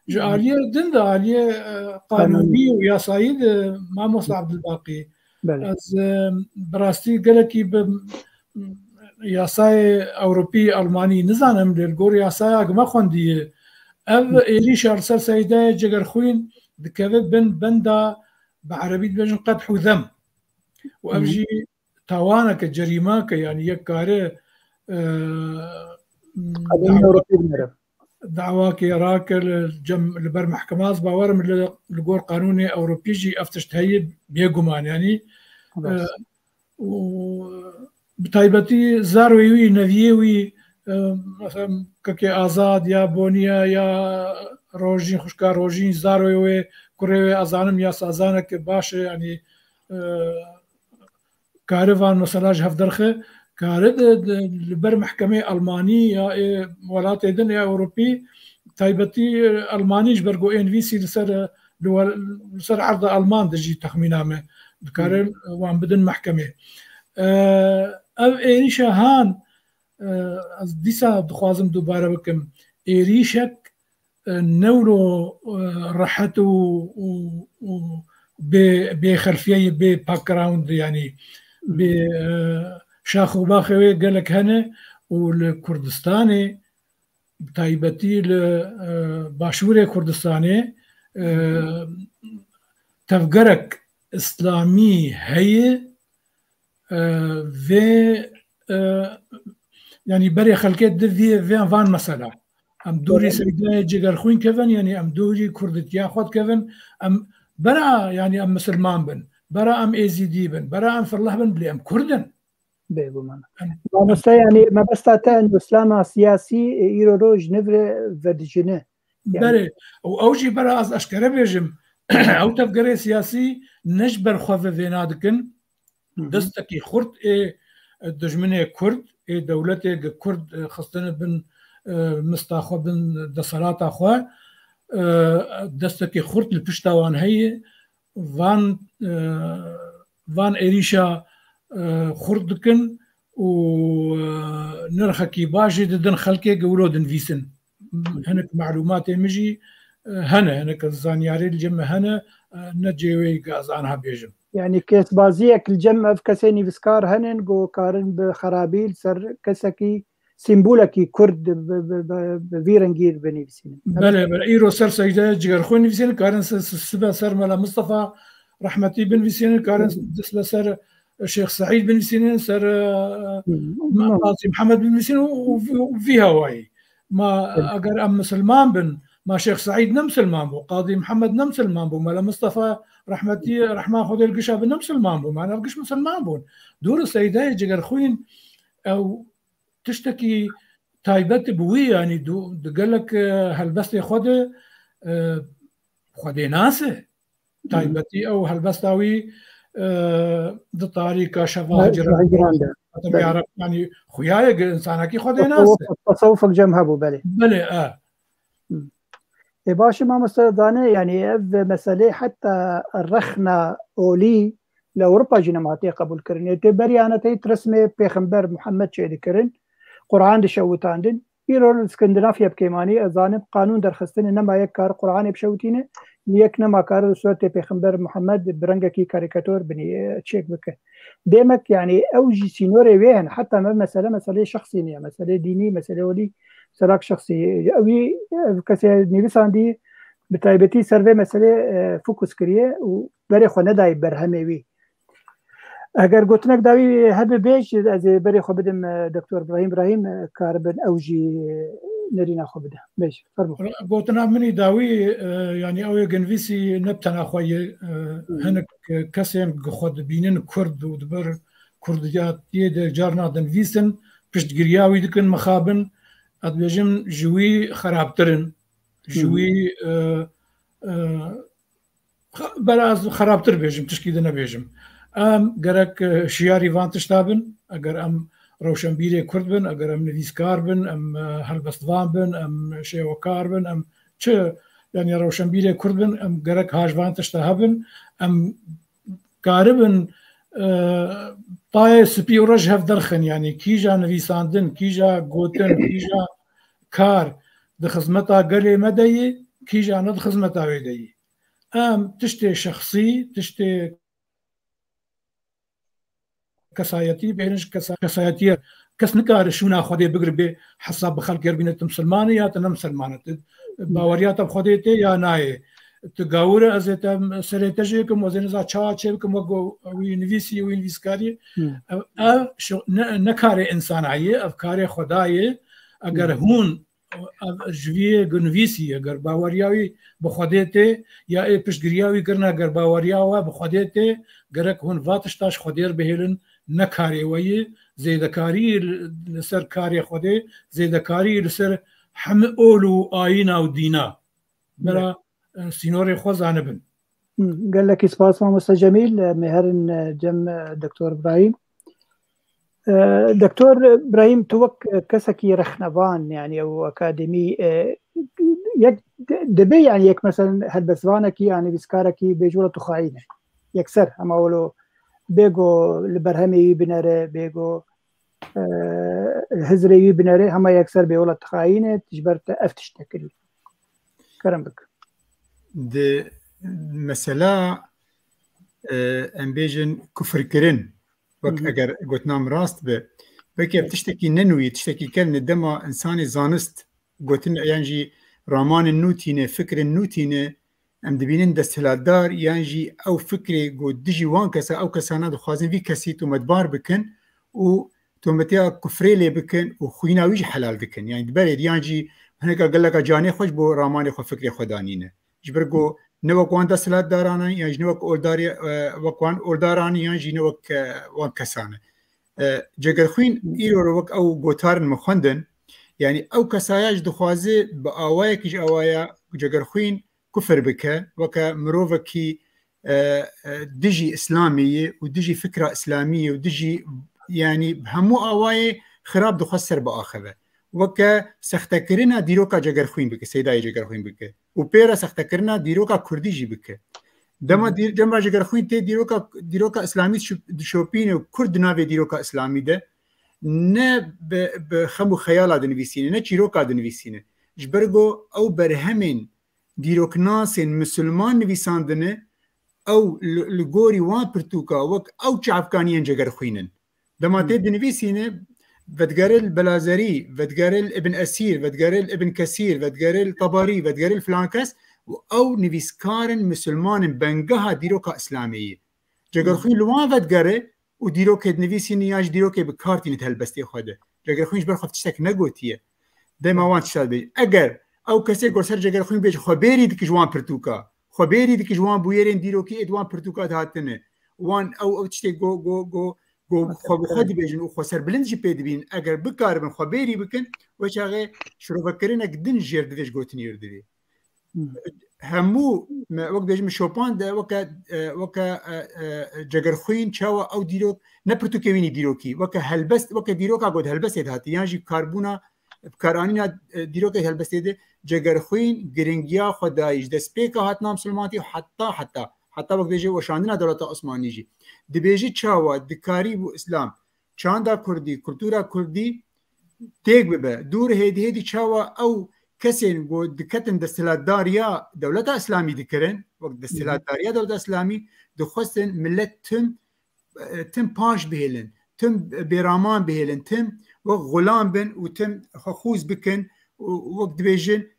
Ji aliyê din de, aliyê, e, qanûnî û yasayî de, mamosta Abdulbaqî, Belê. ez, e, bi rastî gelekî bi yasayê Ewropî, Almanî nizanim, lê li gor yasaya ku me xwendiye, ev êrîşa li ser Seydayê Cegerxwîn dikeve bin benda, bi erebî dibêjin qedh û zem. Û ev jî tawaneke, cerîmake, yanî yek kare, e, Qanûnê Ewropî binere. Dawakê rake li cem, li ber mehkema, ez bawerim li, li gor qanûnê Ewropî jî ev tişt heye bêguman, yanî, Rast. e, û bi taybetî zarwê wî, neviyê wî, e, mesela Kekê Azad ya Boniya ya Rojîn, xwişka Rojîn, zarwê wê, kurê wê, ez zanim ya sazaneke baş e, yanî, e, kare van mesela ji hev derxe, kare di, di, li ber mehkemê Almanî ya ê welatê din ya Ewropî, taybetî Almanî ji ber ku ê nivîsî li ser, li wer-, li ser erda Alman de jî texmîna me dikare wan bidin mehkemê. E, ev êrîşa han, e, ez dîsa dixwazim dubare bikim. Êrîşek, e, newro, e, rehet û, û, û bê, bê xelfiyeyê, bê background, yanî bê, e, şax û baxê wê gelek hene û li Kurdistanê, bi taybetî li, e, başûrê Kurdistanê, e, tevgerek îslamî heye, e, vê, e, yanî berê xelkê di vê, vê van mesela. Em dûrî Seydayê Cegerxwîn kevin, yanî em dûrî kurditiya xwe dikevin, em bera, yanî em misilman bin, bera em êzîdî bin, bera em firleh bin, bilê em kurd in. Bêguman. Em Mamoste, yanî mebesta te ên îslama siyasî, e, îro roj ji nivre vedijine. Yanî Belê, û ew jî bera ez eşkere bêjim, ew tevgerê siyasî ne ji ber xwe ve vêna dikin, Hı hı. destekî xurt ê, e, dijminê Kurd, ê dewletê gi Kurd, e, xistine bin, e, mista xwe, bin deselata xwe, e, destekî xurt li pişta wan heye, van, e, van êrîşa, e, xurt dikin û, e, nirxekî baş jî didin xelkê gi wilo dinivîsin. Hinek malûmatê min jî, e, hene, hinek zanyarî li cem me hene, e, ne cê wê ye ku ez aniha bêjim. Yanî kêsbaziyek li cem ev kesê nivîskar henin ku karin bi xerabî li ser kesekî, sîmbolekî kurd bi, bi, bi, bi vî rengî binivîsînin. Belê, belê. Îro ser Seydayê Cigerxwîn nivîsînin, karin si-, si-, sibe ser Mela Mistefa rehmetî binivîsînin, karin Hı. sibe ser Şêx Seîd binivîsînin, ser, e, Hı. Qazî Mihemed binivîsînin û, û, û vî hawayî. Ma Hı. eger em misilman bin, Ma Şêx Seîd ne misilman bû, Qadî Mihemed ne misilman bû, Mela Mistefa rehmetî, rehma Xwedê li gişa bi ne misilman bû, me ne li giş misilman bûn. Dûr û Seydayê Cegerxwîn ew tiştekî taybet bi wî, yanî du-, di gelek, e, helbestê xwe de, e, xwedênas e. Taybetî ew helbesta wî, e, di tarîka şeva He, hicran hicran de. Hatem Belê. Ya Reb, yanî xuya ye, insanekî xwedênas e. Tasawuf, tasawufek cem hebû, belê. Belê, e. Hı. Ê, baş e, mamoste Dane, yanî ev meselê heta rexna olî li Ewropa jî nema hatiye qebûlkirin. Ê, tê berî aneteyî resmê Pêxember Muhammed çêdikirin, Quran dişewitandin. Îro li Skandinavya bi kêmanî, ez zanim, qanûn derxistine, nema yek kar Quranê bişewitîne, yek nema kar sûretê Pêxember Muhammed bi rengekî karîkator binî, e, çêk bike. Demek, yanî, ew jî sînorê wê hene. Heta me mesele, meseleyê şexsî niye, meseleyê dînî, meseleyê welî, meselak şexsî. Ewî, ev kesê nivîsandî, bi taybetî ser vê meselê, e, fokus kiriye û berê xwe nedayê berhemê wî. Eger gotinek dawî hebe bêj, ez ê berê xwe bidim, e, Doktor Birahîm. Birahîm, e, karibin ew jî, e, nerîna xwe bide. Bêj, fermo. Gotina min î dawî, e, yanî ew ê ginivîsî ne bi tena xwe ye, e, Hı. hinek, e, kesên ku xwe dibînin Kurd û di ber Kurdiyatiyê de carna dinivîsin, piştgiriya wî dikin mixabin, ez dibêjim ji wî xerabtir in. Ji Hı. wî, e, e, Xa-, bera ez xerabtir bêjim, tişkî din nebêjim. Em gerek, e, şiyarî van tişta bin, eger em rewşenbîrê Kurd bin, eger em nivîskar bin, em, e, helbestvan bin, em şêwekar bin, em çi, yanî rewşenbîrê Kurd bin, em gerek ha ji van tişta hebin, em karibin, e, tayê spî û reş hev derxin, yanî kîja nivîsandin, kîja gotin, kîja kar di xizmeta gelê me de yî, kîja ne di xizmeta wê de yî. Em tiştê şexsî, tiştê kesayetî, bêhnin ji kesa-, kesayetiyê, kes nikare şûna Xwedê bigire bê hesab bi xelkê re bîne tu misilman î ya tu ne misilman î. Tu baweriya te bi Xwedê tê ya nayê. Tu gawir e, ez ê te serê te jê kim, ez ê niza çawa çê bikim, wek wî nivîsî, wî nivîskarî. Hmm. Ev, ev şi-, ne, ne karê insana ye, ev karê Xwedayê. Eger Hmm. hûn ev ji vî yê ku nivîsî, eger baweriya wî bi Xwedê tê, ya ê piştgiriya wî kirine, eger baweriya we bi Xwedê tê, gerek hûn va tişta ji Xwedê re bihêlin, ne karê we yê, zêdekarî li, li ser karê Xwedê, zêdekarî li ser hemî ol û ayîna û dîna. Bera, e, sînorê xwe zanibin. Hmm, gelekî spas mamoste Cemîl, e, em ê herin, e, cem, e, Doktor Birahîm. E, Doktor Birahîm, tu wek, e, kesekî rexnevan, yanî ew akademî, e, yek di-, dibe, yanî yek, meselen, helbestvanekî ya nivîskarekî bêjû re tu xayîn e. Yekser, hema wilo bêgo li berhemê wî binere, bêgo, e, hizrê wî binere, hema yekser bê wila tu xayîn e, ji ber te ev tişt te kirî. Kerem bik. Di mesela, e, em bêjin kufirkirin, wek Hı hı. eger gotina min rast be, belkî ev Evet. tiştekî ne nû ye, tiştekî kel ne, dema insanê zanist gotin, yan jî ramanên nû tîne, fikrên nû tîne, em dibînin desthilatdar, yan jî ew fikrê ku dijî wan kesa, ew kesana dixwazin vî kesî tometbar bikin û tometiya kufrê lê bikin û xwîna wî jî helal dikin. Yanî di berê de yan jî hineka geleka canê xwe ji bo ramanê xwe, fikrê xwe danîne. Ji ber ku ne wek wan desthilatdaran e, yan jî ne wek oldarê, e, wek wan oldaran e, yan jî ne wek, e, wan kesan e. E, Cegerxwîn îro re wek ew gotarin min xwendin, yanî ew kesaya jî dixwaze bi awayekî ji awaya Cegerxwîn kufir bike, weke mirovekî, e, e, dijî Îslamê ye û dijî fikra Îslamî ye û dijî, yanî bi hemû awayê xirab dixwest ser biaxive. Weke sextekirina dîroka Cegerxwîn bike, Seydayê Cegerxwîn bike û pê re sextekirina dîroka Kurdî jî bike. Dema Hı hı. dîr-, dema Cegerxwîn tê dîroka, dîroka Îslamî dişo-, dişopîne û Kurd di navê dîroka Îslamî de ne bi, bi xem û xeyala dinivîsîne, ne çîroka dinivîsîne. Ji ber ku ew berhemên dîroknasên misilman nivîsandine, ew li, li gorî wan pirtûka wek ew çavkaniyên Cegerxwîn in. Dema Hmm. tê dinivîsîne, vedigere li Belazerî, vedigere li Ibn Esîr, vedigere li Ibn Kesîr, vedigere li Tebarî, vedigere li filan kes û ew nivîskar in misilman in, bengeha dîroka Îslamê ye. Cegerxwîn li wan vedigere û dîrokê dinivîsîne yan jî dîrokê bi kar tîne di helbestê xwe de. Cegerxwîn ji ber xwe tiştek negotiye. Dema wan tişta dibêje. Eger Ew kesê ku ser Cegerxwîn bêje, xwe bêrî dike ji wan pirtûka. Xwe bêrî dike ji wan bûyerên dîrokî ê di wan pirtûka de hatine. Wan ew, ew tiştê ku, ku, ku, ku xwe bi xwe dibêjin û xwe serbilind jî pê dibînin. Eger bikaribin xwe bêrî bikin, wê çaxê şirovekirinek din jêr divê ji gotinê re divê. Hemû me, wek dibêjin, min şopan de weke, e, weke, e, e, Cegerxwîn çawa ew dîrok ne pirtûkê wî nî dîrokî, weke helbest, weke dîroka got helbestê de hatî, yan jî karbûna, bikaranîna, e, dîrokê helbestê de Cegerxwîn giringiya xwe dayî ji destpêka hatina misilmantî heta, heta, heta wek dibêje weşandina dewleta Osmanî jî. Dibêje çawa dikarî bû Îslam çanda kurdî, kultura kurdî têk bibe. Dûr hêdî hêdî çawa ew kesên ku diketin desthilatdariya dewleta Îslamî dikirin, wek desthilatdariya dewleta Îslamî dixwestin millet tim, e, tim paş bihêlin, tim bêraman bihêlin, tim wek xulam bin û tim xwe xûz bikin û wek dibêjin,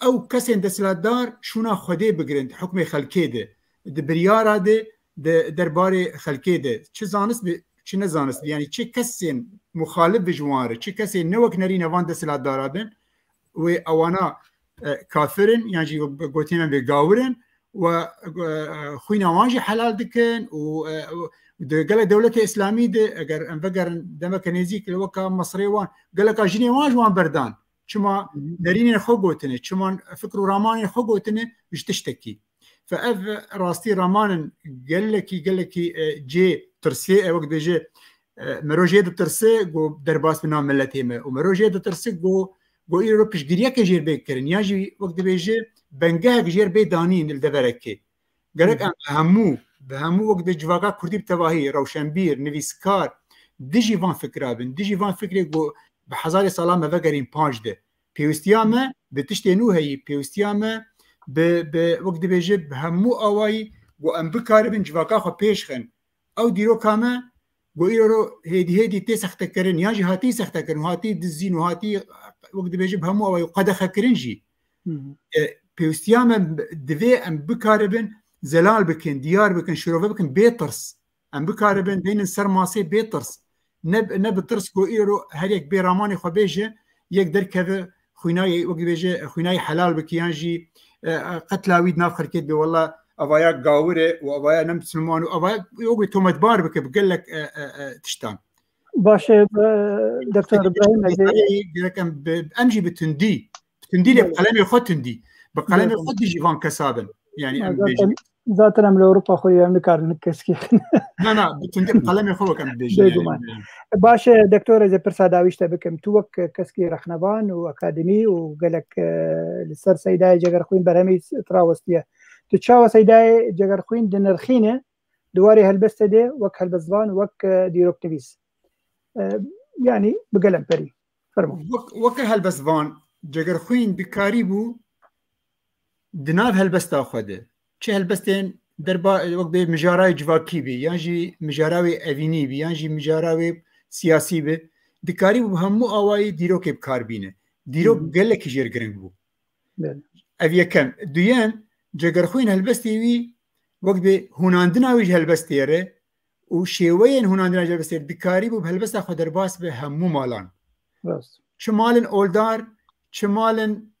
ew kesên desthilatdar şûna Xwedê bigirin di hukmê xelkê de, di biryara de, di derbarê xelkê de. Çi zanist bi, çi ne zanist bi, yanî çi kesên muxalif bi ji wan re, çi kesên ne wek nerîne van desthilatdara bin, wê ewana, e, kafir in, yan jî gotinên vê gawir in, we, e, xwîna wan jî helal dikin û, e, û di gelek dewletê Îslamî de, eger em vegerin demeke nêzîk li weka Misirê wan, geleka jinê wan ji wan berdan. Çima nerînên xwe gotine, çima fikr û ramanên xwe gotine ji tiştekî. Fe ev rastî ramanin gelekî, gelekî, e, cê tirsê, e, wek dibêje, e, mero jê ditirse, go derbas bi nav miletê me. Û mero jê ditirse, go, go îro piştgiriyeke jêr bê kirin. Yan jî wek dibêje bengehek jêr bê danîn li deverekê. Gerek em bi hemû, bi hemû wek dibê civaka kurdî bi tevahî, rewşenbîr, nivîskar, dijî van fikra bin, dijî van fikrê ku bi hezarê sala me vegerîn paş de. Pêwîstiya me bi tiştê nû heyî, pêwîstiya me bi, bi wek dibêje bi hemû awayî ku em bikaribin civaka xwe pêş xin. Ew dîroka me ku îro hêdî hêdî tê sextekirin, yan jî hatî sextekirin, hatî dizîn û hatî wek dibêje bi hemû awayî qedexekirin jî. E, pêwîstiya me divê em bikaribin zelal bikin, diyar bikin, şirove bikin bê tirs. Em bikaribin deynin ser masê bê tirs. Ne, ne bi tirs ku îro her yek bê ramanê xwe bêje, yek derkeve xwînayê, wek dibêje, xwînayê helal bike yan jî, e, e, qetla wî di nav xelkê de wela evaya gawir e û evaya ne misilman û evaya wek wê tometbar bike bi gelek, e, e, e, tiştan. Baş e, e, Doktor Îbrahîm, ez ê Meseleyi gerek em bi, em jî bi tundî, bi tundî lê bi Belê. Qelemê xwe tundî. Bi qelemê Belê. Xwe dijî van kesa bin. Yani em Zaten, bêjin. Zaten em li Ewropa xwe em nikarin keskî. Na, na, bi tundî bi qelemê xwe wek em bêjin. Bêguman. Yani. Baş e, Doktor, ez ê pirsa dawî ji te bikim. Tu wek keskî rexnevan û akademî û gelek, e, li ser Seydayê Cegerxwîn berhemî trawestiye. Tu çawa Seydayê Cegerxwîn dinirxîne di warê helbestê de wek helbestvan, wek, e, dîroknivîs? E, yanî bi gelem perî. Fermo. Wek, weke helbestvan, Cegerxwîn dikarîbû di nav helbesta xwe de, çi helbestên derba, wek bê mijara wê civakî bî, yan jî mijara wê evînî bî, yan jî mijara wê siyasî bî, dikarîbû bi hemû awayî dîrokê bi kar bîne. Dîrok Hı hı. gelekî jêr giring bû. Belê. Ev yekem. Duyem, Cegerxwîn helbestê wî wek bê hûnandina wî ji helbestê re û şêweyên hûnandina ji helbestê re dikarîbû bi helbesta xwe derbas bi hemû malan. Rast. Çi malên oldar, çi malên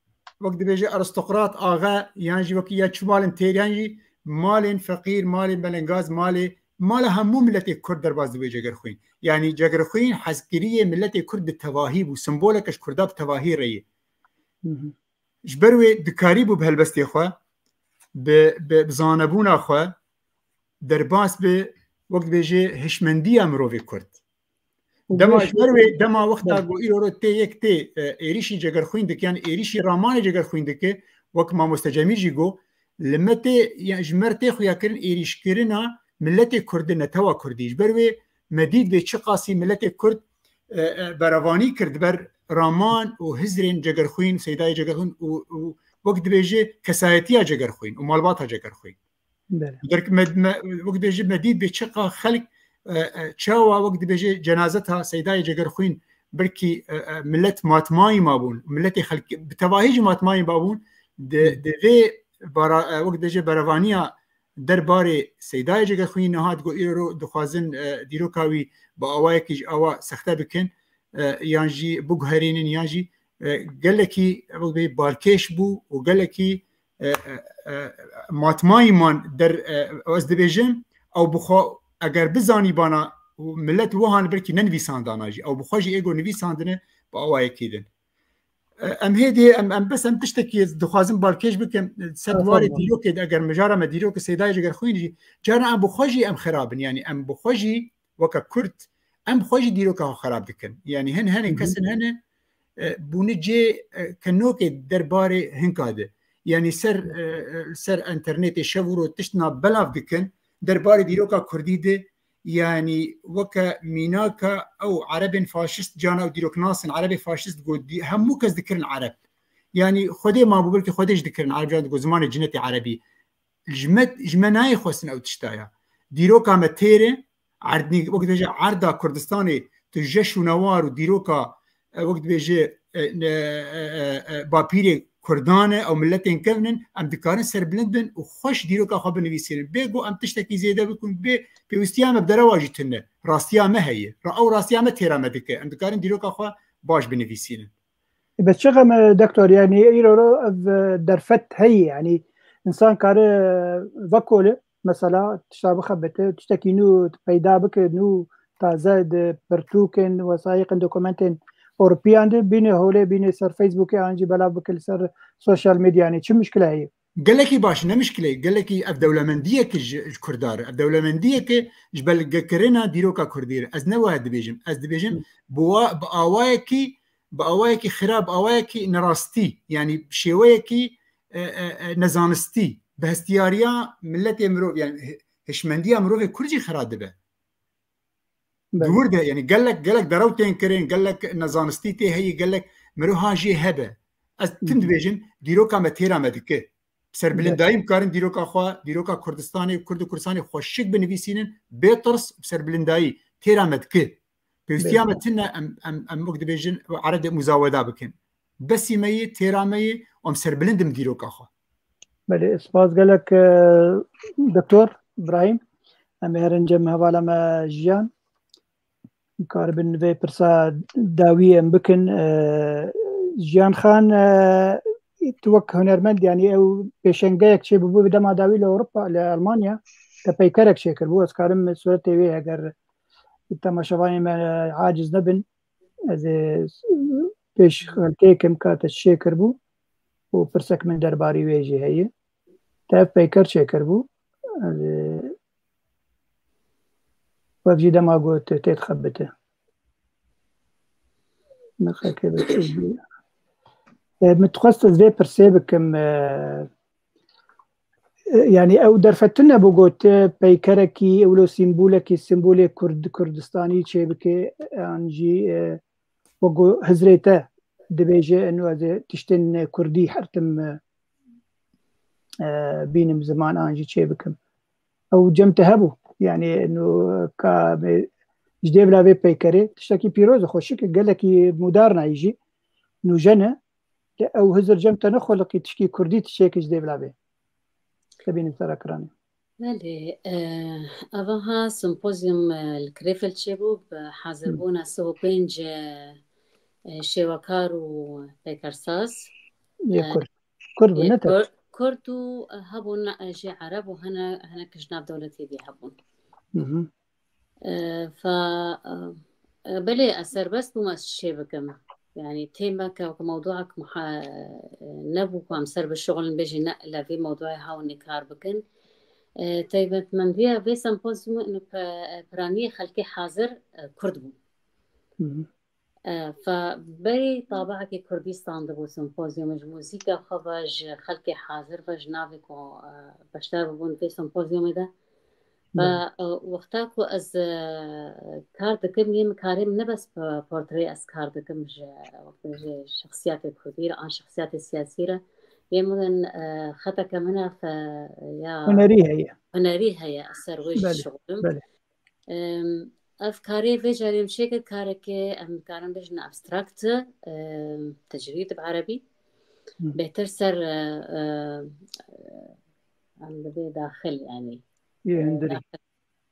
wek dibêje aristokrat, axe, yan jî wekî ya çi malên têr, yan jî malên feqîr, malên belengaz, malê, mala hemû miletê Kurd derbas dibê Cegerxwîn. Yanî Cegerxwîn hezkiriyê miletê Kurd bi tevahî bû, simboleke ji Kurda bi tevahî re ye. Hı hı. Ji ber wê dikarîbû bi helbestê xwe, bi, bi, bi zanebûna xwe derbas bi, wek dibêje, hişmendiya mirovê Kurd. Û Dema ji ber wê, dema wexta Belê. ku îro tê yek tê, e, êrîşî Cegerxwîn dike, yan êrîşî ramanê Cegerxwîn dike, wek mamoste Cemîl jî got, li me tê, yan ji me re tê xuyakirin êrîşkirina miletê Kurd, netewa Kurdî. Ji ber wê me dît bê çiqasî miletê Kurd, e, e, berevanî kir di ber raman û hizrên Cegerxwîn, Seydayê Cegerxwîn û, û wek dibêje kesayetiya Cegerxwîn û malbata Cegerxwîn. Belê. Derk me, me, wek dibêje me dît bê çiqa xelk, e, e, çawa wek dibêje cenazeta Seydayê Cegerxwîn belkî, e, e, millet matmayî mabûn, miletê xelk bi tevahî jî matmayî mabûn, di, Hı. di vê bara, e, wek dibêje berevaniya derbarê Seydayê Cegerxwîn niha digo îro dixwazin, e, dîroka wî bi awayekî ji awa sexte bikin, e, yan jî biguherînin, yan jî e, gelekî, ew bê balkêş bû û gelekî, e, e, e, matmayî man der, e, ez dibêjim, ew bi xwe eger bizanîbana û millet wihan belkî nenivîsandana jî, ew bi xwe jî êgo nivîsandine bi awayekî din. E, em hêdî, em, em bes em tiştekî dixwazim balkêş bikim, ser warê dîrokê de, eger mijara me dîrokê Seydayê ji ger xwîn jî, cara em bi xwe jî em xerab in, yanî em bi xwe jî weke Kurd, em xwe jî dîroka xwe xerab dikin. Yanî hin hene kesin hene, e, bûne cê, e, kenokê derbarê hinka de. Yanî ser, e, e, ser înternetê şev û roj tiştna belav dikin, derbarê dîroka Kurdî de, yanî weke mînaka ew erebên faşist, cana ew dîroknasin, erebê faşist got, dî-, hemû kes dikirin ereb. Yanî Xwedê mabû, belkî Xwedê jî dikirin ereb, cana digot zimanê cinetê erebî. Ji me, ji me nayê xwestin ew tişta ya. Dîroka me têr e, erdnî, wek dibêje erda Kurdistanê, tu jeş û newar û dîroka, e, wek dibêje, e, ne, e, e, e, bapîrê Kurdan e, ew miletên kevn in, em dikarin serbilind bin û xweş dîroka xwe binivîsînin. Bê ku em tiştekî zêde bikin, bê pêwîstiya me bi derewa jî tune. Rastiya me heye. Ra-, ew rastiya me têra me dike. Em dikarin dîroka xwe baş binivîsînin. Bes çi xem e, doktor, yanî îro ro ev, e, derfet heye, yanî însan kare, e, vekole, mesela tişta bixebite, tiştekî nû peyda bike, nû taze di pirtûkên, wesayîqên, dokumentên Ewropiyan de, bîne holê, bîne ser Facebookê, an jî belav bike li ser sosyal medyanê. Çi mişkile heye? Gelekî baş, ne mişkilê, gelekî ev dewlemendiyeke ji, ji Kurda re. Ev dewlemendiyeke ji belgekirina dîroka Kurdî re. Ez ne wiha dibêjim. Ez dibêjim Hı. bi wa-, bi awayekî, bi awayekî xirab, bi awayekî nerastî, yanî şêweyekî, e, e, e, nezanistî, bi hestiyariya miletê mirov, yanî hi-, hişmendiya mirovê Kurd jî xira dibe. Belê. Di wir de, yanî gelek, gelek derew tên kirin, gelek nezanistî tê heyî, gelek mirov ha jê hebe. Ez tim Hı hı. dibêjim, dîroka me têra me dike. Bi serbilindayî Belê. em karin dîroka xwe, dîroka Kurdistanê, Kurd û Kurdistanê xweşik binivîsînin, bê tirs, bi serbilindayî têra me dike. Pêwîstiya Belê. me tune em, em, em wek dibêjin, erebê muzaweda bikin. Besî me yê, têra me yê, û em serbilind in bi dîroka xwe. Belê, spas gelek, e, Doktor Îbrahîm. Em ê herin cem hevala me Jiyan. Karibin vê pirsa dawî em bikin. E, Jiyan Xan, e, tu wek hunermend, yanî ew pêşengeyek çêbûbû bi dema dawî li Ewropa, li Almanya, te peykerek çêkirbû. Ez karim sûretê wê, eger temaşevanê me aciz nebin, ez ê pêş xelkê kim ka te çêkirbû û pirsek min derbarî wê jî heye. Te ev peyker çêkirbû. Ez ê wek jî dema got tê dixebite. Nexeke bi tê bî. E, min dixwest ez vê pirsê bikim, e, e, yanî ew derfet tune bû got, e, peykerekî, ewlo sîmbolekî, sîmbolê Kurd, Kurdistanî çêbike, an jî, e, wek ku hizrê te dibêje, eno ez ê tiştên kurdî her tim, e, e, bînim, ziman an jî çêbikim. Ew cem te hebû. Yanî, eno ka me ji dêvla vê peykerê tiştekî pîroz e, xweşik e, gelekî modernayî jî, nûjen e. Lê ew hizir cem te nexweliqî tişkî kurdî tiştekî ji dêvla vê. Te bînim sera kiranê. Belê, e, eva ha simpozyum, e, li Krefeld çêbû bi Hı. hazirbûna sih û pênc, e, e, şêwekar û peykersaz. Yê E, Kurd. Kurd bû, yê ne tek. Kur-, Kurd û, e, hebûn, e, jê Ereb û hene, hinek ji nav dewletê dî hebûn. Hı hı. E, fa, e, e, belê, ez serbest bûm ez çê bikim. Yanî tême ke weke mewduek muha-, e, nebû ku em ser bişuxulin bêjî ne, li vê mewduê hewlê kar bikin. E, taybetmendiya vê sempozyumê û pe-, piraniyê xelkê hazir, e, Kurd bû. Hı hı. E, fa berî tabiekê Kurdî standibû sempozyumê ji muzîka xwe ve, ji xelkê hazir ve, ji navê ku, e, beşdar bûbûn vê sempozyumê de. Belê. Ve, e, wexta ku ez, e, kar dikim, yê min karê min ne bes pe-, portreyê ez kar dikim ji, wextê ji şexsiyatê kurdî re an şexsiyatê siyasî re. Yê min, e, xeteke min e fe-, ya Hunerî heye. hunerî heye, ez ser wê jî Belê, dişuxulim. belê. Em, ev karê vê carê min çêkir, karekê em dikarin bêjin abstract, em, tecrîd bi erebî. Hı. Bêhtir ser, e, e, em dibê daxil, yanî, Yê e, hundirî. daxil.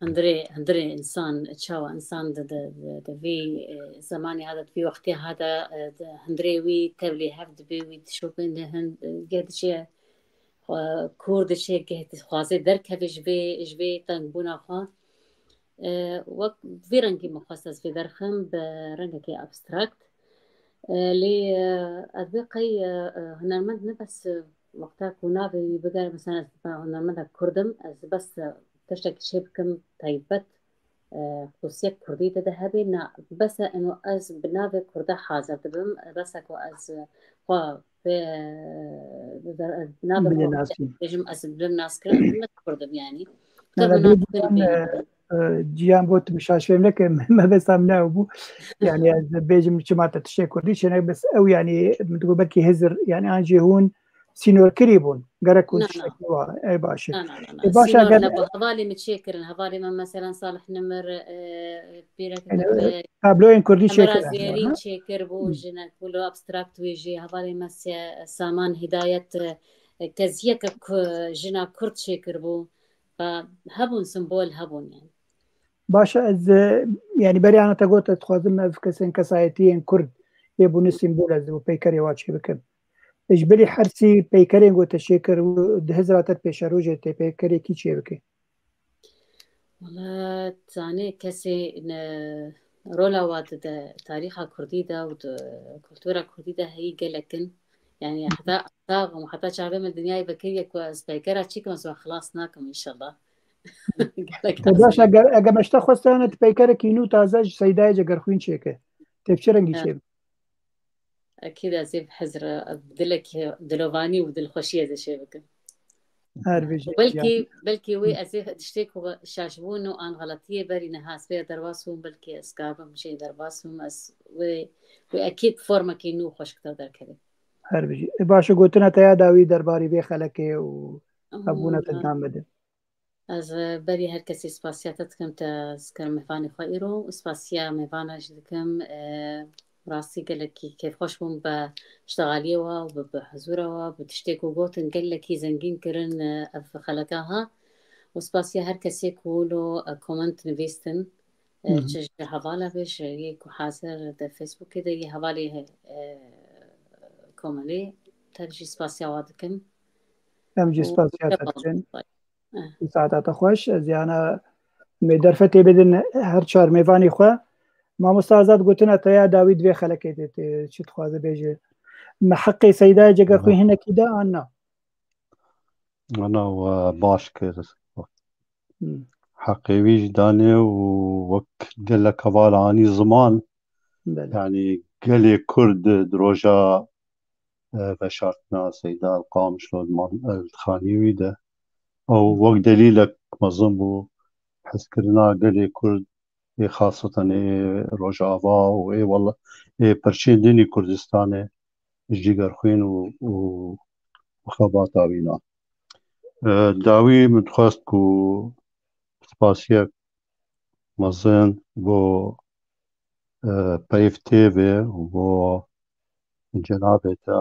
Hundirê, hundirê însan, çawa însan di, di, di, di vî, e, zemanê hada, di vî wextê hada, e, di hundirê wî tevlî hev dibe, wî dişopin, di hin, e, geh diçe, xwe, kûr diçe, geh dixwaze derkeve ji vê, ji vê tengbûna xwe. E, wek vî rengî min xwest ez vê derxim bi rengekî abstrakt. E, lê, e, ez vê qey, e, e, hunermend ne bes, e, wexta ku navê wî bigere, mesela ez hunermenda Kurd im, ez bes, e, tiştekî çê bikim taybet, e, xusiyek Kurdî de de hebe, na, bes e, eno ez bi navê Kurda hazir dibim, bes e ku ez, e, xwe vê, e, navê Bile xwe nasî. Bêjim ez bilim nas kirin, ez ne Kurd im yani. Nana, Kurd bê nas kirin, e, e, Cihan bo tu şaş fêm neke, mebesta min ew bû. Yani ez bêjim çima te tiştê Kurdî çênek, bes ew yani min digot belkî hizir, yani an jî hûn sînorkirî bûn. Gerek hûn Na, na. tiştekî wa. Ey baş e. Na, na, na, na. E, baş e, Sînor eger nebû. Hevalê min çêkirin. Hevalê min mesela Salih Nimir, e, pîrek Yani, e, tabloyên Kurdî Emir çêkirin. Azêrî çêkir bû, Hı. jinek bû, lo abstrakt wê jî. Hevalê me se-, Saman Hidayet, e, keziyeke ku-, jina Kurd çêkir bû. Ve hebûn, simbol hebûn yani. Baş e, ez, e, yani berê ana te got, ez dixwazim ev kesên kesayetiyên Kurd yê bûne sîmbol ez û peykerê wa çê bikim. Ji bilî her sî peykerên ku te çêkir û di hizra te pêşerojê tê peykerê kî çê bike? Wala, zanê kesê ne, rola wa di, di tarîxa Kurdî de û di kultura Kurdî de heyî gelek in. Yani heta, heta, heta çavê min dinyayê vekiriye ku ez peykera çîkim, ez wa xilas nakim înşallah. Gelek Te baş, eger, eger me ji te xwestiyane tu peykerekî nû taze ji Seydayê Cegerxwîn çêke. Tê bi çi rengî Ya. çê bike? Ekîd ez ê bi hizr, bi dilekî dilovanî û dilxweşî ez ê çê bikim. Her bijî. Belkî, belkî wê ez ê tiştê ku şaş bûn û an xeletiyê berî niha ez pê derbas bûm, belkî ez kabim jê derbas bûm, ez wê, wê ekîd formekî nû xweşik te derkeve. Her bijî. E, baş e, gotina te ya dawî derbarî vê xelekê û hebûna te Hûn, nam bide. Ez, e, berî her kesî spasiya te dikim, te ez kirim mêvanê xwe îro û spasiya mêvana jî dikim. E, rastî gelekî kêfxweş bûm bi ştegaliyê we û bi, bi huzûra we, bi tiştê ku gotin gelekî zengîn kirin, e, ev xeleka ha. Û spasiya her kesê ku wilo, e, koment nivîstin, e, Hı hı. çi ji hevala be, ji yê ku hazir di Facebookê de yê hevalê, e, komelê, tev jî spasiya we dikim. Em jî Û spasiya te dikin. Eh. Saeta te xweş. Ez yana me derfetê bidin her çar mêvanî xwe. Mamosta Azad, gotina te ya dawî di vê xelekê de tê çi dixwaze bêje? Me heqê Seydayê Cegerxwîn Hı. hinekî da an na? Ana we baş kir. Hmm. Heqê wî jî danê û wek gelek heval anî ziman. Belê. Yani gelê Kurd di roja, e, veşartina Seyda Qamişlo di man-, e, di xanî wî de. Ew wek delîlek mezin bû hezkirina gelê Kurd ê xaseten ê Rojava û ê wela-, ê perçên dinî Kurdistanê ji Cegerxwîn û, û, û xebata wîna. E, dawî min dixwest ku spasiyek mezin bo, e, Peyv T V û bo cenabê te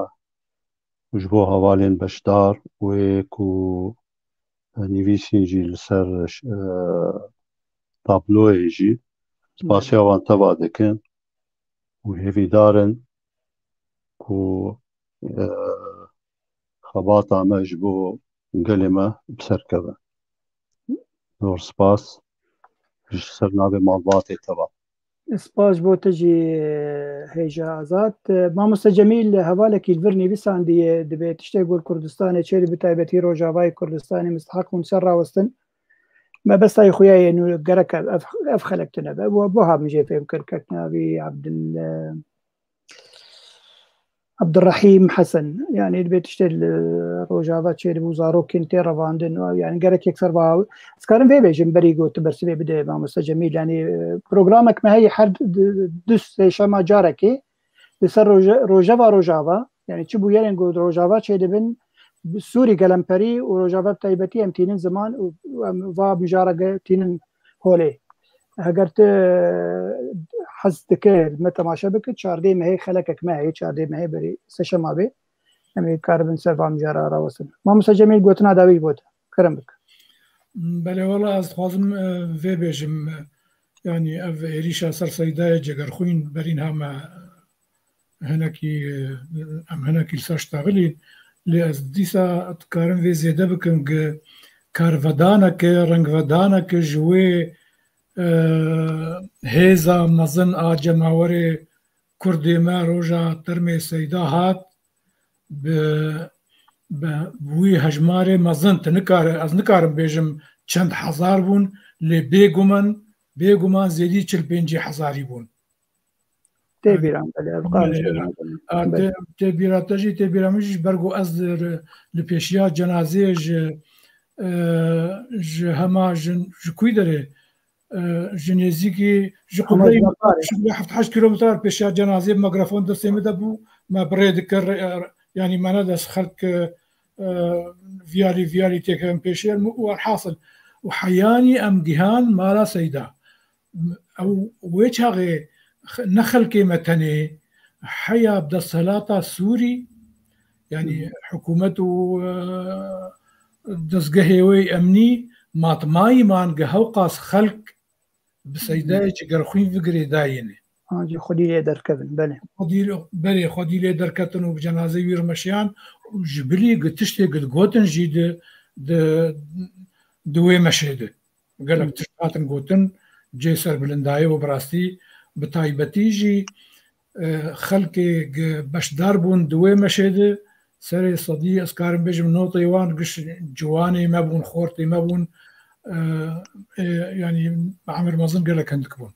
û ji bo hevalên beşdar wê ku, e, nivîsîn jî li ser, e, tabloyê jî spasiya wan teva dikin û hêvîdar in ku, e, xebata me ji bo gelê me bi ser keve. Zor spas. Ji ser navê malbatê teva. Spas ji bo te jî, e, hêja Azad. E, Mamoste Cemîl, hevalekî li vir nivîsandiye, dibê tiştê ku li Kurdistanê çê dibe, bi taybetî Rojavayê Kurdistanê misteheq bûn ser rawestin. Mebestayê xuya yê nû gerek ev, ev, ev xelek tune be. Bo, bo ha min jê fêm kir, kek navî Abdul, e, Abdurrahîm Hesen, yani dibê tiştê li Rojava çêdibû, zarokên tê revandin, yani gerek yekser va. Ez karim vê bêjim, berî got tu bersivê bide, Mamoste Cemîl, yani, e, programek me heye her du, du sêşema carekê, li ser roje-, rojeva Rojava, yani çi bûyerên ku Rojava çêdibin, Sûrî gelemperî û Rojava bi taybetî em tînin ziman û, û em va mijara ge-, tînin holê. Heger tu hez dike me temaşe bike, çardê mehê xelekek me heye, çardê mehê berî seşema bê. Em ê karibin ser va mijara rawestin. Mamoste Cemîl, gotina dawî ji bo te. Kerem bike. Belê, wela ez dixwazim, e, vê bêjim, e, yanî ev êrîşa ser Seydayê Cegerxwîn berîn ha me hinekî, e, em hinekî li ser ştaxilîn, lê ez dîsa dikarim vê zêde bikim ki karvedaneke, rengvedaneke ji wê, e, hêza mezin a cemawerê Kurdê me roja termê Seyda hat, bi, bi wî hejmarê mezin, tu nikare, ez nikarim bêjim çend hezar bûn, lê bêguman, bêguman zêdî çil pêncî hezarî bûn. Tê bîra min, belê, ev qal Belê, jî a, nadim. a, Belê. tê, tê bîra te jî, tê bîra min jî, ji ber ku ez li, li pêşiya cenazeyê ji, e, ji hema ji, ji kûy derê, e, ji nêzîkî, ji Hema qibleya Jebar e. ji heft heşt kîlometre pêşiya cenazeyê mikrofon destê min de bû, me bi rê dikir, e, yanî me nedest xelk, e, e, viyalî, viyalî têkevin pêşiya min û werhasil. Û heyanî em gihan mala Seyda. Ew wê çaxê x-, ne xelkê me tenê, heya bi desthilata Sûrî, yanî Hı hı. hikûmet û, e, dezgehê wê emnî, matmayî man ge hewqas xelk bi Hı hı. Seydayê Cegerxwîn vigirê dayêne. Ha, ji xwedî lê derkevin, belê. Xwedî, belê, xwedî lê derketin û bi cenazeyê wî rimeşiyan û ji bilî gi tiştê gi digotin jî di, di, di wê meşê de. Gelek Hı. tişt hatin gotin, cê serbilindayê û bi rastî, bi taybetî jî, e, xelkê gi beşdar bûn di wê meşê de, serê sedî, ez karim bêjim, notê wan giş ciwanê me bûn, xortê me bûn, e, e, yanî bi emir mezin gelek hindik bûn.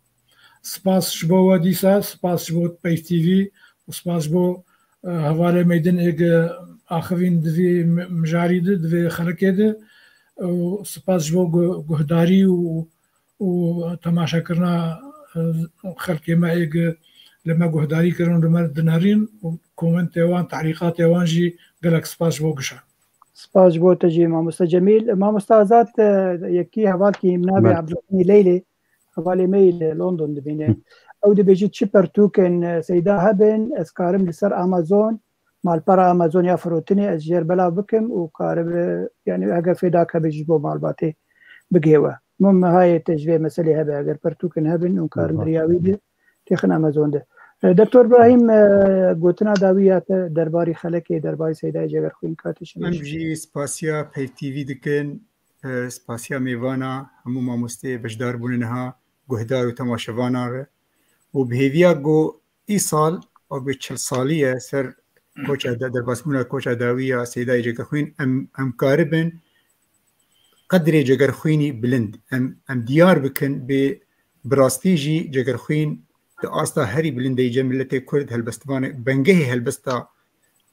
Spas ji bo we dîsa, spas ji bo Peyv T V û spas ji bo, e, hevalê me din ê gi axivîn di vî mi-, mijarî de, di vê xelekê de. Û spas ji bo gu-, guhdarî û, û temaşekirina, e, xelkê me ê gi li me guhdarî kirin û li me dinerîn û komentê wan, tehlîqatê wan jî gelek spas ji bo gişa. Spas ji bo te jî, mamoste Cemîl. Mamoste Azad, e, yekî hevalkî min navê Belê. Ebdulxanî Leylê, hevalê me yî li London dibîne. Hı. Ew dibêjî çi pertûkên, e, Seyda hebin, ez karim li ser Amazon, malpera Amazon ya firotinê ez jêr belav bikim û karibe, yanî heger fêdak hebe ji bo malbatê bigihê we. Min mihayê te ji vê meselê hebe, heger pertûkên hebin û karin Aha. di riya wî de têxin Amazon de. E, Doktor Brahîm, e, gotina dawî ya te derbarî xelekê, derbarî Seydayê Cegerxwîn katê şinê Em jî spasiya Peyv T V dikin, e, spasiya mêvana, hemû mamosteyê beşdar bûne niha, guhdar û temaşevanan re. Û bi hêviya ku îsal, wek bi çil salî ye ser koça de, derbasbûna koça dawî ya Seydayê Cegerxwîn, em, em karibin qedrê Cegerxwînî bilind. Em, em diyar bikin bê bi rastî jî Cegerxwîn di asta herî bilind de yê cem miletê Kurd, helbestvanê, bengehê helbesta,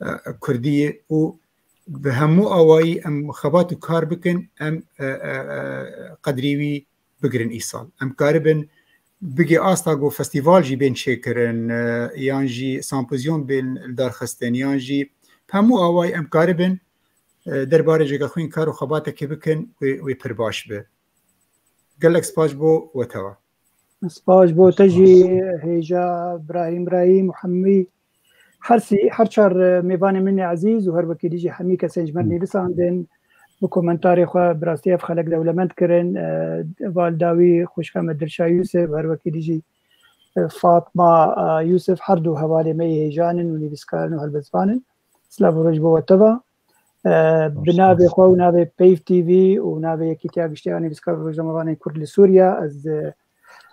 e, Kurdî ye û bi hemû awayî em xebat û kar bikin, em, e, e, e, qedrî wî bigirin îsal. Em karibin bigê asta ku festîval jî bên çêkirin, e, yan jî sempozyon bên lidarxistin, yan jî bi hemû awayî em karibin, e, derbarê Cegerxwîn kar û xebatekê bikin, wê, wê pir baş be. Gelek spas ji bo we teva. Spas ji bo te jî, hêja Brahîm Brahîm û hemî, her sî, her çar, e, mêvanê min ê ezîz û her wekî dî jî hemî kesên ji me Hı. nivîsandin, bi komentarê xwe bi rastî ev xelek dewlemend kirin. E, val dawî xwişka me Dilşa Yûsif, her wekî dî jî, e, Fatma, e, Yûsif, her du hevalê me yê hêjan in û nivîskar in û helbestvan in. Silav û rêz ji bo we teva. E, bi Hoş navê geldin. xwe û navê Peyv T V û navê Yekîtiya Giştî ya Nivîskar û Rojnamevanên Kurd li Sûriye, ez, e,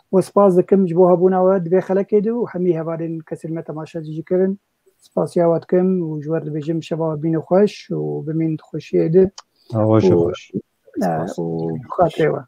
we spas dikim ji bo hebûna we di vê xelekê de û hemî hevalên kesên me temaşe jî kirin. Spasiya we dikim û ji we re dibêjim şeva we bîne xweş û bimîn di xweşiyê de. Ha, weş û, xweş. e, Spas. û bi xatirê we.